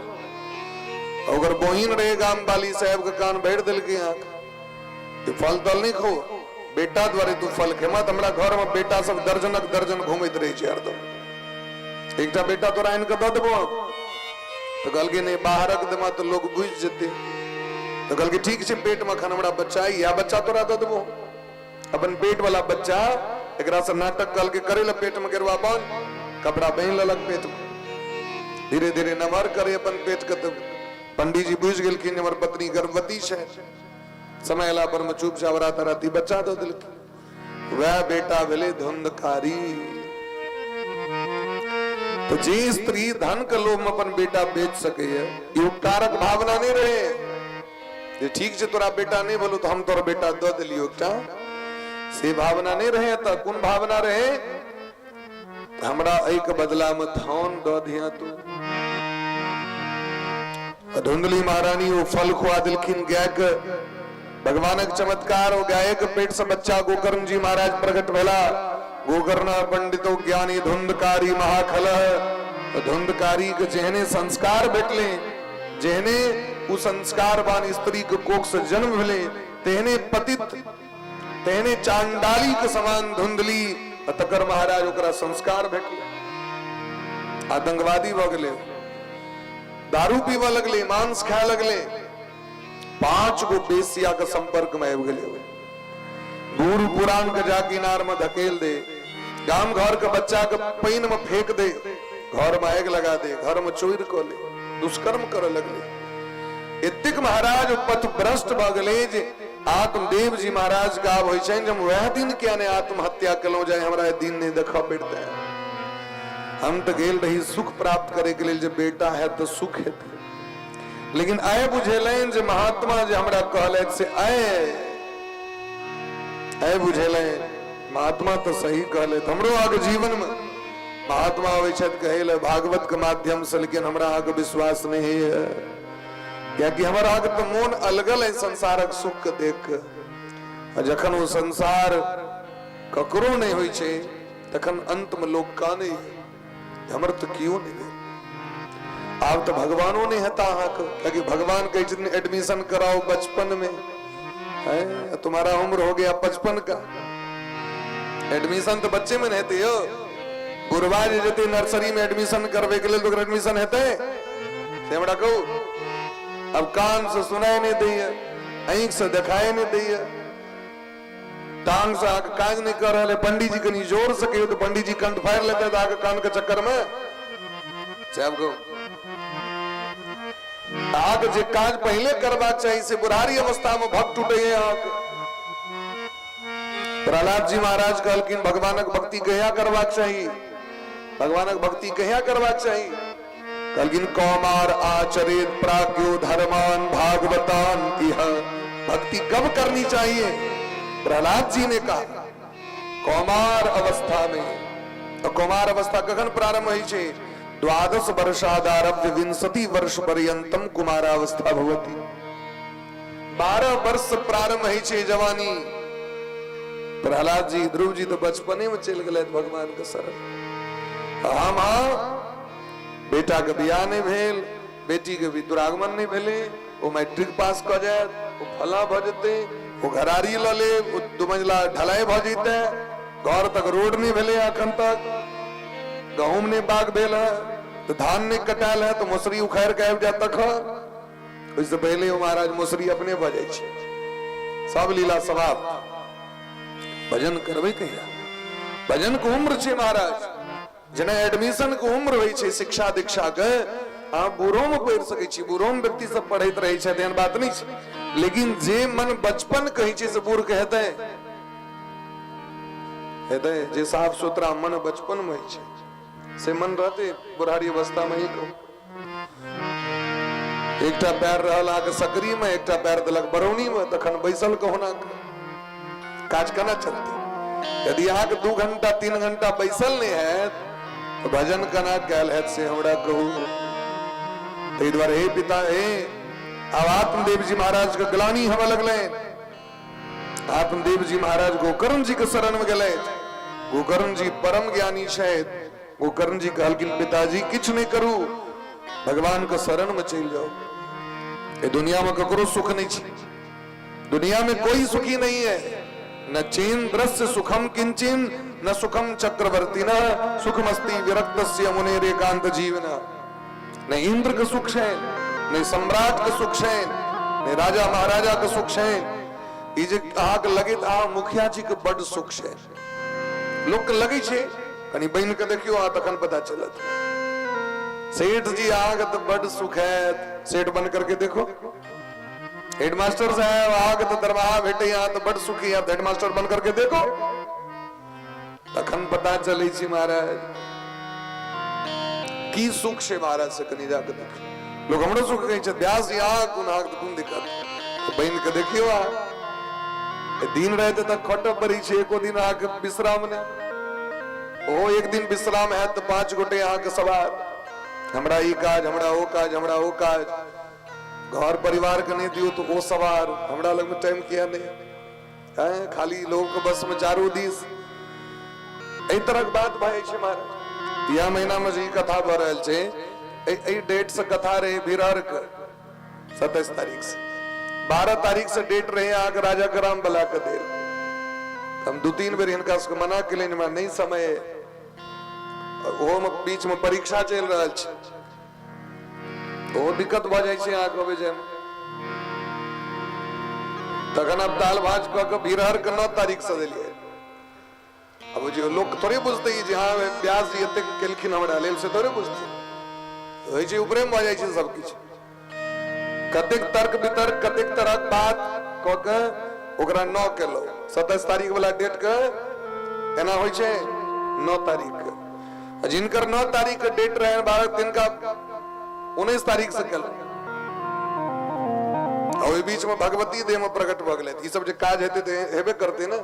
ओकर बहिन रहे गाम वाली, साहेब के कान भरि देलकै अहाँके, फल तल नहीं खो, बेटा द्वारे तू फल खेमा। तऽ हमरा घर में बेटा सब दर्जनक दर्जन घूमैत रहै छै हरदम, एकटा बेटा तोरा आनि कऽ दऽ देबो। तऽ कहलकै नहि, बाहरक देमा तऽ लोक बुझि जेतै। तऽ कहलकै ठीक छै, पेटमे एखन हमरा बच्चा अइ, इएह बच्चा तोरा दऽ देबो। अपन पेट वाला बच्चा एकरा से नाटक कहलकै करे लए, पेटमे गेरुआ बान्ह, कपड़ा बान्हि लेलक पेटमे, धीरे धीरे नमहर करे अपन पेट के। तऽ पंडीजी बुझि गेलखिन हमर पत्नी गर्भवती छै। समय अयला पर मे चुपचाप राताराती बच्चा दऽ देलखिन। वह बेटा भेलै धुंधकारी। तो जे स्त्री धन के लोभ में अपन बेटा बेच सकैए, ई उपकारक भावना नहीं रहे जे ठीक छै तोरा बेटा नहीं भेलो तो हम तोरा बेटा दऽ देलियो एकटा, से भावना नहीं रहे। तऽ कोन भावना रहे? तऽ हमरा एहि के बदला में धन दऽ दिया तू। धुंधली महारानी ओ फल खुआ देलखिन गाय के। भगवानक चमत्कार, ओ गाय के पेट से बच्चा गोकर्ण जी महाराज प्रकट भेला। गोकर्ण पंडितो ज्ञानी धुंधकारी महाखल। धुंधकारी के जेहने संस्कार भेटले, जेहने उ संस्कारवान स्त्री के कोख से जन्म भेले, तेहने पतित तेहने चांडाली के समान धुंधली, तकर महाराज ओकरा संस्कार भेटले, आतंकवादी भऽ गेलै, दारू पीबऽ लगले, मांस खाए लगले, 5 गो बेसिया के संपर्क में आबि गेलै। बूढ़ पुरान के जा किनार में धकेल दे, गाम घर के बच्चा के पानि में फेंक दे, घर में आगि लगा दे, घर में चोरी कऽ ले, दुष्कर्म करऽ लगले। एतेक महाराज पथ भ्रष्ट भऽ गेलै जे आत्मदेव जी महाराज के आब होइ छनि जे हम वएह दिन किया नहि आत्महत्या केलहुँ जे हमरा दिन नहि देखऽ पड़तै। हम तऽ गेल रही सुख प्राप्त करे के लेल जे बेटा है तऽ सुख हेतै, लेकिन आय बुझेलनि जे महात्मा जे हमरा कहलथि से आय आय बुझेलनि महात्मा तऽ सही कहलथि। हमरो अहाँके जीवन में महात्मा आबै छथि कहै लए भागवत के माध्यम से, लेकिन हमरा अहाँके विश्वास नहि होइए, कियाकि हमर अहाँके तऽ मोन अलगल है संसारक सुख के देख के। आ जखन ओ संसार ककरो नहि होइ छै तखन अंत में लोक कानै, हमर तऽ केओ नहि भेल। आब तऽ भगवानो नहि हेता अहाँके, कियाकि भगवान कहै छथिन एडमिशन कराओ बचपन में, है तुम्हारा उम्र हो गया 55 का, एडमिशन तऽ बच्चे में हेतै यौ। बुढ़वा जे जेतै नर्सरी में एडमिशन करबै के लेल तऽ ओकरा एडमिशन हेतै? से हमरा कहू। अब कान से सुनाई नहीं दैया, आँखि से देखाई नहीं दैया, टांग से अहाँके काज नहि कऽ रहल है, पंडीजी कनि जोर से कहियौ तऽ पंडीजी कंठ फाड़ि लेतै अहाँके कान के चक्कर में। साहब कहू, अहाँके जे काज पहिले करबाक चाही से बुढ़ारी अवस्था में भक्त टूटैये अहाँके। प्रहलाद जी महाराज कहलखिन भगवानक भक्ति कहिया करबाक चाही, भगवानक भक्ति कहिया करबाक चाही? कहलखिन कौमार आचरित प्राज्ञो धर्मान भागवतान इह। भक्ति कब करनी चाहिए? प्रहलाद जी ने कहा कौमार अवस्था में। तो कौमार अवस्था कखन प्रारंभ होइ छै? 12 वर्षादारभ्य 20 वर्ष पर्यंतम कुमारावस्था भवति। 12 वर्ष प्रारंभ होइ छै जवानी। प्रहलाद जी ध्रुव जी तो बचपने में चलि गेलथि भगवान के शरण। हम हाँ बेटा के बियाह नहीं भेल, बेटी के भी दुरागमन नहीं भेलै, ओ मैट्रिक पास कऽ जायत, ओ फला भऽ जेतै, ओ घरारी लऽ लेब, ओ 2 मंजिला ढलाई भऽ जेतै, घर तक रोड नहीं भेलै अखन तक, गहूम नहीं बाग भेल है। तऽ धान नहि कटायल है तऽ मसुरी उखाड़ि कऽ आबि जायत तखन। ओहिसँ पहिले महाराज मसुरी अपने भऽ जाइ छै। सब लीला समाप्त। भजन करबै कहिया? भजन के उम्र छै महाराज, जेना एडमिशन के उम्र होइ छै शिक्षा दीक्षा के, अहाँ बूढ़ो में पढ़ि सकै छी, बूढ़ो में व्यक्ति सब पढ़ैत रहै छथि, एहन बात नहि छै। लेकिन जे मन बचपन कहै छै से बूढ़ के हेतै? हेतै? जे साफ सुथरा मन बचपन में होइ छै से मन रहतै बुढ़ारी अवस्था में ही? कहू, एकटा पैर रहल अहाँके सकरी में, एकटा पैर देलक बरौनी में, तखन बैसल कहुना काज केना चलतै? यदि अहाँके 2 घंटा 3 घंटा बैसल नहि हैत तऽ भजन केना कयल हैत से हमरा कहू। ताहि दुआरे हे पिता हे, आब आत्मदेव जी महाराज के ग्लानि होबऽ लगलनि। आत्मदेव जी महाराज गोकर्ण जी के शरण में गेलथि। गोकर्ण जी परम ज्ञानी छथि। गोकर्ण जी कहलखिन, पिताजी किछु नहि करू, भगवान के शरण में चलि जाउ। ए दुनिया में ककरो सुख नहीं छै, दुनिया में कोई सुखी नहीं है। न चेन द्रस्य सुखम किंचिन न सुखम चक्रवर्ती न सुखमस्ति विरक्तस्य मुनेर एकांत जीवन। न इंद्र के सुख छै, न सम्राट के सुख छै, न राजा महाराजा के सुख छै। ई जे अहाँके लगैत अहाँ मुखिया जी के बड सुख छै, लोक के लगै छै, कनि बनि के देखियौ अहाँ तखन पता चलत। सेठ जी अहाँके तऽ बड सुख हैत, सेठ बन करके देखो। हेडमास्टर साहब अहाँके तऽ दरमाहा भेटै, अहाँ तऽ बड सुखी हैत, हेडमास्टर बन करके देखो, तखन पता चलै छै महाराज की सुख छै। महाराज से कनि जाके देखियौ। लोक हमरो सुख कहै छै, व्यास जी अहाँ कोन, अहाँके कोन दिक्कत, बनि के देखियौ अहाँ। दिन राति तऽ खटऽ पड़ै छै, एको दिन अहाँके विश्राम नहि। ओहो एक दिन विश्राम हैत तऽ 5 गोटे अहाँके सवार, हमरा ई काज, हमरा ओ काज, हमरा ओ काज। घर परिवार के नहि दियौ तऽ ओ सवार, हमरा लगमे टाइम किया नहि है, खाली लोग के बस में चारू दिस। एहि तरहक बात भए जाइ छै महाराज। इएह महीना में जे ई कथा भऽ रहल छै, एहि डेट से कथा रहे बिरहर के 27 तारीख से, 12 तारीख से डेट रहे अहाँके राजा के राम बला के देल। हम 2-3 बेर हिनका सबके मना केलियनि, हमरा नहि समय, ओहो में बीच में परीक्षा चलि रहल छै, ओहो दिक्कत भऽ जाइ छै अहाँके अबै जायमे। तखन आब दाल भाज कऽ के बिरहर के 9 तारीख से देलियै। अब जे लोक थोड़े बुझतै जे हँ व्यास जी एतेक केलखिन हमरा लेल, से थोड़े बुझतै। होइ छै ऊपरे मे भऽ जाइ छै सब किछु। कतेक तर्क वितर्क, कतेक तरहक बात कऽ के ओकरा 9 केलहुँ। 27 तारीख वाला डेट के एना होइ छै 9 तारीख के, आ जिनकर 9 तारीख के डेट रहे 12, तिनका 19 तारीख से केलहुँ। आ ओहि बीच में भगवती देह में प्रकट भऽ गेलै। ई सब जे काज हेतै तऽ हेबे करतै ने।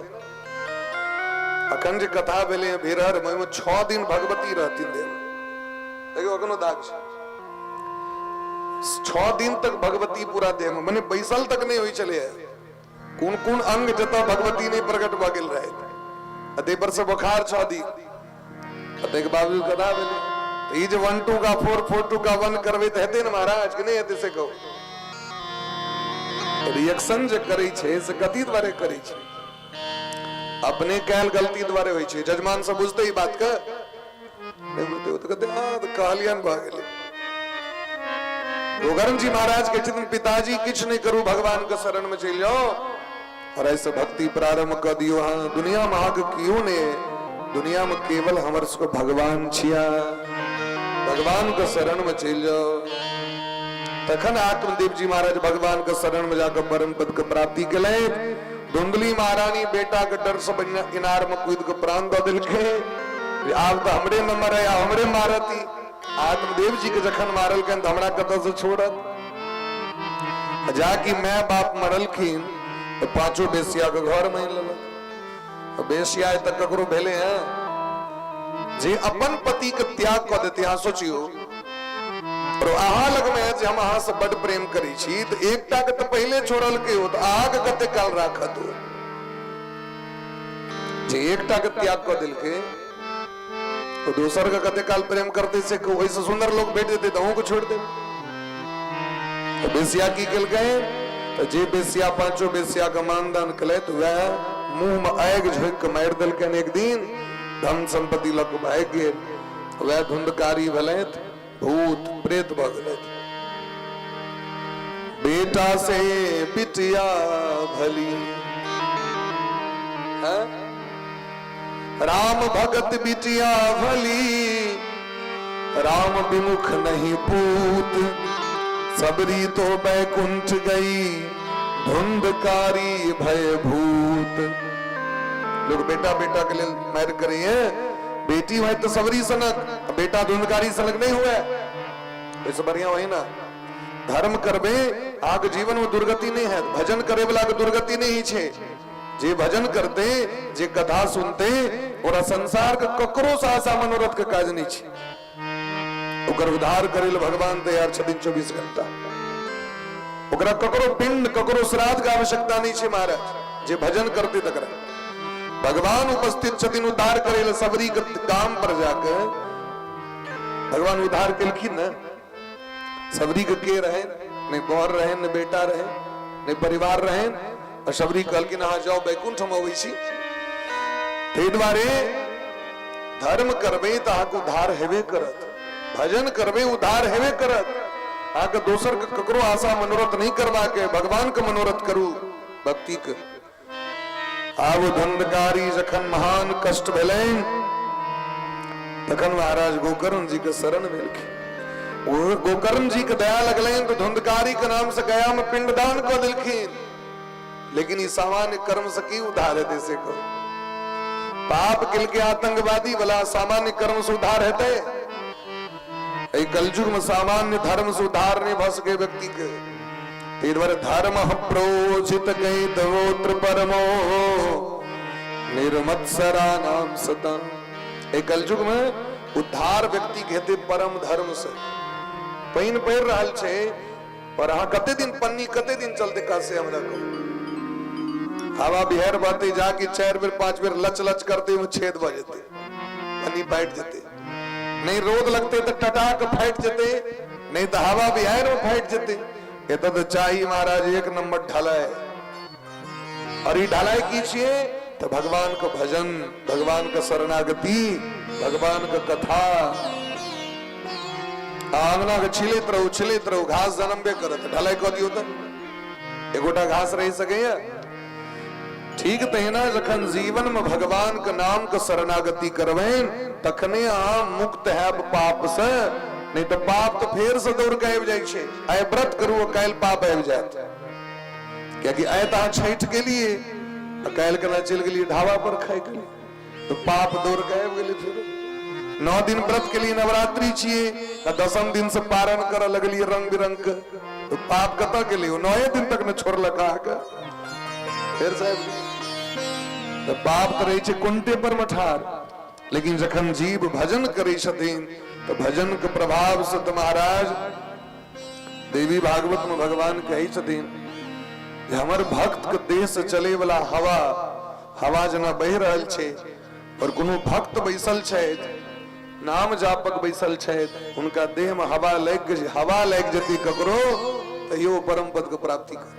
अखन जे कथा भेलै भेरहर में, ओहिमे 6 दिन भगवती रहथिन देह में। देखियौ अखनो दाग छै। 6 दिन तक भगवती पूरा देह में, मने बैसल तक नहि होइ छलै। कोन कोन अंग जतऽ भगवती नहि प्रकट भऽ गेल रहै, आ ताहि पर से बोखार 6 दिन, आ ताहिके बावजूद कथा भेलै। तऽ ई जे 1 2 का 4, 4 2 का 1 करबै तऽ हेतै ने महाराज, कि नहि हेतै से कहू? रिएक्शन जे करै छै से कथी दुआरे करै छै? अपने कैल गलती दुआरे होइ छै। जजमान सब बुझतै ई बात के? नहि बुझतै। ओ तऽ कहतै हँ तऽ कहलियनि भऽ गेलै। गोकर्ण जी महाराज कहै छथिन, पिताजी किछु नहि करू, भगवान के शरण में चलि जाओ और ऐसे भक्ति प्रारंभ कऽ दियौ। अहाँ दुनिया में अहाँके केओ नहि, दुनिया में केवल हमर सबके भगवान छिया, भगवान के शरण में चलि जाओ। तखन आत्मदेव जी महाराज भगवान के शरण में जाकर परम पद के प्राप्ति केलथि। धुंधली महारानी बेटा के डर से इनार में कूद के प्राण दऽ देलकै, आब तऽ हमरे नंबर है, हमरे मारती। आत्मदेव जी के जखन मारलकनि तऽ हमरा कतऽ से छोड़त? जाकि my बाप मरलखिन तऽ पांचो बेसिया के घर में लेलक। बेसिया आइ तक ककरो भेलै हैं जे अपन पति के त्याग कऽ देते? अहाँ सोचियौ, और अहाँ लग में जे हम अहाँ से बड प्रेम करै छी तऽ एकटा के तऽ पहिले छोड़लकै हो, तऽ अहाँके कते काल राखत हो जे एकटा के त्याग कऽ देलकै? तो दोसर के कते काल प्रेम करते से ओहिसँ सुंदर लोग भेट जेतै तऽ अहूँके छोड़ि देबै। तऽ बेसिया की केलकै? तऽ जे बेसिया पांचो बेसिया के मानदान केलथि, वएह मुंह में आगि झोंकि के मारि देलकनि एक दिन। धन संपत्ति लऽ के भागि गेल। वएह धुंधकारी भेलथि। भूत प्रेत भऽ गेलथि। बेटा से बिटिया भली, हैं? राम भगत बिटिया भली, राम विमुख नहीं पूत। सबरी तो बैकुंठ गई, धुंधकारी भय भूत। लोग बेटा बेटा के लेल मारि करैए, बेटी हुए तो सबरी सनक, बेटा धुंधकारी सनक नहीं हुए। ओहिसँ बढ़िया वही ना धर्म करबे, अहाँके जीवन में दुर्गति नहीं है। भजन करे वाला के दुर्गति नहीं छै। जे भजन करते, जे कथा सुनते, ओकरा संसार के ककरो से आशा मनोरथ के काज नहीं छै। ओकर उद्धार करे ले भगवान तैयार छथिन 24 घंटा। ओकरा ककरो पिंड, ककरो श्राद्ध के आवश्यकता नहीं छै महाराज। जे भजन करते तकरा भगवान उपस्थित छथिन उद्धार करे ले। सबरी के गाम पर जाके भगवान उद्धार केलखिन ने। सबरी के के रहे नहीं, बर रहे नहीं, बेटा रहे नहीं, परिवार रहे, और सबरी कहलखिन अहाँ जाओ बैकुंठ, हम अबै छी। ताहि दुआरे धर्म करबै तऽ अहाँके उद्धार हेबे करत, भजन करबै उद्धार हेबे करत। अहाँके दोसर के ककरो आशा मनोरथ नहीं करबाके, भगवान के मनोरथ करू, भक्ति के। आब धंधकारी जखन महान कष्ट भेलनि तखन महाराज गोकर्ण जी के शरण भेलखिन। ओ गोकर्ण जी के दया लगलनि तो धुंधकारी के नाम से गया में पिंडदान कऽ देलखिन। लेकिन ई सामान्य कर्म से की उद्धार हेतै से कहू? पाप केलकै आतंकवादी वाला, सामान्य कर्म से उद्धार हेतै? एहि कलयुग में सामान्य धर्म से उद्धार नहीं भऽ सकै व्यक्ति के। ताहि दुआरे धर्म प्रोचित कैतवोत्र परमो निर्मत्सरा नाम सदा। एहि कलयुग में उद्धार व्यक्ति के हेतै परम धर्म से। पानि पड़ि रहल छै पर अहाँ कते दिन पन्नी कते दिन चलते काज से हमरा कहू। हवा बिहार बहते जाके 4 बेर 5 बेर लच लच करते में छेद भऽ जेतै, पन्नी फाटि जेतै। नहीं रौद लगते तऽ टटा के फाटि जेतै, नहीं तऽ हवा बिहार में फाटि जेतै। एतऽ तऽ चाही महाराज एक नंबर ढलाई। और ई ढलाई की छियै? तऽ भगवान के भजन, भगवान के शरणागति, भगवान के कथा। आंगना के छिलैत रहू, छिलैत रहू, घास जनमबे करत। ढलाई कऽ दियौ तऽ एगोटा घास रहि सकैया? ठीक तहिना जखन जीवन में भगवान के नाम के शरणागति करबनि तखने अहाँ मुक्त हैब पाप से, नहीं तऽ पाप तऽ फेर से दौड़ के आबि जाइ छै। आइ व्रत करू, काल्हि पाप आबि जायत। कियाकि आइ तऽ अहाँ छठि केलिए, काल्हि केना चलि गेलिए ढाबा पर खाय के लिए, तऽ पाप दौड़ के आबि गेलै। फेर 9 दिन व्रत के लिए, नवरात्रि छियै, आ 10म दिन से पारण करऽ लगलियै रंग बिरंग के, तऽ पाप कतऽ गेलै? ओ 9 दिन तक ने छोड़लक अहाँके, फेर से आबि गेलै। तऽ पाप तऽ रहै छै कुंटे पर मे ठाढ़। लेकिन जखन जीव भजन करै छथिन तऽ भजन के प्रभाव से तऽ महाराज देवी भागवत में भगवान कहै छथिन जे हमर भक्त के देह से चले वाला हवा, हवा जेना बहि रहल छै, और कोनो भक्त बैसल छथि, नाम जापक बैसल छथि, हुनका देह में हवा लागि हवा लागि जेतै ककरो तैयो परम पद के प्राप्ति करत।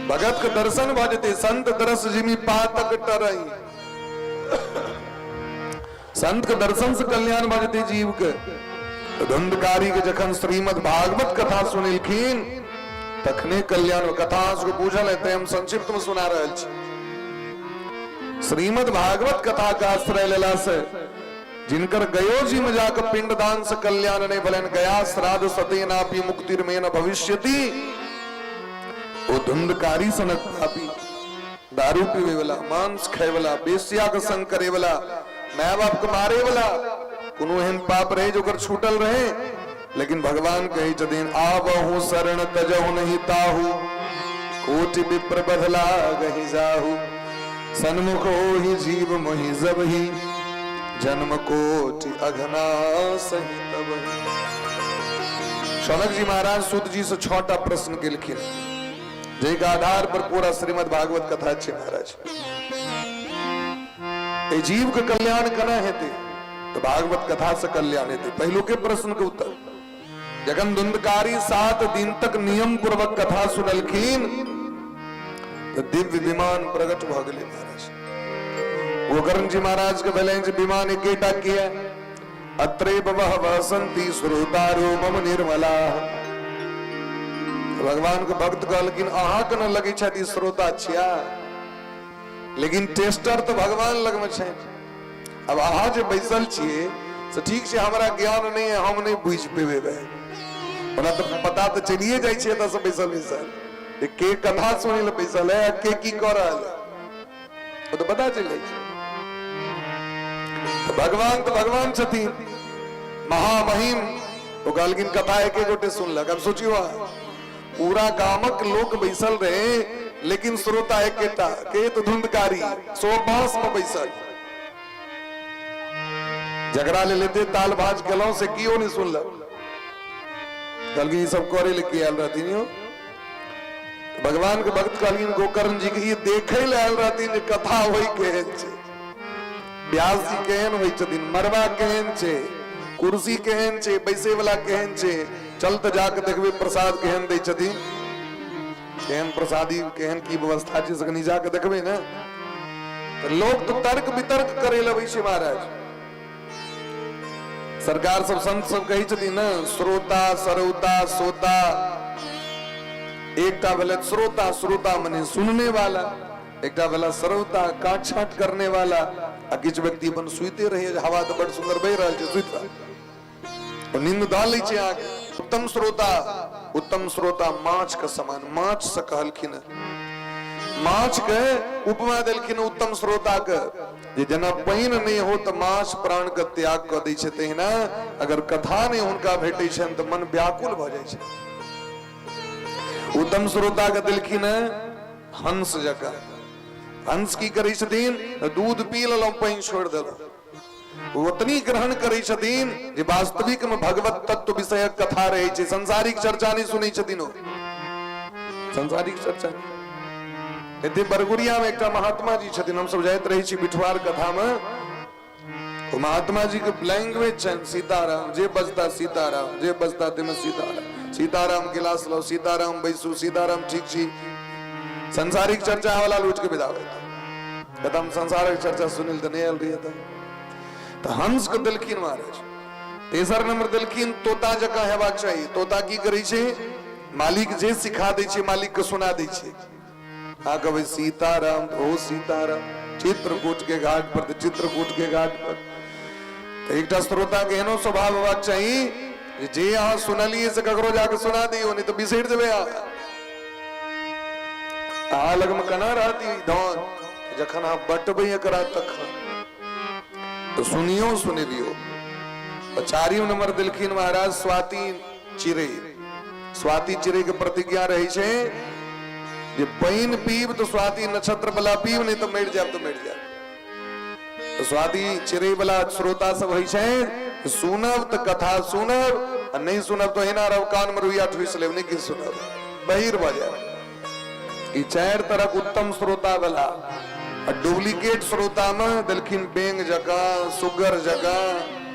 भगत के दर्शन भऽ जेतै। संत दरस जिमि पातक टरई। संत के दर्शन से कल्याण भऽ जेतै जीव के। तऽ धुंधकारी के जखन श्रीमद् भागवत कथा सुनेलखिन तखने कल्याण। कथा अहाँ सबके बुझल हेतै, हम संक्षिप्त में सुना रहल छी। श्रीमद् भागवत कथा के आश्रय लेला से जिनकर गयो जी में जाकर पिंडदान से कल्याण नहीं भेलनि, गया श्राद्ध सतेनापि मुक्तिर्मेन भविष्यति, ओ धुंधकारी सनक पापी, दारू पीवे वाला, मांस खाए वाला, बेसिया के संग करे वाला, my बाप के मारे वाला, कोनो एहन पाप रहे जो ओकर छूटल रहे, लेकिन भगवान कहै छथिन आवहु शरण तजहु नहीं ताहु, कोटि विप्र बदला गहि जाहु, सन्मुख होहि जीव मोहि जबहि, जन्म कोटि अघना सही तबहि। शौनक जी महाराज सूत जी से 6टा प्रश्न केलखिन, जाहिके आधार पर पूरा श्रीमद् भागवत कथा छै। महाराज एहि जीव के कल्याण केना हेतै? तऽ भागवत कथा से कल्याण हेतै। पहिलुके प्रश्न के उत्तर, जखन धुंधकारी 7 दिन तक नियम पूर्वक कथा सुनलखिन तऽ दिव्य विमान प्रकट भऽ गेलै। महाराज गोकर्ण जी महाराज के भेलनि जे विमान एकेटा किया? अत्रैव बहवः सन्ति श्रोतारो मम निर्मला। भगवान के भक्त कहलखिन अहाँके न लगै छथि ई श्रोता छिया, लेकिन टेस्टर तऽ भगवान लगमे छै। अब अहाँ जे बैसल छियै से ठीक छै, हमरा ज्ञान नहि है, हम नहि बुझि पेबै भाइ। ओना तऽ पता तऽ चलिए जाइ छै एतऽसँ बैसल बैसल जे के कथा सुनै लए बैसल है आ के की कऽ रहल है, ओ तऽ पता चलि जाइ छै। तऽ भगवान तऽ भगवान छथिन महामहिम। ओ कहलखिन कथा एके गोटे सुनलक। अब सोचियो अहाँ, पूरा गामक लोक बैसल रहे लेकिन श्रोता एकेटा के तो धुंधकारी सो बांस में बैसल, जकरा लेल एते ताल भाज केलहुं से कियो नहि सुनलक। कहलखिन ई सब करे ले की आयल रहथिन यौ? भगवान के भक्त कहलखिन गोकर्ण जी के ई देखे ले आयल रहथिन जे कथा होई केहन छै, व्यास जी केहन होइ छथिन, मरबा केहन छै, कुर्सी केहन छै, बैसे वाला केहन छै, चल तऽ जाके देखबै प्रसाद केहन दै छथिन, केहन प्रसादी केहन की व्यवस्था छै, से कनि जाके देखबै ने। तऽ लोक तऽ तर्क वितर्क करे लबै छै महाराज। सरकार सब संत सब कहै छथिन ने, श्रोता सरौता सोता। एकटा भेलै श्रोता, श्रोता मने सुनने वाला, एकटा भेला सरौता काट छाट करने वाला, आ किछु व्यक्ति अपन सुइते रहे, हवा तऽ बड़ सुंदर बहि रहल छै, सुति रहल, ओ नींद धऽ लै छै अहाँके। उत्तम श्रोता, उत्तम श्रोता माछ के समान, माछ से कहलखिन, माछ के उपमा देलखिन उत्तम श्रोता के, जे जेना पानि नहि हो तऽ माछ प्राण के त्याग कऽ दै छै, तहिना अगर कथा नहि हुनका भेटै छनि तऽ मन व्याकुल भऽ जाइ छै। उत्तम श्रोता के देलखिन हंस जकाँ। हंस की करै छथिन? दूध पी लेलहुँ, पानि छोड़ि देलहुँ। ओतनी ग्रहण करै छथिन जे वास्तविक में भगवत तत्व विषयक कथा रहै छै, सांसारिक चर्चा नहि सुनै छथिन ओ, सांसारिक चर्चा। एते बरगुरिया में एकटा महात्मा जी छथिन, हमसब जाइत रहै छी बिठुआर कथा में। ओ महात्मा जी के लैंग्वेज छनि सीताराम, जे बजता सीताराम, जे बजता ताहिमे सीताराम, सीताराम गिलास लाउ, सीताराम बैसू, सीताराम ठीक छी। सांसारिक चर्चा वाला लूट के विदा होइत कहता हम संसारक चर्चा सुनिल तऽ नहि आयल रहियै। तऽ हंस के देलखिन महाराज। तेसर नंबर देलखिन तोता जकाँ हेबाक चाही। तोता की करै छै? मालिक जे सिखा दै छै मालिक के सुना दै छै। आ कहबै सीताराम ओ सीताराम, चित्रकूट के घाट पर तऽ चित्रकूट के घाट पर। तऽ एकटा श्रोता के एहनो स्वभाव हेबाक चाही जे अहाँ सुनलियै से ककरो जाके सुना दियौ, नहि तऽ बिसरि जेबै अहाँ। अहाँ लगमे केना रहत ई धन जखन अहाँ बटबै एकरा तखन तऽ सुनियौ सुनबियौ। तऽ चारिम नंबर देलखिन महाराज स्वाति चिड़ै। स्वाति चिड़ै के प्रतिज्ञा रहै छै जे पानि पीब तऽ स्वाति नक्षत्र वाला पीब, नहि तऽ मरि जायब तऽ मरि जायब। तऽ स्वाति चिड़ै वाला श्रोता सब होइ छै, सुनब तऽ कथा सुनब आ नहि सुनब तऽ एहिना रहब, कान मे रुइया ठुसि लेब, नहि किछु सुनब, बहिर भऽ जायब। ई चारि तरहक उत्तम श्रोता वाला। आ डुप्लीकेट श्रोता मे देलखिन बेंग जकाँ, सुगर जकाँ,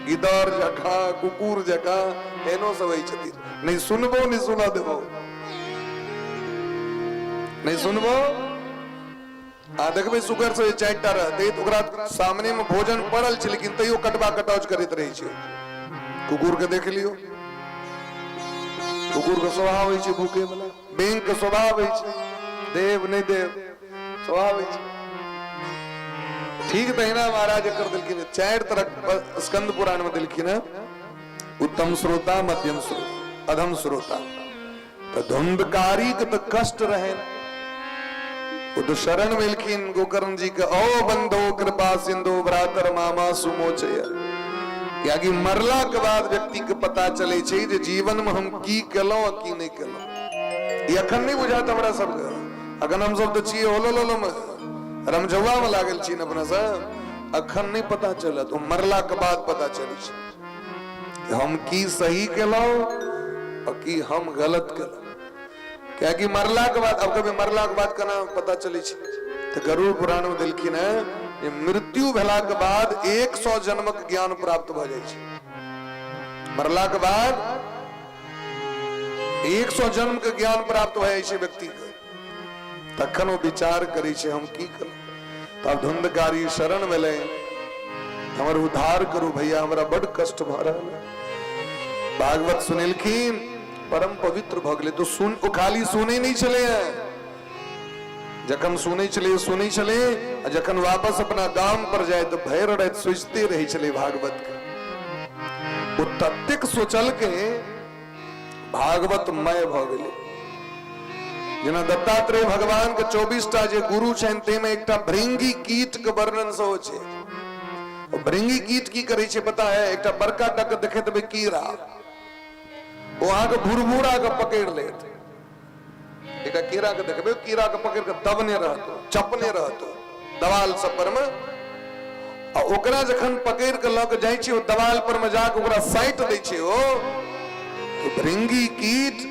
गिदर जकाँ, कुकुर जकाँ, एहनो सब होइ छथिन, नहि सुनबो नहि सुनऽ देबो, नहि सुनबो। आ देखबै सुगर से चारिटा रहतै तऽ ओकरा सामने मे भोजन पड़ल छै, लेकिन तैयो कटबा कटौज करैत रहै छै। कुकुर के देख लियौ, कुकुर के स्वभाव होइ छै भूखे वाला, बेंग के स्वभाव होइ छै देव नहि देव स्वभाव होइ छै। ठीक तहिना महाराज एकर देलखिन चारि तरहक स्कंद पुराण मे देलखिन हँ, उत्तम श्रोता, मध्यम श्रोता, अधम श्रोता। तऽ धुंधकारी के तऽ कष्ट रहे, ओ तऽ शरण में एलखिन गोकर्ण जी के, ओ बंधो कृपा सिंधु भ्रातर मामा सुमोचय। कियाकि मरला के बाद व्यक्ति के पता चले छै जे जीवन में हम की केलहुं आ की नहि केलहुं। ई अखन नहि बुझात हमरा सबके, अखन हम सब तऽ छियै होलो लोलो में, रमझौआ में लागल छी ने अपना सब, अखन नहि पता चलत, ओ मरला के बाद पता चलै छै हम की सही केलहुं और की हम गलत केलहुं। कियाकि मरला के बाद, अब कभी मरला के बाद केना पता चलै छै? तऽ गरुड़ पुराण में देलखिन है जे मृत्यु भेला के बाद 100 जन्मक ज्ञान प्राप्त भऽ जाइ छै। मरला के बाद 100 जन्म के ज्ञान प्राप्त भऽ जाइ छै व्यक्ति के, तखन ओ विचार करै छै हम की केलहुं। तब धुंधकारी शरण भेलै, हमर उद्धार करू भैया, हमरा बड कष्ट भऽ रहल है। भागवत सुनेलखिन, परम पवित्र भऽ गेलै। तो सुन, ओ खाली सुनै नहि छलै, जखन सुनै छलै सुनै छलै, आ जखन वापस अपना गाम पर जाय तऽ भरि राति सोचिते रहै छलै भागवत के। ओ ततेक सोचलकै भागवतमय भऽ गेलै। जेना दत्तात्रेय भगवान के 24 टा जे गुरु छनि ताहिमे एकटा भृंगी कीट के वर्णन सेहो छै। ओ भृंगी कीट की करै छै पता है? एकटा बड़का टा के देखैत हेबै कीड़ा, ओ अहाँके भुरभुरा के पकड़ि लेत। एकटा कीड़ा के देखबै, कीड़ा के पकड़ के दबने रहत, चपने रहत दवाल सब पर में, आ ओकरा जखन पकड़ के लऽ के जाइ छै ओ दवाल पर में जाके ओकरा साटि दै छै ओ, तो भृंगी कीट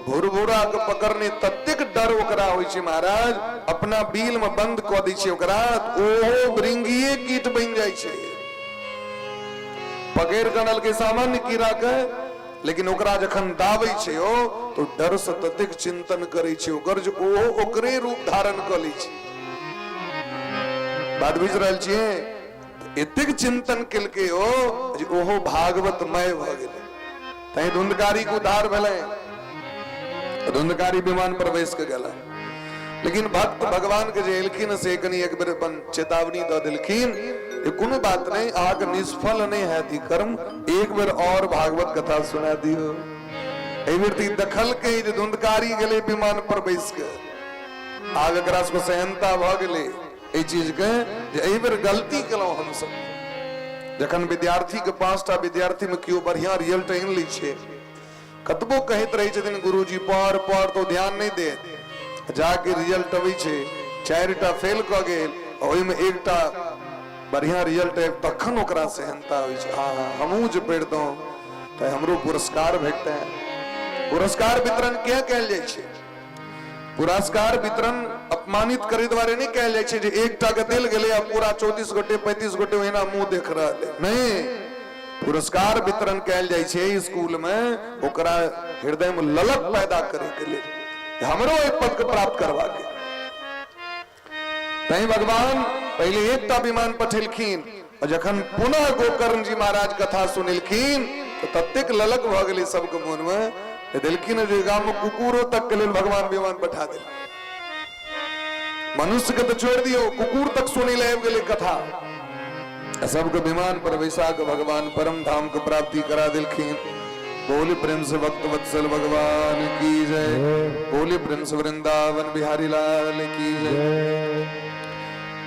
भुरभुरा के पकड़ने ततेक डर ओकरा होइ छै महाराज, अपना बिल में बंद कऽ दै छै ओकरा, ओहो भृंगिए कीट बनि जाइ छै। पकड़ के अनलकै सामान्य कीड़ा के, लेकिन ओकरा जखन दाबै छै ओ तो डर से ततेक चिंतन करै छै ओकर जे ओहो ओकरे रूप धारण कऽ लै छै। बात बुझि रहल छियै? एतेक चिंतन केलकै ओ जे ओहो भागवतमय भऽ गेलै। तैं धुंधकारी के उद्धार भेलै, धुंधकारी विमान पर बैस के गेला। लेकिन भक्त भगवान के जे एलखिन से कनि एक बेर अपन चेतावनी दऽ देलखिन जे कोनो बात नहि, अहाँके निष्फल नहि हैत ई कर्म, एक बेर और भागवत कथा सुना दियौ। एहि बेर तऽ ई देखलकै जे धुंधकारी गेलै विमान पर बैस के, आब एकरा सबके सहनता भऽ गेलै एहि चीज के जे एहि बेर गलती केलहुँ हमसब। जखन विद्यार्थी के 5टा विद्यार्थी में केओ बढ़िया रिजल्ट आनि लै छै, कतबो कहैत रहै छथिन गुरुजी पढ़ पढ़, तो ध्यान नहि देत, जाके रिजल्ट अबै छै 4टा फेल कऽ गेल, ओहिमे एकटा बढ़िया रिजल्ट आबि तखन ओकरा सेहनता होइ छै, हँ हँ हमहूँ जे पढ़ितहुँ तऽ हमरो पुरस्कार भेटतै। पुरस्कार वितरण किया कयल जाइ छै? पुरस्कार वितरण अपमानित करे दुआरे नहि कयल जाइ छै जे एकटा के देल गेलै आ पूरा 34 गोटे 35 गोटे ओहिना मुंह देख रहल है। नहि, पुरस्कार वितरण कयल जाइ छै स्कूल में ओकरा हृदय में ललक पैदा करे के लेल, हमरो एहि पद के प्राप्त करबाक। तैं भगवान पहिले एकटा विमान पठेलखिन, आ जखन पुनः गोकर्ण जी महाराज कथा सुनेलखिन तऽ ततेक ललक भऽ गेलै सबके मोन में जे देलखिन जे गाम में कुकुरो तक के लेल भगवान विमान पठा देल। मनुष्य के तऽ छोड़ि दियौ, कुकुर तक सुनै लए आबि गेलै कथा। सबके विमान पर बैसा के भगवान परम धाम के प्राप्ति करा देलखिन। बोले प्रेम से भक्त वत्सल भगवान की जय, बोले प्रेम से वृंदावन बिहारी लाल की जय।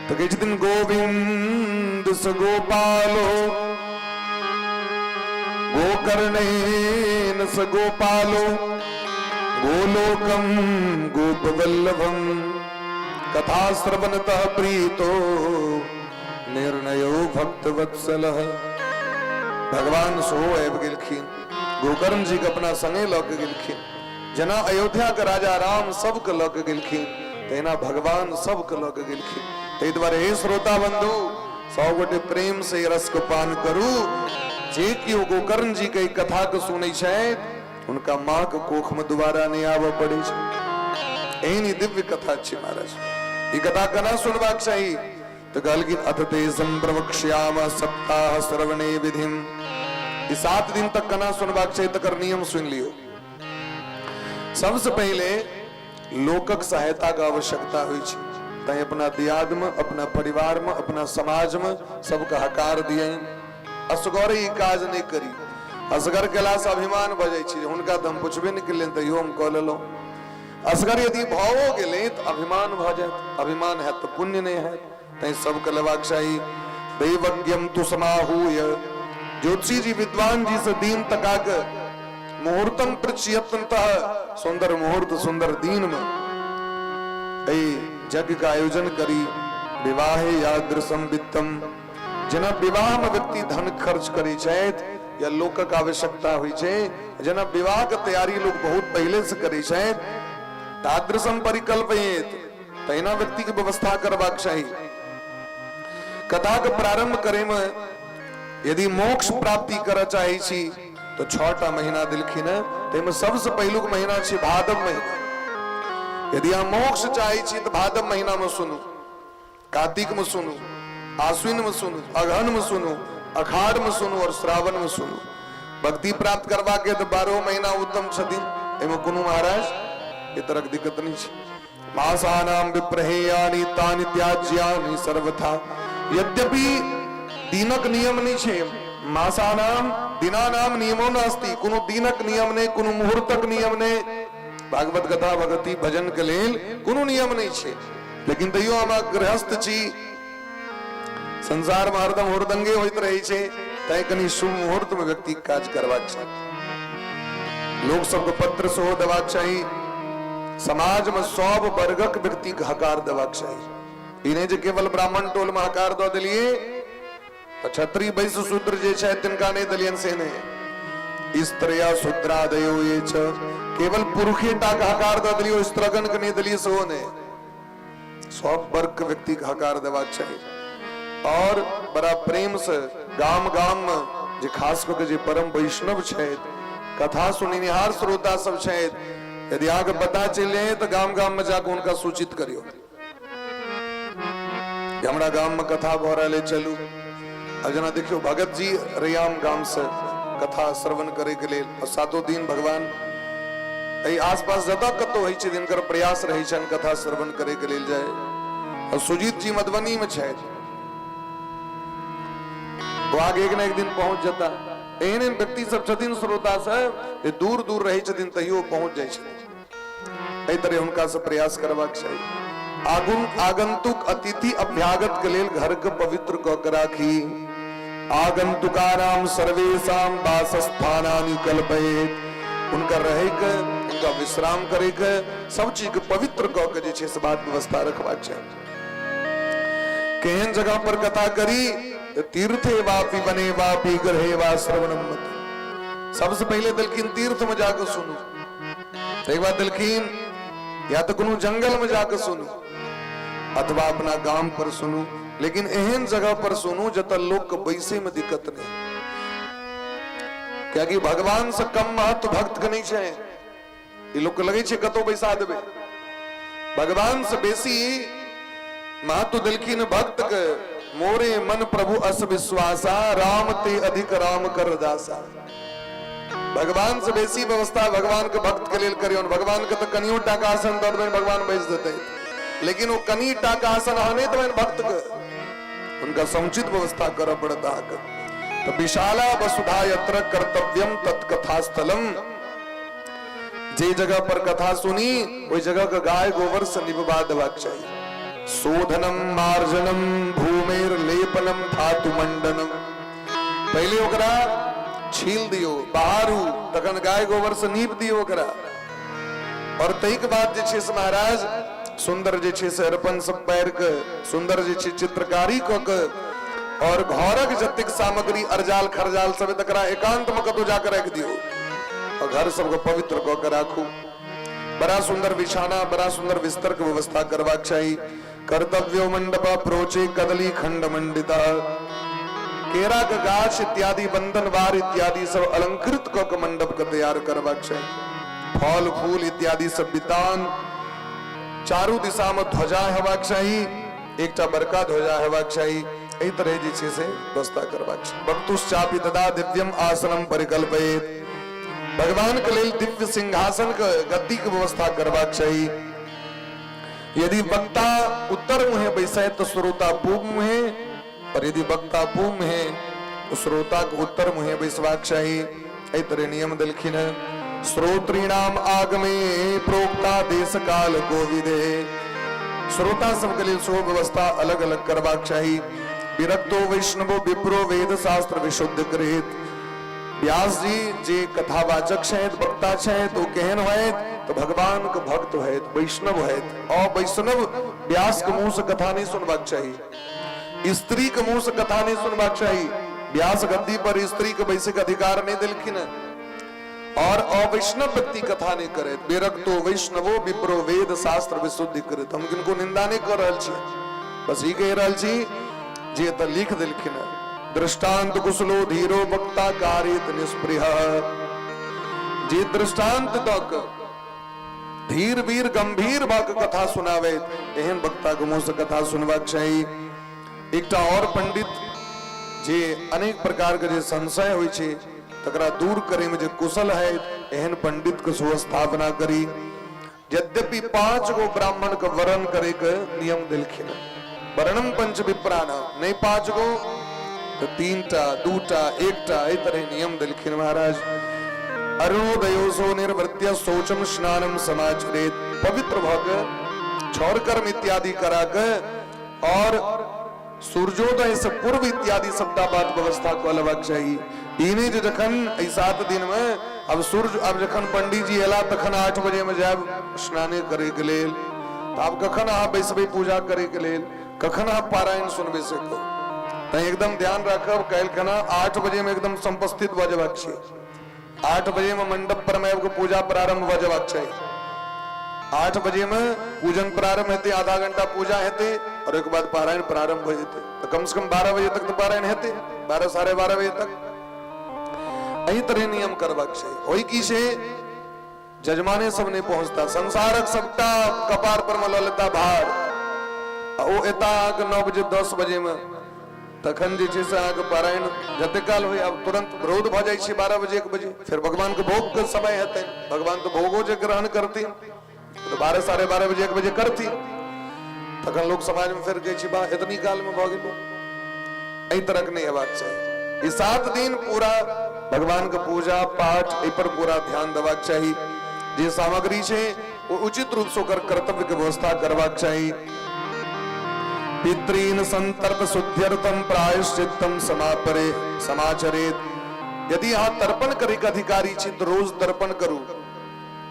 तो कहै छथिन गोविंद स गोपालो गोकर्णेन स गोपालो गोलोकम गोपवल्लभम कथा श्रवणतः प्रीतो निर्णयो भक्त वत्सल। भगवान सेहो आबि गेलखिन, गोकर्ण जी के अपना संगे लऽ के गेलखिन। जेना अयोध्या के राजा राम सबके लऽ के गेलखिन, तहिना भगवान सबके लऽ के गेलखिन। ताहि दुआरे हे श्रोता बंधु, सब गोटे प्रेम से रस के पान करू। जे केओ गोकर्ण जी के कथा के सुनै छथि हुनका माँ के कोख में दोबारा नहीं आबऽ पड़ै छै। एहन ही दिव्य कथा छै महाराज। ई कथा केना सुनबाक चाही? तऽ कहलखिन अथ ते संप्रवक्ष्याम सप्ताह श्रवणे विधिम। ई 7 दिन तक केना सुनबाक चाही तकर नियम सुनि लियौ। सबसे पहिले लोकक सहायता के आवश्यकता होइ छै, तैं अपना दियाद में, अपना परिवार में, अपना समाज में सबके हकार दियनि। असगरे ई काज नहि करी। असगर केलासँ अभिमान भऽ जाइ छै, हुनका तऽ हम पुछबे नहि केलियनि तैयो हम कऽ लेलहुँ। असगर यदि भओ गेलै तऽ अभिमान भऽ जायत, अभिमान हैत तऽ पुण्य नहि हैत। तैं सबके लेबाक चाही। दैवज्ञम तु समाहूय, ज्योतिषी जी विद्वान जी से दिन तका के मुहूर्तम पृच्छयत्नतः, सुंदर मुहूर्त सुंदर दिन में एहि यज्ञ का आयोजन करी। विवाहे यादृशम वित्तम, जेना विवाह में व्यक्ति धन खर्च करै छथि या लोकक आवश्यकता होइ छै, जेना विवाह के तैयारी लोग बहुत पहले से करै छथि, तादृशम परिकल्पयेत, तहिना व्यक्ति के व्यवस्था करबाक चाही। कथा के प्रारंभ करे में यदि मोक्ष प्राप्ति करऽ चाहै छी तो 6टा महीना देलखिन है, ताहिमे सबसे पहिलुक महीना छै भादव महीना। यदि अहाँ मोक्ष चाहै छी तऽ भादव महीना में सुनू, कार्तिक में सुनू, आश्विन में सुनू, अगहन में सुनू, अखाड़ में सुनू और श्रावण में सुनू। भक्ति प्राप्त करबा के तऽ 12 महीना उत्तम छथिन, एहिमे कोनो महाराज एहि तरहक दिक्कत नहि छै। मासानाम विप्रहेयानि तानि त्याज्यानि सर्वथा। यद्यपि दिनक नियम नहि छै, मासानाम दिनानाम नियमो नास्ति, कोनो दिनक नियम नहि, कोनो मुहूर्तक नियम नहि, भागवत कथा भगवती भजन के लेल कोनो नियम नहि छै। लेकिन तैयो हम गृहस्थ छी, संसार में हरदम हुरदंगे होइत रहै छै, तैं कनि शुभ मुहूर्त में व्यक्ति काज करबाक चाही। लोक सबके पत्र सेहो देबाक चाही। समाज में सब वर्गक व्यक्ति के हकार देबाक चाही। ई नहि जे केवल ब्राह्मण टोल में हकार दऽ देलियै, तऽ क्षत्रिय वैश्य शूद्र जे छै तिनका नहि देलियनि, से नहि। स्त्रिया शूद्रादयो ये छ, केवल पुरुषे टा के हकार दऽ देलियै, स्त्रगण के नहि देलियै, सेहो नहि। सब वर्ग के व्यक्ति के हकार देबाक चाही। और बड़ा प्रेम से गाम गाम में जे खास कऽ के जे परम वैष्णव छथि, कथा सुनिनिहार श्रोता सब छथि, यदि अहाँके पता चलि जाय तऽ गाम गाम में जाके हुनका सूचित करियौ जे हमरा गाम में कथा भऽ रहल है, चलू। आ जेना देखियौ भगत जी रैयाम गाम से कथा श्रवण करे के लेल और सातों दिन भगवान एहि आसपास जतऽ कतौ होइ छै जिनकर प्रयास रहै छनि कथा श्रवण करे के लेल जाय। और सुजीत जी मधुबनी में छथि, ओ आगे एक न एक दिन पहुंच जेता। एहन एहन व्यक्ति सब छथिन श्रोता सब जे दूर दूर रहै छथिन तैयो पहुंच जाइ छथिन। एहि तरह हुनका से प्रयास करबाक चाही। आगंतुक अतिथि अभ्यागत के लेल घर के पवित्र कऽ के राखी। आगंतुकानाम सर्वेषाम वासस्थानानि कल्पयेत। हुनका रहै के, हुनका विश्राम करे के, सब चीज के पवित्र कऽ के जे छै से बात व्यवस्था रखबाक चाही। केहन जगह पर कथा करी? तीर्थे वापि वने वापि गृहे वा श्रवणम मत। सबसे पहले देलखिन तीर्थ में जाके सुनू, एक बार देलखिन या तो कोनो जंगल में जाके सुनू अथवा अपना गाम पर सुनू, लेकिन एहन जगह पर सुनू जतऽ लोक के बैसे में दिक्कत नहीं, कियाकि भगवान से कम महत्व भक्त के नहीं छै। ई लोक के लगै छै कतौ बैसा देबै, भगवान से बेसी महत्व देलखिन भक्त के। मोरे मन प्रभु अस विश्वासा, राम ते अधिक राम कर दासा। भगवान से बेसी व्यवस्था भगवान के भक्त के लेल करियौन। भगवान के तो कनियो टाका आसन दऽ देबनि भगवान बैस देतै, लेकिन ओ कनि टाका आसन अहाँ नहि देबनि भक्त के, हुनका समुचित व्यवस्था करऽ पड़त अहाँके। तऽ विशाला वसुधा यत्र कर्तव्यम तत्कथास्थलम। जे जगह पर कथा सुनी ओहि जगह के गाय गोबर से निपवा देबाक चाही। शोधनम मार्जनम भूमेर लेपनम धातु मंडनम। पहिले ओकरा छील दियौ, बहारू, तखन गाय गोबर से नीप दियौ ओकरा, और ताहिके बाद जे छै से महाराज सुंदर जे छै से अर्पण सब पारि के सुंदर जे छै चित्रकारी कऽ के और घरक जतेक सामग्री अरजाल खरजाल सब तकरा एकांत में कतौ जाके राखि दियौ और घर सबके पवित्र कऽ के राखू। बड़ा सुंदर बिछाना, बड़ा सुंदर बिस्तर के व्यवस्था करबाक चाही। कर्तव्यो मंडप प्रोचे कदली खंड मंडिता। केरा के गाछ इत्यादि बंधनवार इत्यादि सब अलंकृत कऽ के मंडप के तैयार करबाक चाही। फल फूल इत्यादि सब वितान। चारू दिशा में ध्वजा हेबाक चाही, एकटा बड़का ध्वजा हेबाक चाही। एहि तरह जे छै से व्यवस्था करबाक चाही। वक्तुश्चापि तदा दिव्यम आसनम परिकल्पयेत। भगवान के लेल दिव्य सिंहासन के गद्दी के व्यवस्था करबाक चाही। यदि वक्ता उत्तर मुहे बैसे तो श्रोता पूब मुहे, और यदि वक्ता पूब मुहे तो श्रोता के उत्तर मुहे बैसबाक चाही। एहि तरह नियम देलखिन हैं। श्रोत्रीणाम आगमे प्रोक्ता देश काल को विदे। श्रोता सबके लेल सेहो व्यवस्था अलग अलग करबाक चाही। विरक्तो वैष्णवो विप्रो वेद शास्त्र विशुद्ध कृत। व्यास जी जे कथावाचक छथि, वक्ता छथि, ओ केहन होयत? तऽ भगवान के भक्त होयत, वैष्णव होयत। अवैष्णव व्यास के मुंह से कथा नहीं सुनबाक चाही, स्त्री के मुंह से कथा नहीं सुनबाक चाही। व्यास गद्दी पर स्त्री के बैसे के अधिकार नहीं देलखिन हैं। और अवैष्णव व्यक्ति कथा नहीं करे। विरक्तो वैष्णवो विप्रो वेद शास्त्र विशुद्धि कृत। हम किनको निंदा नहीं कर रहल छी, बस ई कहि रहल छी जे एतऽ लिख देलखिन हैं। दृष्टांत कुशलो धीरो वक्ता कारित निस्पृह। जे दृष्टांत दऽ कऽ धीर वीर गंभीर भऽ कऽ कथा सुनावे, एहन वक्ता के मुंह से कथा सुनबाक चाही। एकटा आओर पंडित जे अनेक प्रकार के जे संशय होइ छै तकरा दूर करे में जे कुशल है, एहन पंडित के सुस्थापना करी। यद्यपि 5 गो ब्राह्मण के वरण करे के नियम देलखिन, वर्णम पंच विप्राण, नहीं 5 गो तो 3टा 2टा 1टा, एहि तरह नियम देलखिन महाराज। अरुणोदयोसो निर्वृत्य शौचम स्नानम समाचरेत, पवित्र भऽ के छौर कर्म इत्यादि करा के और सूर्योदय से पूर्व इत्यादि सबटा बात व्यवस्था कऽ लेबाक चाही। ई नहि जे जखन एहि 7 दिन में अब सूर्य, अब जखन पंडित जी एला तखन 8 बजे में जायब स्नाने करे के लेल, तऽ आब कखन अहाँ बैसबै पूजा करे के लेल, कखन अहाँ पारायण सुनबै से कहू। तैं एकदम ध्यान राखब, काल्हि खना 8 बजे में एकदम समुपस्थित भऽ जेबाक छै। 8 बजे में मंडप पर में आबि कऽ पूजा प्रारंभ भऽ जेबाक चाही। 8 बजे में पूजन प्रारंभ हेतै, आधा घंटा पूजा हेतै और ओहिके बाद पारायण प्रारंभ हो जेतै। तऽ कम से कम 12 बजे तक तऽ पारायण हेतै, 12 12:30 बजे तक। एहि तरह नियम करबाक छै। ओहि की छै जजमाने सब नहि पहुँचता, संसारक सबटा कपार पर में लऽ लेता भार, आ ओ एता अहाँके 9 बजे 10 बजे में, तखन जे छै से अहाँके पारायण जते काल होय, आब तुरंत रौद भऽ जाइ छै 12 बजे 1 बजे, फेर भगवान के भोग के समय हेतै, भगवान तऽ भोगो जे ग्रहण करथिन तऽ 12 12:30 बजे 1 बजे करथिन, तखन लोक समाज में फेर कहै छै बा एतनी काल में भऽ गेलै। एहि तरहक नहि हेबाक चाही। ई 7 दिन पूरा भगवान के पूजा पाठ एहि पर पूरा ध्यान देबाक चाही। जे सामग्री छै ओ उचित रूप से ओकर कर्तव्य के व्यवस्था करबाक चाही। पितृन संतर्प शुद्ध्यर्थम प्रायश्चित्तम समापरे समाचरेत। यदि अहाँ तर्पण करे के अधिकारी छी तो रोज तर्पण करू,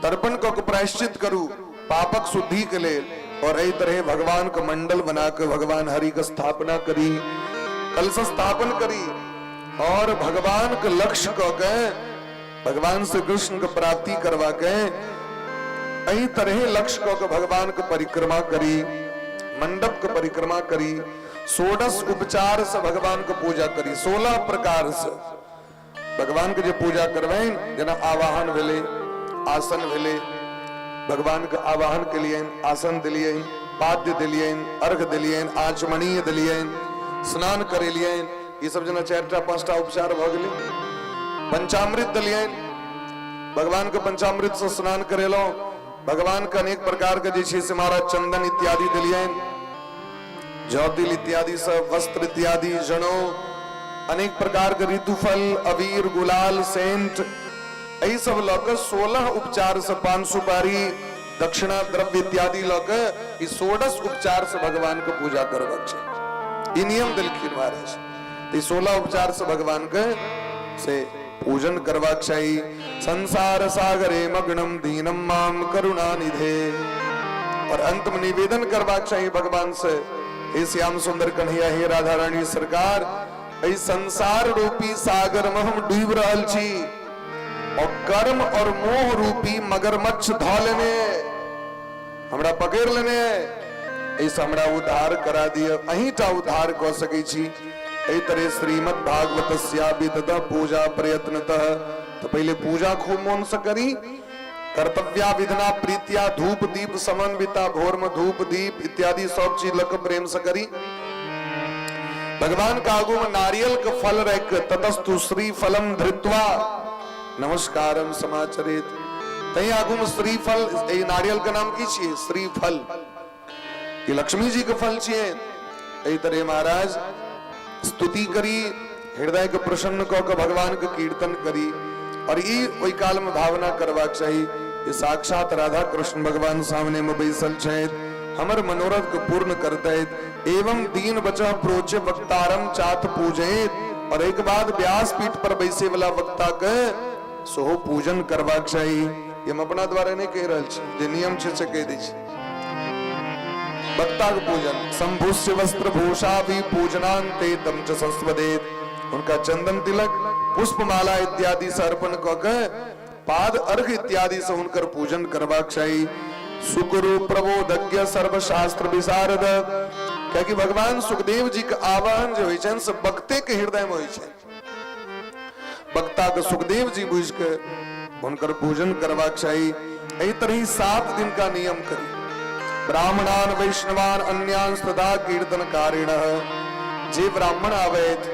तर्पण कऽ के प्रायश्चित करू पापक शुद्धि के लेल, और एहि तरह भगवान के मंडल बना के भगवान हरि के स्थापना करी, कलश स्थापन करी और भगवान के लक्ष्य कऽ के भगवान श्री कृष्ण के प्राप्ति करवा के एहि तरह लक्ष्य कऽ के भगवान के परिक्रमा करी, मंडप के परिक्रमा करी, षोडश उपचार से भगवान के पूजा करी, 16 प्रकार से भगवान के जे पूजा करबनि, जेना आवाहन भेलै, आसन भेलै, भगवान के आवाहन केलियनि, आसन देलियनि, पाद्य देलियनि, अर्घ देलियनि, आचमनीय देलियनि, स्नान करेलियनि, ई सब जेना 4टा 5टा उपचार भऽ गेलै। पंचामृत देलियनि, भगवान के पंचामृत से स्नान करेलहुँ, भगवान के अनेक प्रकार के जे छै से महाराज चंदन इत्यादि देलियनि, जौतिल इत्यादि सब, वस्त्र इत्यादि, जणो, अनेक प्रकार के ऋतुफल, अबीर, गुलाल, सेंट, एहि सब लऽ कऽ 16 उपचार से पान सुपारी, दक्षिणा द्रव्य इत्यादि लऽ कऽ ई 16 उपचार से भगवान के पूजा करबाक छै। ई नियम देलखिन महाराज। तऽ ई 16 उपचार से भगवान के से पूजन करबाक चाही। संसार सागरे मग्नम दीनम माम करुणा निधे। और अंत में निवेदन करबाक चाही भगवान से, हे श्याम सुंदर कन्हैया, हे राधा रानी सरकार, एहि संसार रूपी सागर में हम डूब रहल छी और कर्म और मोह रूपी मगरमच्छ धऽ लेने, हमरा पकड़ लेने, एहिसँ हमरा उद्धार करा दिअ, अहींटा उद्धार कऽ सकै छी। एहि तरह श्रीमद् भागवतस्यापि ततः पूजा प्रयत्नतः। तऽ पहिले पूजा खूब मोन से करी, कर्तव्या विधना प्रीत्या धूप दीप समन्विता, भोर में धूप दीप इत्यादि सब चीज लऽ कऽ प्रेम से करी। भगवान के आगू में नारियल के फल रख ततस्तु श्री फलम धृत्वा नमस्कारम समाचरित। तही आगू में श्रीफल, एहि नारियल के नाम की छियै? श्रीफल, ई लक्ष्मी जी के फल छियै। एहि तरह महाराज स्तुति करी, हृदय के प्रसन्न कऽ के भगवान के कीर्तन करी, और ई ओहि काल में भावना करबाक चाही जे साक्षात राधा कृष्ण भगवान सामने में बैसल छथि, हमर मनोरथ के पूर्ण करतैत। एवं दीन बचा प्रोचे वक्तारम चात पूजैत। और एक बाद व्यासपीठ पर बैसे वाला वक्ता के सेहो पूजन करबाक चाही। ई हम अपना द्वारा नहि कहि रहल छी, जे नियम छै से कहि दै छी। वक्ता के पूजन संभूष्य वस्त्र भूषा भी पूजनांते तम च संस्वदेत। उनका चंदन तिलक पुष्पमाला इत्यादि से अर्पण कऽ के पाद अर्घ इत्यादि से हुनकर पूजन करबाक चाही। सुगुरु प्रबोधज्ञ सर्वशास्त्र विशारद, कियाकि भगवान सुखदेव जी के आवाहन जे होइ छनि से वक्ते के हृदय में होइ छनि। वक्ता के सुखदेव जी बुझि के हुनकर पूजन करबाक चाही। एहि तरह 7 दिन का नियम करी। ब्राह्मणान वैष्णवान अन्यान तथा कीर्तन कारिण। जे ब्राह्मण आबैत,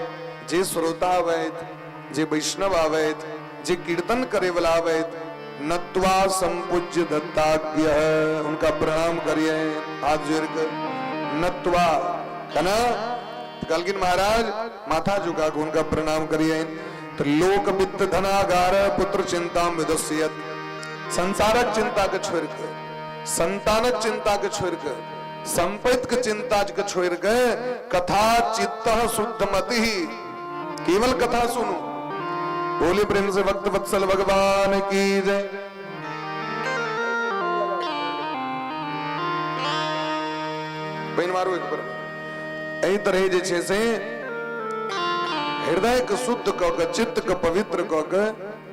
जे श्रोता आबैत, जे वैष्णव आबैत, जे कीर्तन करे वाला आबैत, नत्वा संपूज्य दत्ताज्ञ, हुनका प्रणाम करिए हाथ जोड़ के। नत्वा कना कहलखिन महाराज माथा झुका के हुनका प्रणाम करिए। तो लोक वित्त धनागार पुत्र चिंता विदस्यत, संसारक चिंता के छोड़ के, संतानक चिंता के छोड़ के, संपत्ति के चिंता के छोड़ के, कथा चित्त शुद्ध मति, केवल कथा सुनो। बोले प्रेम से भक्त वत्सल भगवान की जय। बहिन मारू एक पर एहि तरह जे छै से हृदय के शुद्ध कऽ के, चित्त के पवित्र कऽ के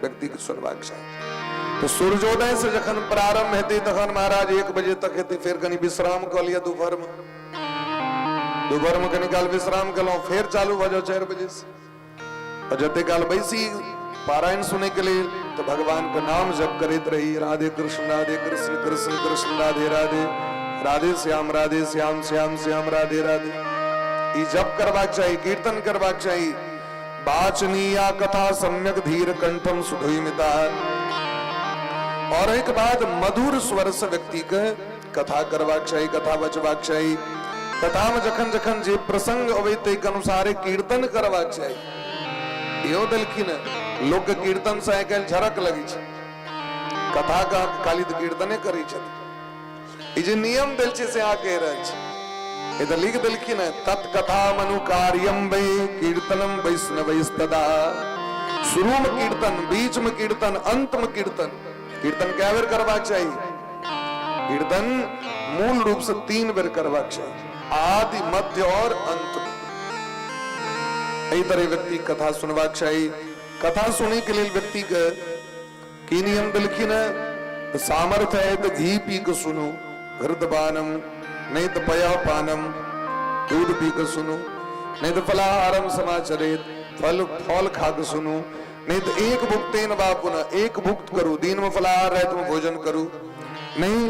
व्यक्ति के सुनबाक चाही। तो सूर्योदय से जखन प्रारंभ हेतै तखन महाराज 1 बजे तक हेतै, फेर कनि विश्राम कऽ लिअ दुपहर में। दुपहर में कनि काल विश्राम केलहुँ, फेर चालू भऽ जाउ 4 बजे से। और जते काल बैसी पारायण सुने के लिए तो भगवान का नाम जप करते रही, राधे कृष्ण राधे कृष्ण कृष्ण कृष्ण राधे राधे, राधे श्याम राधे श्याम श्याम श्याम राधे राधे। ई जप करबाक चाही, कीर्तन करबाक चाही। वाचनीया कथा सम्यक धीर कंठम सुधुमिता। और एक बाद मधुर स्वर से व्यक्ति के कथा करबाक चाही, कथा बचबाक चाही। कथा में जखन जखन जे प्रसंग अबै ताहि अनुसारे कीर्तन करबाक चाही। इहो देलखिन। लोक के कीर्तन से आइ काल्हि झरक लगै छै, कथा के खाली तऽ कीर्तने करै छथिन। ई जे नियम देल छै से अहाँ कहि रहल छी, ई तऽ लिख देलखिन हँ, तत्कथा मनु कार्यम वै कीर्तनम वैष्णवैस्तदा। शुरू में कीर्तन, बीच में कीर्तन, अंत में कीर्तन। कीर्तन कए बेर करबाक चाही? कीर्तन मूल रूप से 3 बेर करबाक चाही, आदि मध्य और अंत। एहि तरह व्यक्ति कथा सुनबाक चाही। कथा सुनै के लेल व्यक्ति के की नियम देलखिन है? तऽ सामर्थ्य है तऽ घी पी के सुनू, घृतपानम, नहीं तऽ पय पानम, दूध पी के सुनू, नहीं तऽ फलाहारम समाचरित, फल फल खा के सुनू, नहीं तऽ एक भुक्तेन वा पुनः एक भुक्त करू, दिन में फलाहार रात में भोजन करू। नहीं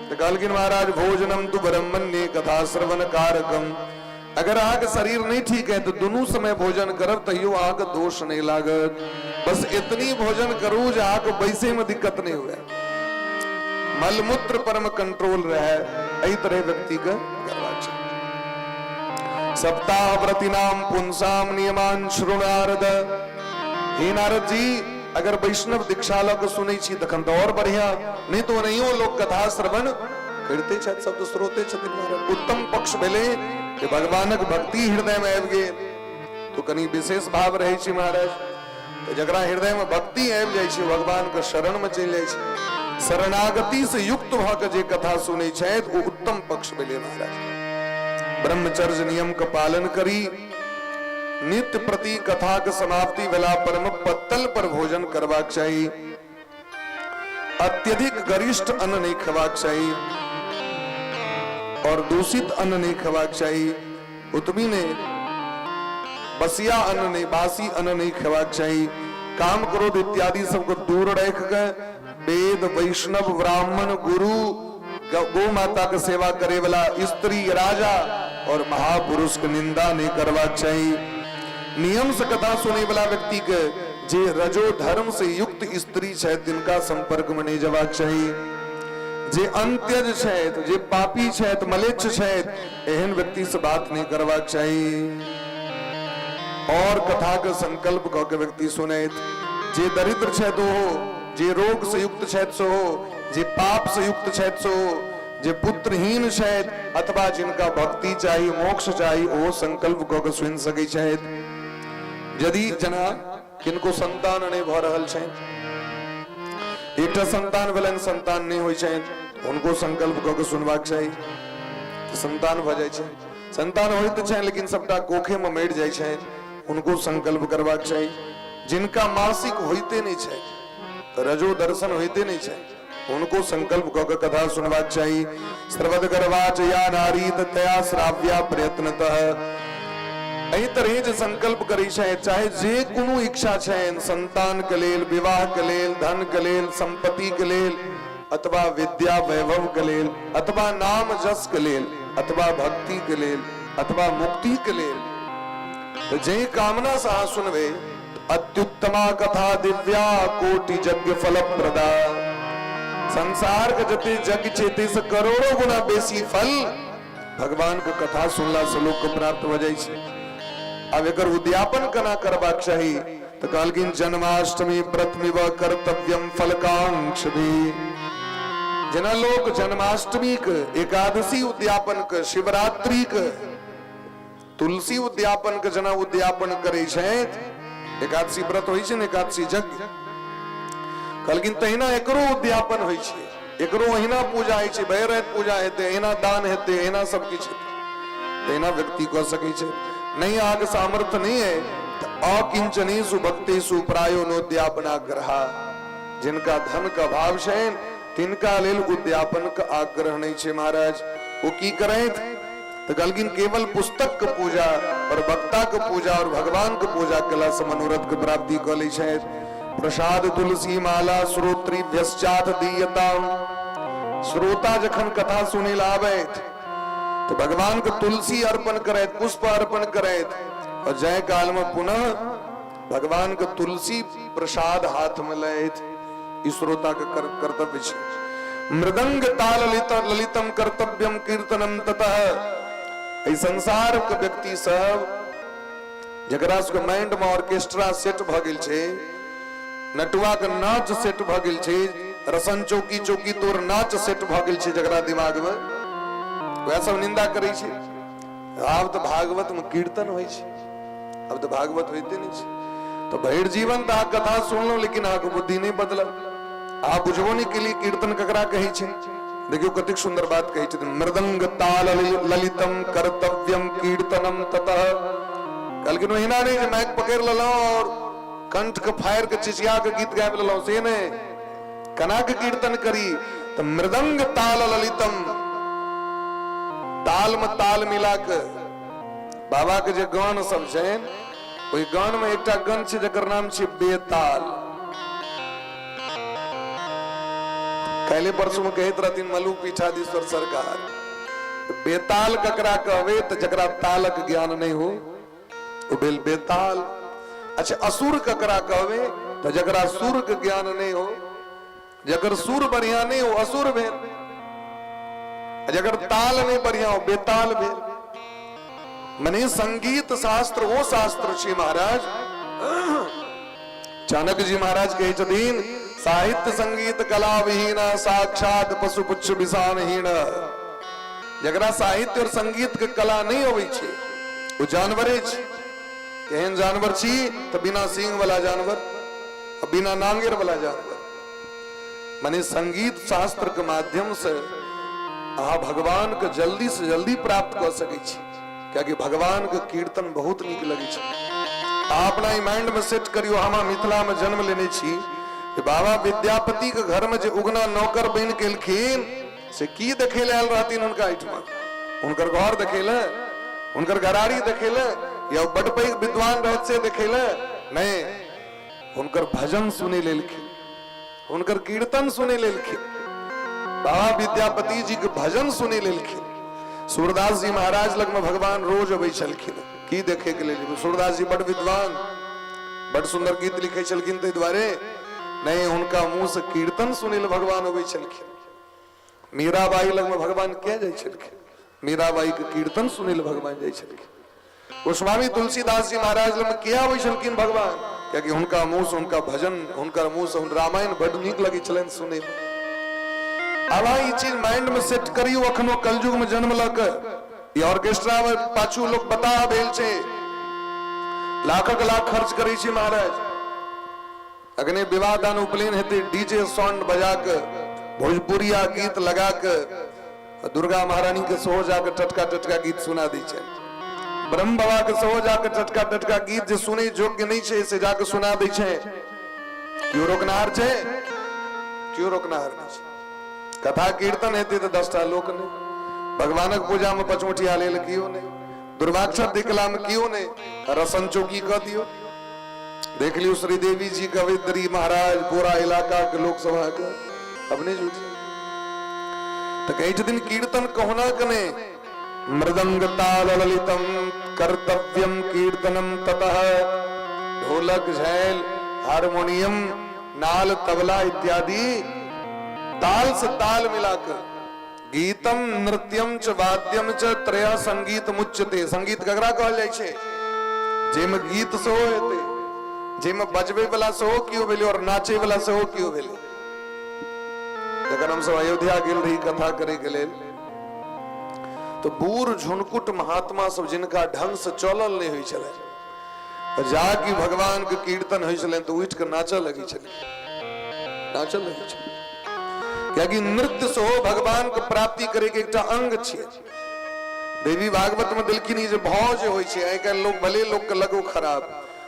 तऽ कहलखिन महाराज भोजनम तु ब्रह्मण्य कथा श्रवण कारकम। अगर अहाँके शरीर नहीं ठीक है तो दुनू समय भोजन करब तैयो अहाँके दोष नहीं लागत। बस इतनी भोजन करू जे अहाँके बैसे में दिक्कत नहीं हुए, मलमूत्र पर में कंट्रोल रहे। एहि तरह व्यक्ति के करबाक चाही। सप्ताह व्रतिनाम पुंसाम नियमान श्रु नारद। हे नारद जी, अगर वैष्णव दीक्षा लऽ के सुनै छी तखन तऽ और बढ़िया, नहीं तो ओनाहियो लोक कथा श्रवण करिते छथि, सब तऽ श्रोते छथिन महाराज। उत्तम पक्ष भेलै जे भगवानक भक्ति हृदय में आबि गेल तो कनि विशेष भाव रहै छै महाराज। तऽ जकरा हृदय में भक्ति आबि जाइ छै भगवान के शरण में चलि जाइ छै, शरणागति से युक्त भऽ के जे कथा सुनै छथि ओ उत्तम पक्ष भेलै महाराज। ब्रह्मचर्य नियम के पालन करी, नित्य प्रति कथा के समाप्ति भेला पर में पत्तल पर भोजन करबाक चाही, अत्यधिक गरिष्ठ अन्न नहीं खेबाक चाही और दूषित अन्न नहीं खेबाक चाही। उतबी नहीं बसिया अन्न नहीं, बासी अन्न नहीं खेबाक चाही। काम क्रोध इत्यादि सबको दूर रख के वेद वैष्णव ब्राह्मण गुरु गौ माता के सेवा करे वाला स्त्री राजा और महापुरुष के निंदा नहीं करबाक चाही। नियम से कथा सुने वाला व्यक्ति के जे रजो धर्म से युक्त स्त्री छथि तिनका संपर्क में नहीं जबाक चाही। जे अंत्यज छथि, जे पापी छथि, मलेच्छ छथि, एहन व्यक्ति से बात नहीं करबाक चाही। और कथा के संकल्प कऽ के व्यक्ति सुनैत, जे दरिद्र छथि ओहो, जे रोग से युक्त छथि सेहो, जे पाप से युक्त छथि सेहो, जे पुत्रहीन छथि अथवा जिनका भक्ति चाही, मोक्ष चाही, ओहो संकल्प कऽ के सुनि सकै छथि। यदि जना किनको संतान नहीं भऽ रहल छनि, एकटा संतान भेलनि, संतान नहीं होइ छनि, हुनको संकल्प कऽ के सुनबाक चाही तऽ संतान भऽ जाइ छै। संतान होइत छनि लेकिन सबटा कोखे में मरि जाइ छनि, हुनको संकल्प करबाक चाही। जिनका मासिक होइते नहि छै, रजो दर्शन होइते नहि छै, हुनको संकल्प कऽ के कथा सुनबाक चाही। सर्वद गर्वाच या नारी तया श्राव्या प्रयत्नतः। एहि तरहे जे संकल्प करै छै, चाहे जे कोनो इच्छा छनि, संतान के लेल, विवाह के लेल, धन के लेल, संपत्ति के लेल, अथवा विद्या वैभव के लेल, अथवा नाम जस के लेल, अथवा भक्ति के लेल, अथवा मुक्ति के लेल, तऽ जाहि कामना से अहाँ सुनबै, अत्युत्तमा कथा दिव्या कोटि यज्ञ फलप्रदा। संसार के जते यज्ञ छै ताहिसँ करोड़ों गुना बेसी फल भगवान के कथा सुनला से लोक के प्राप्त भऽ जाइ छै। आब एकर उद्यापन केना करबाक चाही? तऽ कहलखिन जन्माष्टमी व्रतमिव कर्तव्यम फलकांक्ष भी। जेना लोक जन्माष्टमी के, एकादशी उद्यापन के, शिवरात्रि के, तुलसी उद्यापन के जेना उद्यापन करै छथि, एकादशी व्रत होइ छै ने, एकादशी यज्ञ, कहलखिन तहिना एकरो उद्यापन होइ छै, एकरो अहिना पूजा होइ छै, भरि राति पूजा हेतै, अहिना दान हेतै, अहिना सब किछु हेतै, तहिना व्यक्ति कऽ सकै छै। नहि अहाँके सामर्थ्य नहि है तऽ अकिंचनेषु भक्तेषु प्रायो नोद्यापनाग्रहा। जिनका धन के अभाव छनि तिनका लेल उद्यापन के आग्रह नहि छै महाराज। ओ की करैत? तऽ कहलखिन केवल पुस्तक के पूजा और वक्ता के पूजा और भगवान के पूजा केला से मनोरथ के प्राप्ति कऽ लै छथि। प्रसाद तुलसी माला श्रोतृभ्यश्चाथ दीयताम। श्रोता जखन कथा सुनै लए आबैत तऽ भगवान के तुलसी अर्पण करैत, पुष्प अर्पण करैत और जाय काल में पुनः भगवान के तुलसी प्रसाद हाथ में लैत। ई श्रोता के कर्तव्य छै। मृदंग ताल ललितम कर्तव्यम कीर्तनम ततः। एहि संसार के व्यक्ति सब जकरा सबके माइंड में ऑर्केस्ट्रा सेट भऽ गेल छै, नटुआ के नाच सेट भऽ गेल छै, रसन चौकी चौकी तोर नाच सेट भऽ गेल छै जकरा दिमाग में, वएह सब निंदा करै छै। आब तऽ भागवत में कीर्तन होइ छै, आब तऽ भागवत होइते नहि छै। तऽ भरि जीवन तऽ अहाँ कथा सुनलहुँ लेकिन अहाँके बुद्धि नहि बदलल, अहाँ बुझबो नहि केलियै कीर्तन ककरा कहै छै। देखियौ कतेक सुन्दर बात कहै छथिन, मृदंग ताल ललितम कर्तव्यम कीर्तनम ततः। कहलखिन ओहिना नहि जे माइक पकड़ि लेलहुँ और कंठ के फाड़ि के चिचिया के गीत गाबि लेलहुँ, से नहि, केना के कीर्तन करी? तऽ मृदंग ताल ललितम, ताल में ताल मिला के बाबा के जे गान सब छनि ओहि गान में एकटा गण छै जकर नाम छै बेताल। काल्हि परसू में कहैत रहथिन मलू पीठाधीश्वर सरकार, बेताल ककरा कहबै? तऽ जकरा तालक ज्ञान नहि हो ओ भेल बेताल। अच्छा, असुर ककरा कहबै? तऽ जकरा सुर के ज्ञान नहि हो, जकर सुर बढ़िया नहीं हो असुर भेल, जकर ताल नहीं बढ़िया हो बेताल भेल। मने संगीत शास्त्र वो शास्त्र छी महाराज। चाणक्य जी महाराज कहै छथिन साहित्य संगीत कला विहीन साक्षात पशु पुच्छ विषानहीन। जकरा साहित्य और संगीत के कला नहीं अबै छै ओ जानवरे छै। केहन जानवर छी? तऽ बिना सींग वाला जानवर, बिना नांगेर वाला जानवर। माने संगीत शास्त्र के माध्यम से अहाँ भगवान के जल्दी से जल्दी प्राप्त कऽ सकै छी, कियाकि भगवान के कीर्तन बहुत नीक लगै छै। अहाँ अपना ई माइंड में सेट करियौ, हम मिथिला में जन्म लेने छी, बाबा विद्यापति के घर में जे उगना नौकर बनि के एलखिन से की देखै लए आयल रहथिन हुनका एहिठमा? हुनकर घर देखै लए, हुनकर घरारी देखै लए, या बड पैघ विद्वान रहत से देखै लए? नहि, हुनकर भजन सुनै लेलखिन, हुनकर कीर्तन सुनै लेलखिन, बाबा विद्यापति जी के भजन सुनै लेलखिन। सूरदास जी महाराज लग में भगवान रोज अबै छलखिन, की देखे के लेल? सूरदास जी बड विद्वान, बड सुंदर गीत लिखै छलखिन, ताहि दुआरे नहीं, हुनका मुंह से कीर्तन सुनै लए भगवान अबै छलखिन। मीराबाई लग में भगवान किया जाइ छलखिन? मीराबाई के कीर्तन सुनै लए भगवान जाइ छलखिन। गोस्वामी तुलसीदास जी महाराज लग किया अबै छलखिन भगवान? कियाकि हुनका मुंह से हुनका भजन, हुनकर मुंह से रामायण बड नीक लगै छलनि सुनै में। आब अहाँ ई चीज माइंड में सेट करियौ, अखनो कलयुग में जन्म लऽ के ई ऑर्केस्ट्रा में पाछू लोक बताह भेल छै, लाखक लाख खर्च करै छै महाराज। अखने विवाह दान उपनयन हेतै, डीजे साउंड बजा के भोजपुरिया गीत लगा के दुर्गा महारानी के सेहो जाके टटका टटका गीत सुना दै छै, ब्रह्म बाबा के सेहो जाके टटका टटका गीत जे सुनै योग्य नहि छै से जाके सुना दै छै। केओ रोकनहार छै? केओ रोकनहार नहि छै। कथा कीर्तन हेतै तऽ 10टा लोक नहि, भगवानक पूजा में पचमुठिया लेल केओ नहि, दुर्वाक्षर देखला में केओ नहि, रसन चौकी कऽ दियौ। देख लियौ श्रीदेवी जी कवित्री महाराज पूरा इलाका के लोक सब अहाँके अपने जुट। तऽ कहै छथिन कीर्तन कहुना के नहि, मृदंग ताल ललितम कर्तव्यम कीर्तनम ततः। ढोलक, झैल, हारमोनियम, नाल, तबला इत्यादि ताल से ताल मिलाकर गीतम नृत्यम च वाद्यम च त्रय संगीत मुच्यते। संगीत ककरा कहल जाइ छै? जाहिमे गीत सेहो हेतै, जाहिमे बजबै वाला सेहो केओ भेलै और नाचै वाला सेहो केओ भेलै। जखन हमसब अयोध्या गेल रही कथा करे के लेल, तो बूढ़ झुनकुट महात्मा सब जिनका ढंग से चलल नहीं होइ छलै, जा कि भगवान के कीर्तन होइ छलै तो उठि के नाचऽ लगै छलै, नाचऽ लगै छलै। कियाकि नृत्य सेहो भगवान के प्राप्ति करे के एकटा अंग छियै। देवी भागवत में देलखिन ई जे भाव जे होइ छै, आइ काल्हि लोक भले लोक के लगो खराब,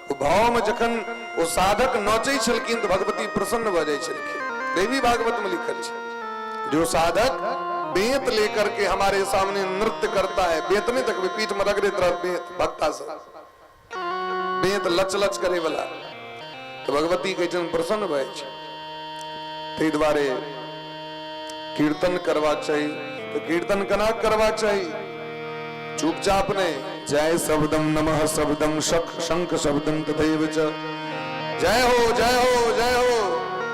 ओ भाव में जखन ओ साधक नचै छलखिन तऽ भगवती प्रसन्न भऽ जाइ छलखिन। देवी भागवत में लिखल छै, जो साधक बेंत लेकर के हमारे सामने नृत्य करता है, बेंत नहीं देखबै, पीठ में रगड़ैत रहत बेंत, भक्ता सब बेंत लच लच करे वाला, तऽ भगवती कहै छथिन प्रसन्न भऽ जाइ छै। ताहि दुआरे कीर्तन करबाक चाही। तऽ कीर्तन केना करबाक चाही? चुपचाप नहि। जय शब्दम नमः शब्दम शक शंख शब्दम तथैव च। जय हो, जय हो, जय हो,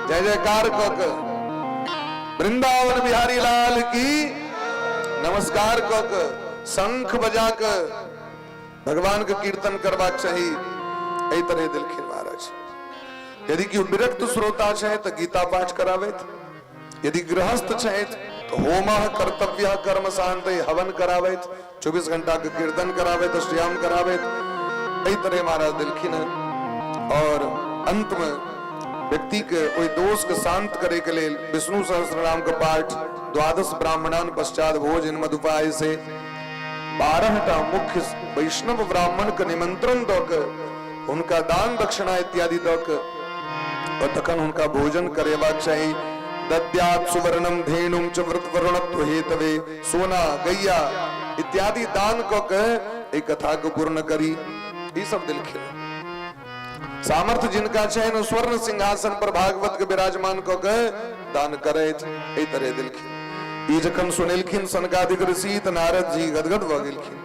जय जयकार कऽ के, वृंदावन बिहारी लाल की नमस्कार कऽ के, शंख बजा के भगवान के कीर्तन करबाक चाही। एहि तरह देलखिन महाराज। यदि केओ विरक्त श्रोता छै तऽ गीता पाठ कराबैत, यदि गृहस्थ छथि तऽ होम कर्तव्य कर्म शांत हवन कराबैत, 24 घंटा के कीर्तन कराबैत, अष्टयाम कराबैत। एहि तरह महाराज देलखिन हैं। और अंत में व्यक्ति के ओहि दोष के शांत करे के लेल विष्णु सहस्त्रनाम के पाठ, द्वादश ब्राह्मणान पश्चात भोजन मधुपाय से 12 टा मुख्य वैष्णव ब्राह्मण के निमंत्रण दऽ के, हुनका दान दक्षिणा इत्यादि दऽ के और तखन हुनका भोजन करेबाक चाही। दद्यात सुवर्णम धेनुम च व्रत वरुणत्व हेतवे, सोना, गैया इत्यादि दान कऽ के एहि कथा के पूर्ण करी। ई सब देलखिन। सामर्थ्य जिनका छनि स्वर्ण सिंहासन पर भागवत के विराजमान कऽ के दान करैत। एहि तरह देलखिन। ई जखन सुनेलखिन सनकादिक ऋषि तऽ नारद जी गदगद भऽ गेलखिन।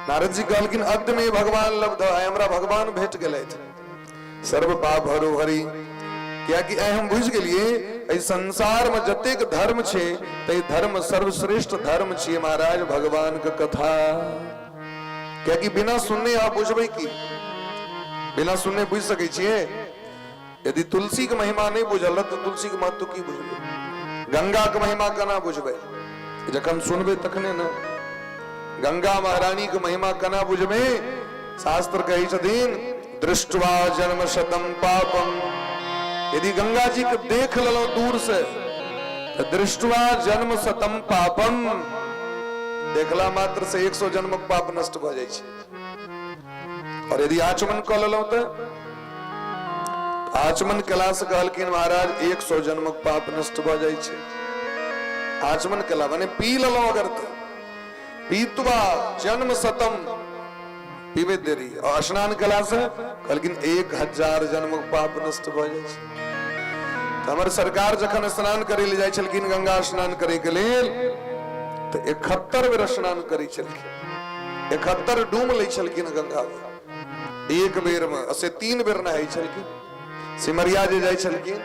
नारद जी कहलखिन, अद्य में भगवान लब्ध, आइ हमरा भगवान भेट गेलथि। सर्व पाप हरो हरि। कियाकि आइ हम बुझि गेलियै, एहि संसार में जतेक धर्म छै तै धर्म सर्वश्रेष्ठ धर्म छियै महाराज भगवान के कथा। कियाकि बिना सुनने अहाँ बुझबै की? बिना सुनने बुझि सकै छियै? यदि तुलसी के महिमा नहीं बुझल रहत तऽ तुलसी के महत्व की बुझबै? गंगा के महिमा केना बुझबै? जखन सुनबै तखने ने। गंगा महारानी के महिमा केना बुझबै? शास्त्र कहै छथिन, दृष्ट्वा जन्म शतम पापम। यदि गंगा जी के देख लेलहुँ दूर से तऽ दृष्ट्वा जन्म शतम पापम, देखला मात्र से 100 जन्मक पाप नष्ट भऽ जाइ छै। और यदि आचमन कऽ लेलहुँ तऽ आचमन केला से कहलखिन महाराज 100 जन्मक पाप नष्ट भऽ जाइ छै। आचमन केला माने पी लेलहुँ अगर तऽ पीतवा जन्म शतम पीबैत देरी, और स्नान केला से कहलखिन 1000 जन्मक पाप नष्ट भऽ जाइ छै। तऽ हमर सरकार जखन स्नान करै लए जाइ छलखिन गंगा स्नान करै के लेल, तऽ 71 बेर स्नान करै छलखिन, 71 डूम लै छलखिन गंगा मे एक बेर मे, से 3 बेर नहाइ छलखिन। सिमरिया जे जाइ छलखिन,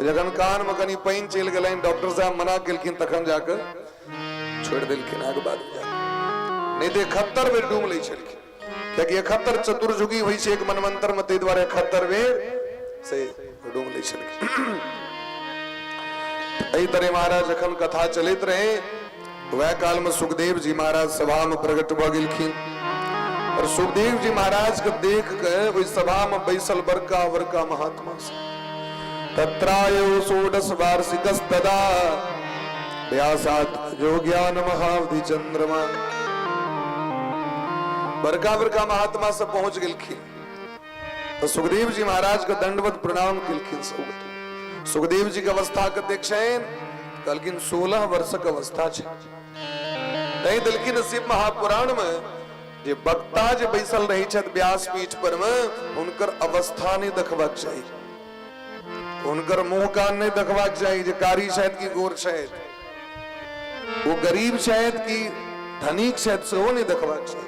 जखन कान मे कनि पानि चलि गेलनि, डॉक्टर साहब मना केलखिन, तखन जाके छोड़ि देलखिन आगे बाद में जाके। नहि तऽ 71 बेर डूम लै छलखिन, कियाकि 71 चतुर्जुगी होइ छै एक मनवंतर मे, ताहि दुआरे 71 बेर से डूम लै छलखिन। एहि तरह महाराज जखन कथा चलैत रहे, वएह काल में सुखदेव जी महाराज सभा में प्रकट भऽ गेलखिन। और सुखदेव जी महाराज के देख के ओहि सभा में बैसल बड़का बड़का महात्मा सब, तत्रायो षोडश वार्षिकस्तदा व्यासात जो ज्ञान महावधि चंद्रमा। बड़का बड़का महात्मा सब पहुंच गेलखिन तो सुखदेव जी महाराज के दंडवत प्रणाम केलखिन। सब सुखदेव जी के अवस्था के देखछनि, कहलखिन 16 वर्षक अवस्था छै। तैं देलखिन शिव महापुराण में जे वक्ता जे बैसल रहै छथि व्यासपीठ पर में, हुनकर अवस्था नहि देखबाक चाही, हुनकर मुंह कान नहि देखबाक चाही जे कारी छथि कि गोर छथि, वो गरीब छथि कि धनिक छथि सेहो नहि देखबाक चाही।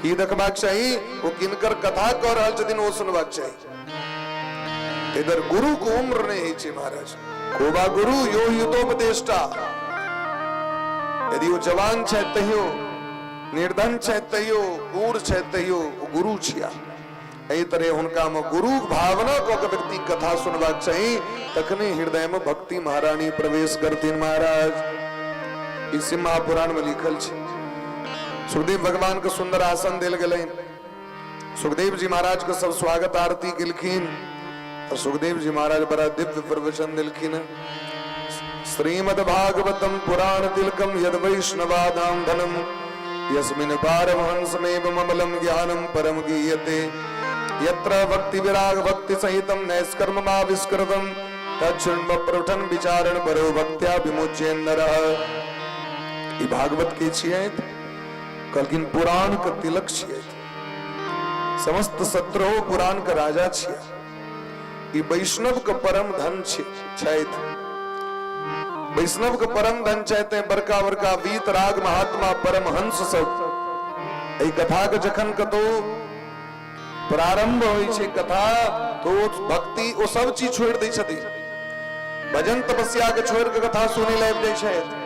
की देखबाक चाही? ओ किनकर कथा कऽ रहल छथिन ओ सुनबाक चाही। इधर गुरु के उम्र नहि होइ छै महाराज। कोबा गुरु यो युतोपदेष्टा, यदि ओ जवान छथि तैयो, निर्धन छथि तैयो, बूढ़ छथि तैयो ओ गुरु छिया। एहि तरह हुनका में गुरु भावना कऽ के व्यक्ति कथा सुनबाक चाही, तखने हृदय में भक्ति महारानी प्रवेश करथिन महाराज। ई शिव महापुराण में लिखल छै। सुखदेव भगवान के सुंदर आसन देल गेलनि। सुखदेव जी महाराज के सब स्वागत आरती केलखिन और सुखदेव जी महाराज बड़ा दिव्य प्रवचन देलखिन। श्रीमद् भागवतम पुराण तिलकम यद वैष्णवादाम धनम यस्मिन् पारमहंसमेव ममलं ज्ञानं परम गीयते यत्र भक्ति विराग भक्ति सहितं नैष्कर्ममाविष्कृतं तच्छृण्व प्रवठन विचारण परो भक्त्या विमुच्येन नरः। ई भागवत के छियै? कहलखिन पुराण के तिलक छियै, समस्त सत्रो पुराण के राजा छियै, ई वैष्णव के परम धन छथि। वैष्णव के परम धन छथि बड़का बड़का वीत राग महात्मा परमहंस सब। एहि कथा के जखन कतौ प्रारंभ होइ छै कथा, तो भक्ति ओ सब चीज छोड़ि दै छथिन, भजन तपस्या के छोड़ि के कथा सुनै लए आबि जाइ छथि।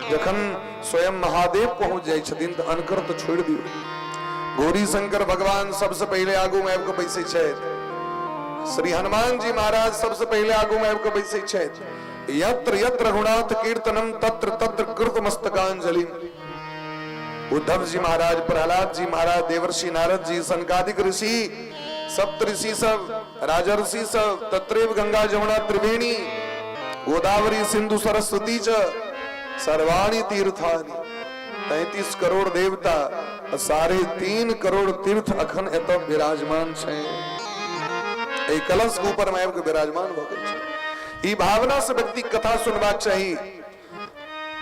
जखन स्वयं महादेव पहुंच जाइ छथिन तऽ अनकर तऽ छोड़ि दियौ, गौरी शंकर भगवान सबसे पहिले आगू में आबि कऽ बैसै छथि, श्री हनुमान जी महाराज सबसे पहिले आगू में आबि कऽ बैसै छथि। यत्र यत्र रघुनाथ कीर्तनम तत्र तत्र कृत मस्तकांजलि। उद्धव जी महाराज, प्रहलाद जी महाराज, देवर्षि नारद जी, सनकादिक ऋषि, सप्त ऋषि सब, राजर्षि सब, तत्रैव गंगा जमुना त्रिवेणी गोदावरी सिंधु सरस्वती च सर्वाणी तीर्थानि, 33 करोड़ देवता, 3.5 करोड़ तीर्थ अखन एतऽ विराजमान छै। एहि कलश के ऊपर में आबि के विराजमान भऽ गेल छै। ई भावना से व्यक्ति कथा सुनबाक चाही।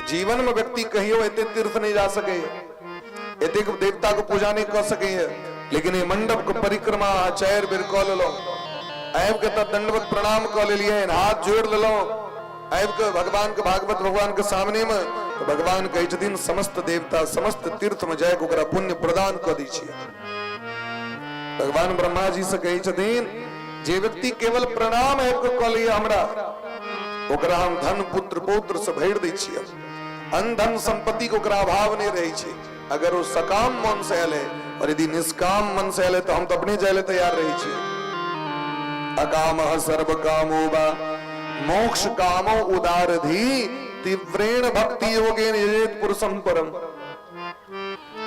जीवन में व्यक्ति कहियो एते तीर्थ नहीं जा सके, एतेक देवता के पूजा नहीं कर सके, लेकिन ये मंडप के परिक्रमा अहाँ 4 बेर कऽ लेलहुँ, आबि के तऽ दंडवत प्रणाम कऽ लेलियै, हाथ जोड़ लेलहुँ आबि के भगवान के, भागवत भगवान के सामने में, तऽ भगवान कहै छथिन समस्त देवता समस्त तीर्थ में जाय के ओकरा पुण्य प्रदान कऽ दै छियै। भगवान ब्रह्मा जी से कहै छथिन जे व्यक्ति केवल प्रणाम आबि कऽ कऽ लैया हमरा, ओकरा हम धन पुत्र पौत्र से भरि दै छियै, अन धन संपत्ति के ओकरा अभाव नहीं रहै छै, अगर ओ सकाम मन से आयल है। और यदि निष्काम मन से आयल है तो हम तो अपने जाय ले तैयार रहै छियै। अकाम सर्व कामो वा मोक्ष कामो उदारधि तीव्रेण भक्ति योगेन यजेत पुरुषम परम।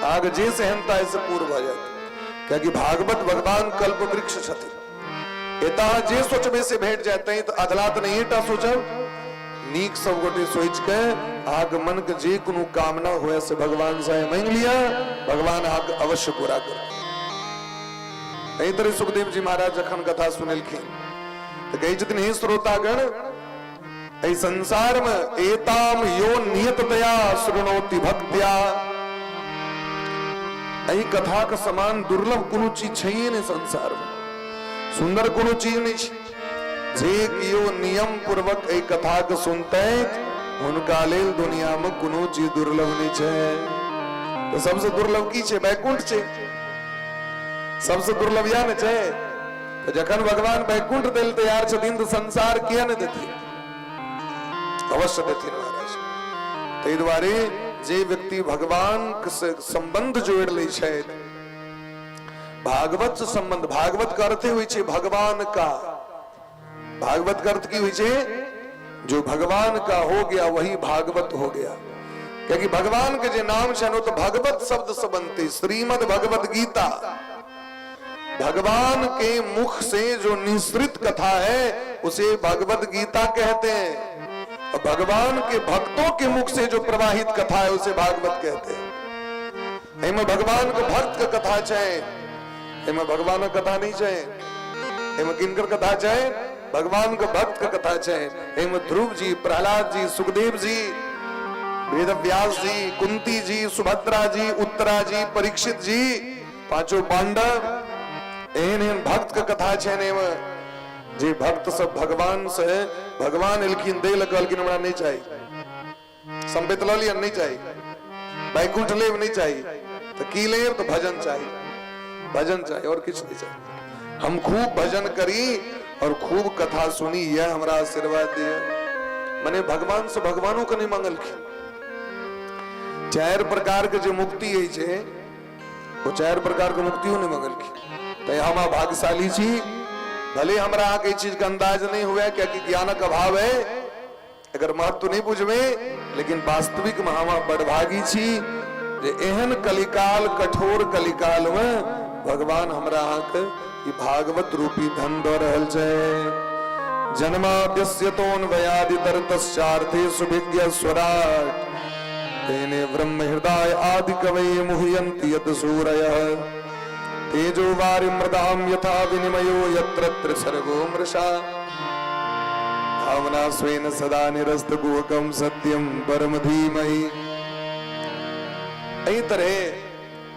आग जे सेहनता है से पूर्ण भऽ जायत, कियाकि भागवत भगवान कल्प वृक्ष छथिन। एतऽ अहाँ जे सोचबै से भेट जायत, तैं तऽ अधला तऽ नहिए टा सोचब, नीक सब गोटे सोचि के अहाँके मन के जे कोनो कामना हुए से भगवान से मांगि लिअ, भगवान अहाँके अवश्य पूरा करत। एहि तरह सुखदेव जी महाराज जखन कथा सुनेलखिन तऽ कहै छथिन हे श्रोतागण, एहि संसार में एताम यो नियततया शृणोति भक्त्या, एहि कथा के समान दुर्लभ कोनो चीज छैहे नहि संसार में, सुंदर कोनो चीज नहि छै। जे कियो नियम पूर्वक एहि कथा के सुनते हुनका लेल दुनिया में कोनो चीज दुर्लभ नहि छै। तो सबसे दुर्लभ की छै? वैकुंठ छै। सबसे दुर्लभ इएह ने छै। तऽ जखन भगवान वैकुंठ दै लए तैयार छथिन तऽ संसार किया नहि देथिन? अवश्य देथिन महाराज। ताहि दुआरे जे व्यक्ति भगवान से संबंध जोड़ि लै छथि, भागवत से संबंध, भागवत के अर्थे होइ छै भगवान का। भागवत का अर्थ की होइ छै? जो भगवान का हो गया वही भागवत हो गया। क्योंकि भगवान के जे नाम छै ओ तो भगवत शब्द से बनते, श्रीमद् भगवत गीता। भगवान के मुख से जो निःसृत कथा है उसे भगवत गीता कहते हैं, और भगवान के भक्तों के मुख से जो प्रवाहित कथा है उसे भागवत कहते हैं। एहिमे भगवान के भक्त के कथा छै, एहिमे भगवान के कथा नहीं छै। एहिमे किनकर कथा छै? भगवान के भक्त के कथा छै। एहिमे ध्रुव जी, प्रहलाद जी, सुखदेव जी, वेद व्यास जी, कुंती जी, सुभद्रा जी, उत्तरा जी, परीक्षित जी, पांचों पांडव, एहन एहन भक्त के कथा छै। एहिमे जे भक्त सब भगवान से, भगवान एलखिन दै लए, कहलखिन हमरा नहीं चाही, संपत्ति लऽ लिअ, नहीं चाही। वैकुंठ लेब नहीं चाहिए तो की लेब? तो भजन चाहिए, भजन चाहिए और किछु नहीं चाहिए। हम खूब भजन करी और खूब कथा सुनी, यह हमरा आशीर्वाद दिया। मने भगवान से भगवानों के नहीं मंगलखिन। चारि प्रकार के जे मुक्ति होइ छै वो चारि प्रकार के मुक्तियों नहीं मंगलखिन। तैं हम भाग्यशाली छी, भले हमरा अहाँके ई चीज के अंदाज नहीं हुए कियाकि ज्ञानक अभाव है, एकर महत्व नहीं बुझबे, लेकिन वास्तविक में हम बड़भागी छी जे एहन कलिकाल, कठोर कलिकाल में भगवान हमरा अहाँके ई भागवत रूपी धन दऽ रहल छै। जन्माद्यस्यतोऽन्वयादितरतश्चार्थे सुभिज्ञ स्वराट तेने ब्रह्म हृदय आदि कवये मुह्यन्ति यत सूरयः तेजो वारि मृदां यथा विनिमयो यत्र त्रिसर्गो मृषा भावना स्वेन सदा निरस्त गुहकम सत्यम परम धीमहि। एहि तरह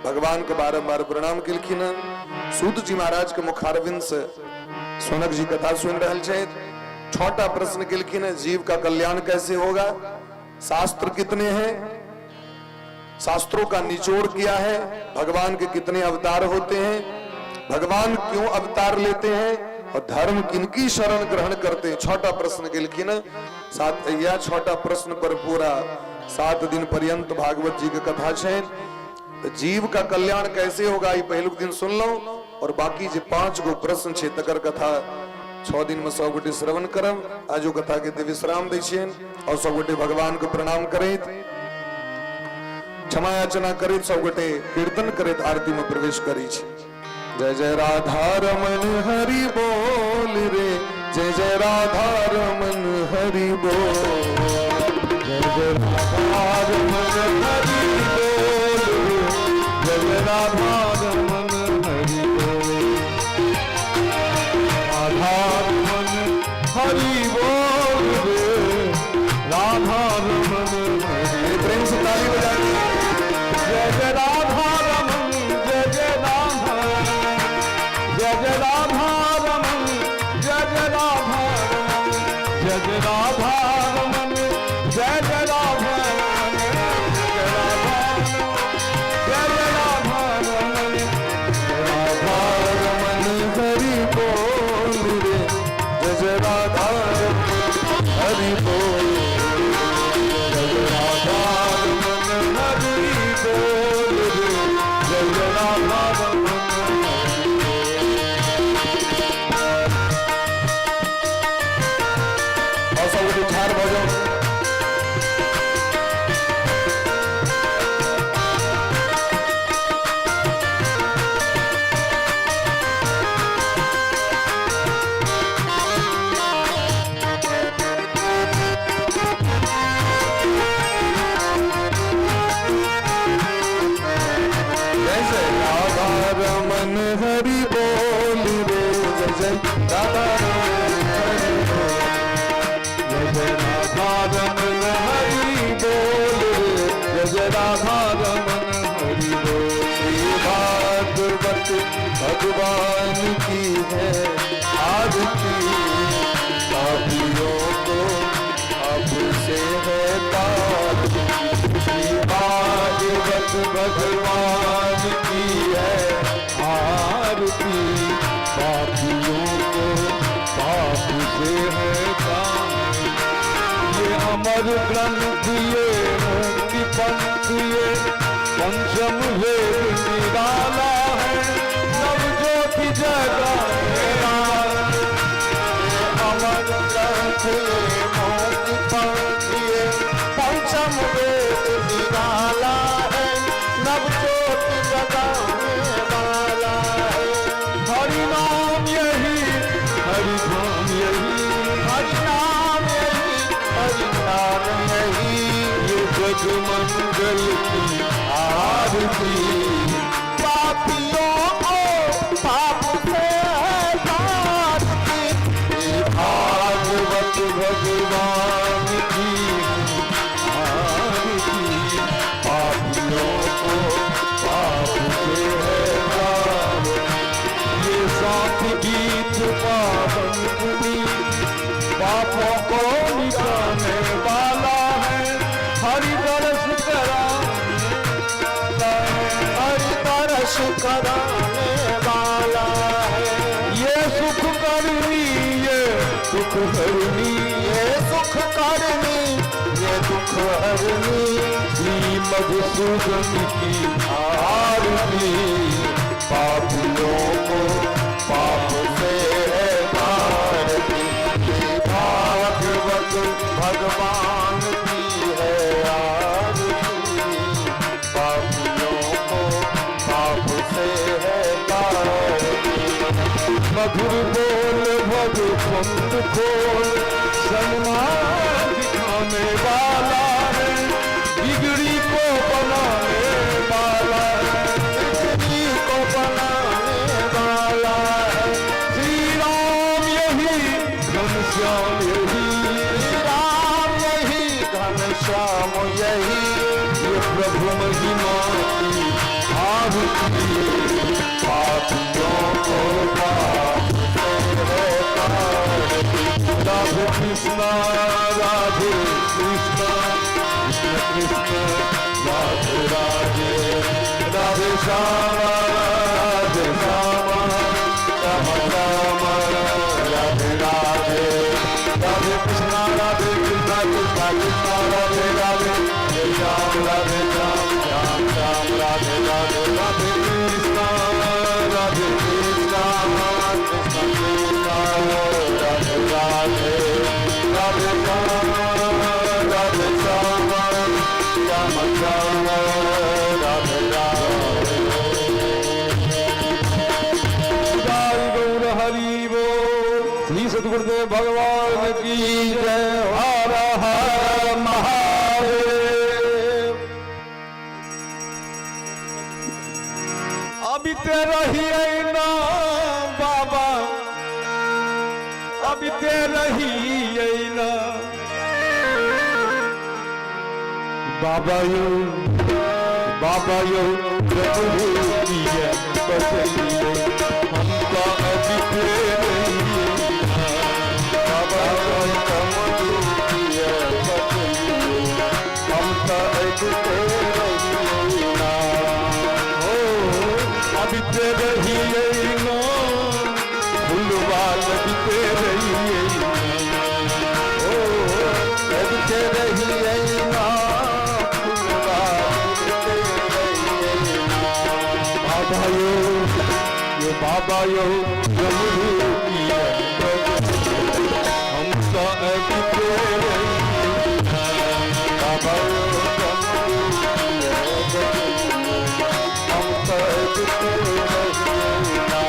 भगवान के बारंबार प्रणाम केलखिन हन। सूत जी महाराज के मुखारविंद से सोनक जी कथा सुनि रहल छथि। छठा प्रश्न केलखिन हन, जीव का कल्याण कैसे होगा, शास्त्र कितने हैं, शास्त्रों का निचोड़ क्या है, भगवान के कितने अवतार होते हैं, भगवान क्यों अवतार लेते हैं और धर्म किनकी शरण ग्रहण करते हैं। छठा प्रश्न केलखिन। सात या छठा प्रश्न पर पूरा 7 दिन पर्यंत भागवत जी के कथा छै। तो जीव का कल्याण कैसे होगा ई पहिलुक दिन सुन लो और बाकी जे 5 गो प्रश्न छै तकर कथा 6 दिन में सब गोटे श्रवण करब। आजो कथा के विश्राम दै छियनि और सब गोटे भगवान के प्रणाम करैत क्षमा याचना करैत सब गोटे कीर्तन करैत आरती में प्रवेश करै छी। जय जय राधा रमन हरि बोल रे, जय जय राधा रमन हरि बोल, जय जय राधा रमन हरि बोल रे, जय जय राधा रमन हरि बोल, राधा रमन हरि बोल रे, राधा रमन हरि। प्रेम से ताली बजा के जय जय राधा रमन, जय जय राधा, जय जय राधा रमन, जय जय राधा रमन, जय जय राधा रमन, जय जय राधा रमन, जय जय राधा रमन, राधा रमन हरि बोल रे, जय जय राधा रमन हरि बोल, जय जय राधा रमन हरि बोल रे, जय जय राधा रमन। और सब गोटे ठाढ़ भऽ जाउ। जय जय राधा रमन हरि बोल रे, जय जय राधा रमन हरि बोल, जय जय राधा रमन हरि बोल रे, जय जय राधा रमन हरि बोल। श्री भागवत भगवान की है आरती, पापियों को अब से है तार। श्री भागवत भगवान की है आरती, पापियों को पाप से है तार। ये अमर ग्रंथ ये मुक्ति पंथ ये पंचम वेद निराला है, नव ज्योति जगाने वाला। अमर ग्रंथ ये मुक्ति पंथ ये पंचम वेद निराला है, नव ज्योति जगाने वाला है। हरि नाम यही हरि धाम यही, हरि नाम यही हरि नाम यही, ये जग मंगल की आरती, पापियों को पाप से है तारती। भागवत भगवान की आरती, पापियों को पाप से है तार। ये सात गीत पावन पुनीत, पापों को मिटाने वाला है, हरि दर्श कराने दुख हरनी, ये सुख करनी ये दुख हरनी। श्री मधुसूदन की आरती, पापियों को पाप से है तारती। भागवत भगवान की है आरती, पापियों को पाप से है तारती। मधुर बोल भव कुंद खोल, सन्मान दिखाने वाला है, बिगड़ी को बनाने वाला है, बिगड़ी को बनाने वाला है। श्री राम यही घनश्याम यही, श्री राम यही घनश्याम यही। ये प्रभु महिमा की आहुति, पापियों को पाप से है तारती। राधे कृष्णा राधे कृष्णा कृष्ण कृष्ण राधे राधे, राधे श्याम राधे श्याम राम राम राधे राधे। राधे कृष्णा राधे कृष्णा कृष्णा कृष्णा राधे राधे, श्याम राधे श्याम श्याम श्याम राधे राधे। राधे कृष्णा राधे कृष्णा कृष्ण कृष्ण राधे राधे। राधे श्याम राधे श्याम श्याम श्याम राधे राधे। जय गौर हरि बोल। श्री सदगुरुदेव भगवान की जय। हर हर महादेव। अभी ते रहिए ना बाबा, अभी ते रहिए ना बाबा यो, बाबा यो प्रभु किया बसैये, हम तो अभी ते रहिए ना। बाबा कमलू किया बसैये, हम तो अबिते रहिए ना। हो अभी ते रहिए ना, फुलवाल अभी ते रहिए ना। ओ अबिते रहिए ना, फुलवा अबिते रहिए ना। बाबा यो, ये बाबा यो प्रभु किया बसैये, हम तो अभी ते रहिए ना। बाबा कमलू किया बसैये, हम तो अबिते रहिए ना।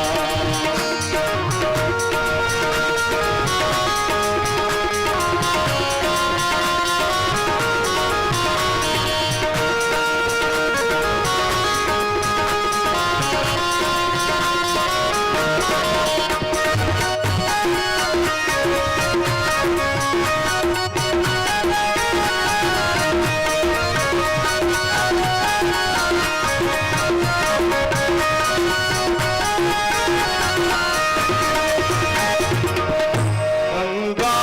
गंगा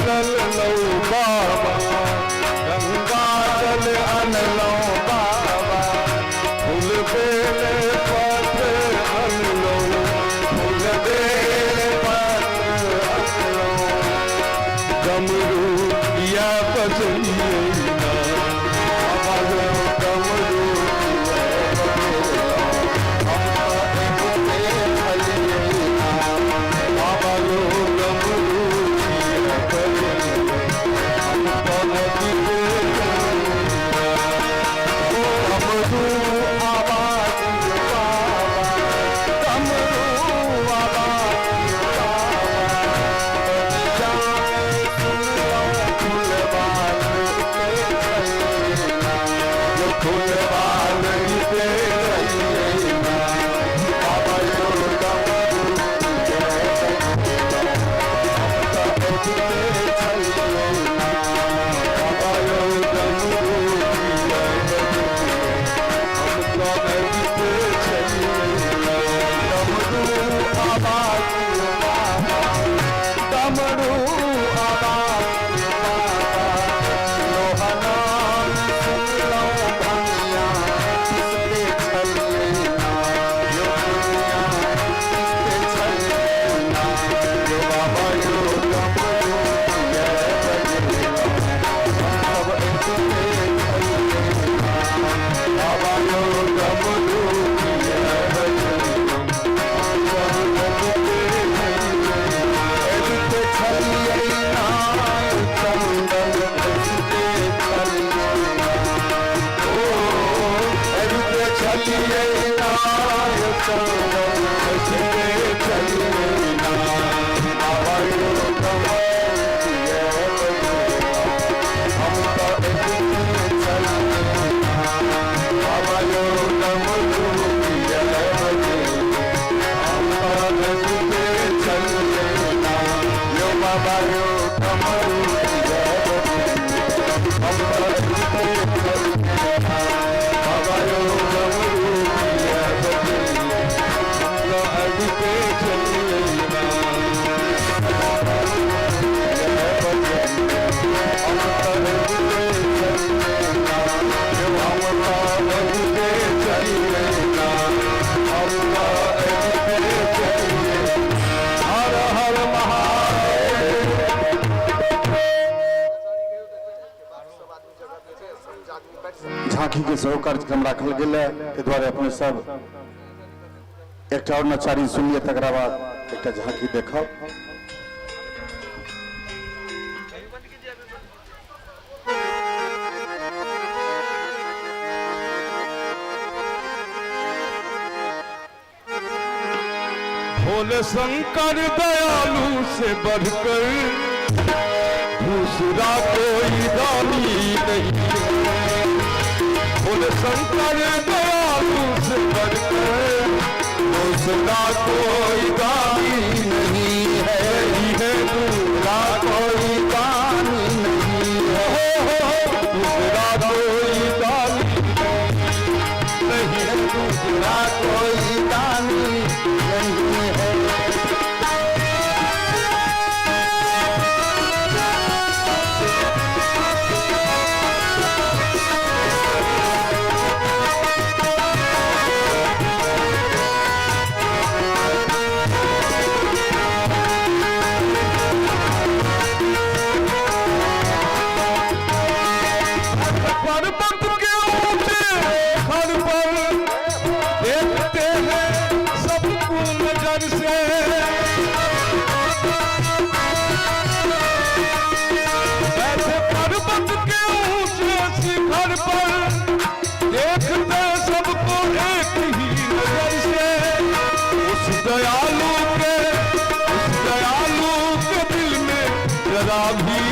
जल लो बाबा, गंगा जल अनलो बाबा, फूल बेल पत्र अनलो, फूल बेल पत्र अनलो, डमरू किया बजइए ना। बाबा यो कमलू किया बसैये, हम तो अबिते रहिए ना। बाबा यो डमरू किया बजइए, हम तो अबिते रहिए ना। डमरू आवाज बाबा, डमरू आवाज बाबा, जाने सुन लो फुलवाल के छलना, जो फुलवाल ते रहिए ना। बाबा यो डमरू जय हम तो अबिते छलिए ना। बाबा यो डमरू किया बजइए, हम तो अबिते छलिए ना। डमरू आवाज बाबा, डमरू आवाज बाबा, लोहनान सुन लो भनिया किसके छलिए ना, यो दुनिया किसके छलिए ना, यो बाबा यो। तो चलिए ना। बाबा यो डमरू पिए बजेना, हम तो अबके चलिए ना। बाबा यो डमरू पिए बजेना, हम तो अबके चलिए ना। यो बाबा यो डमरू पिए बजेना, हम तो अबके चलिए ना। बाबा यो डमरू पिए बजेना, हम तो अबके चलिए ना। हम तो अबके चलिए ना। यो हम तो अबके चलिए ना। हम तो अबके चलिए। हर हर महादेव। झांकी के सेहो कार्यक्रम राखल गेल है, ताहि दुआरे अपने सब एकटा और नचारी सुनिए, तकरा बाद एकटा झांकी देखब। भोले शंकर दयालु से बढ़कर दूसरा कोई दानी नहीं है। भोले शंकर दयालु से बढ़कर दूसरा कोई दानी नहीं है। नहीं है दूसरा कोई दानी नहीं है। दूसरा कोई दानी नहीं है। दूसरा कोई दानी नहीं है। पर्वत के ऊंचे खर पर देखते हैं सबको नजर से। ऐसे पर्वत के ऊंचे शिखर पर देखते सबको एक ही नजर से। उस दयालु के, उस दयालु के दिल में जरा भी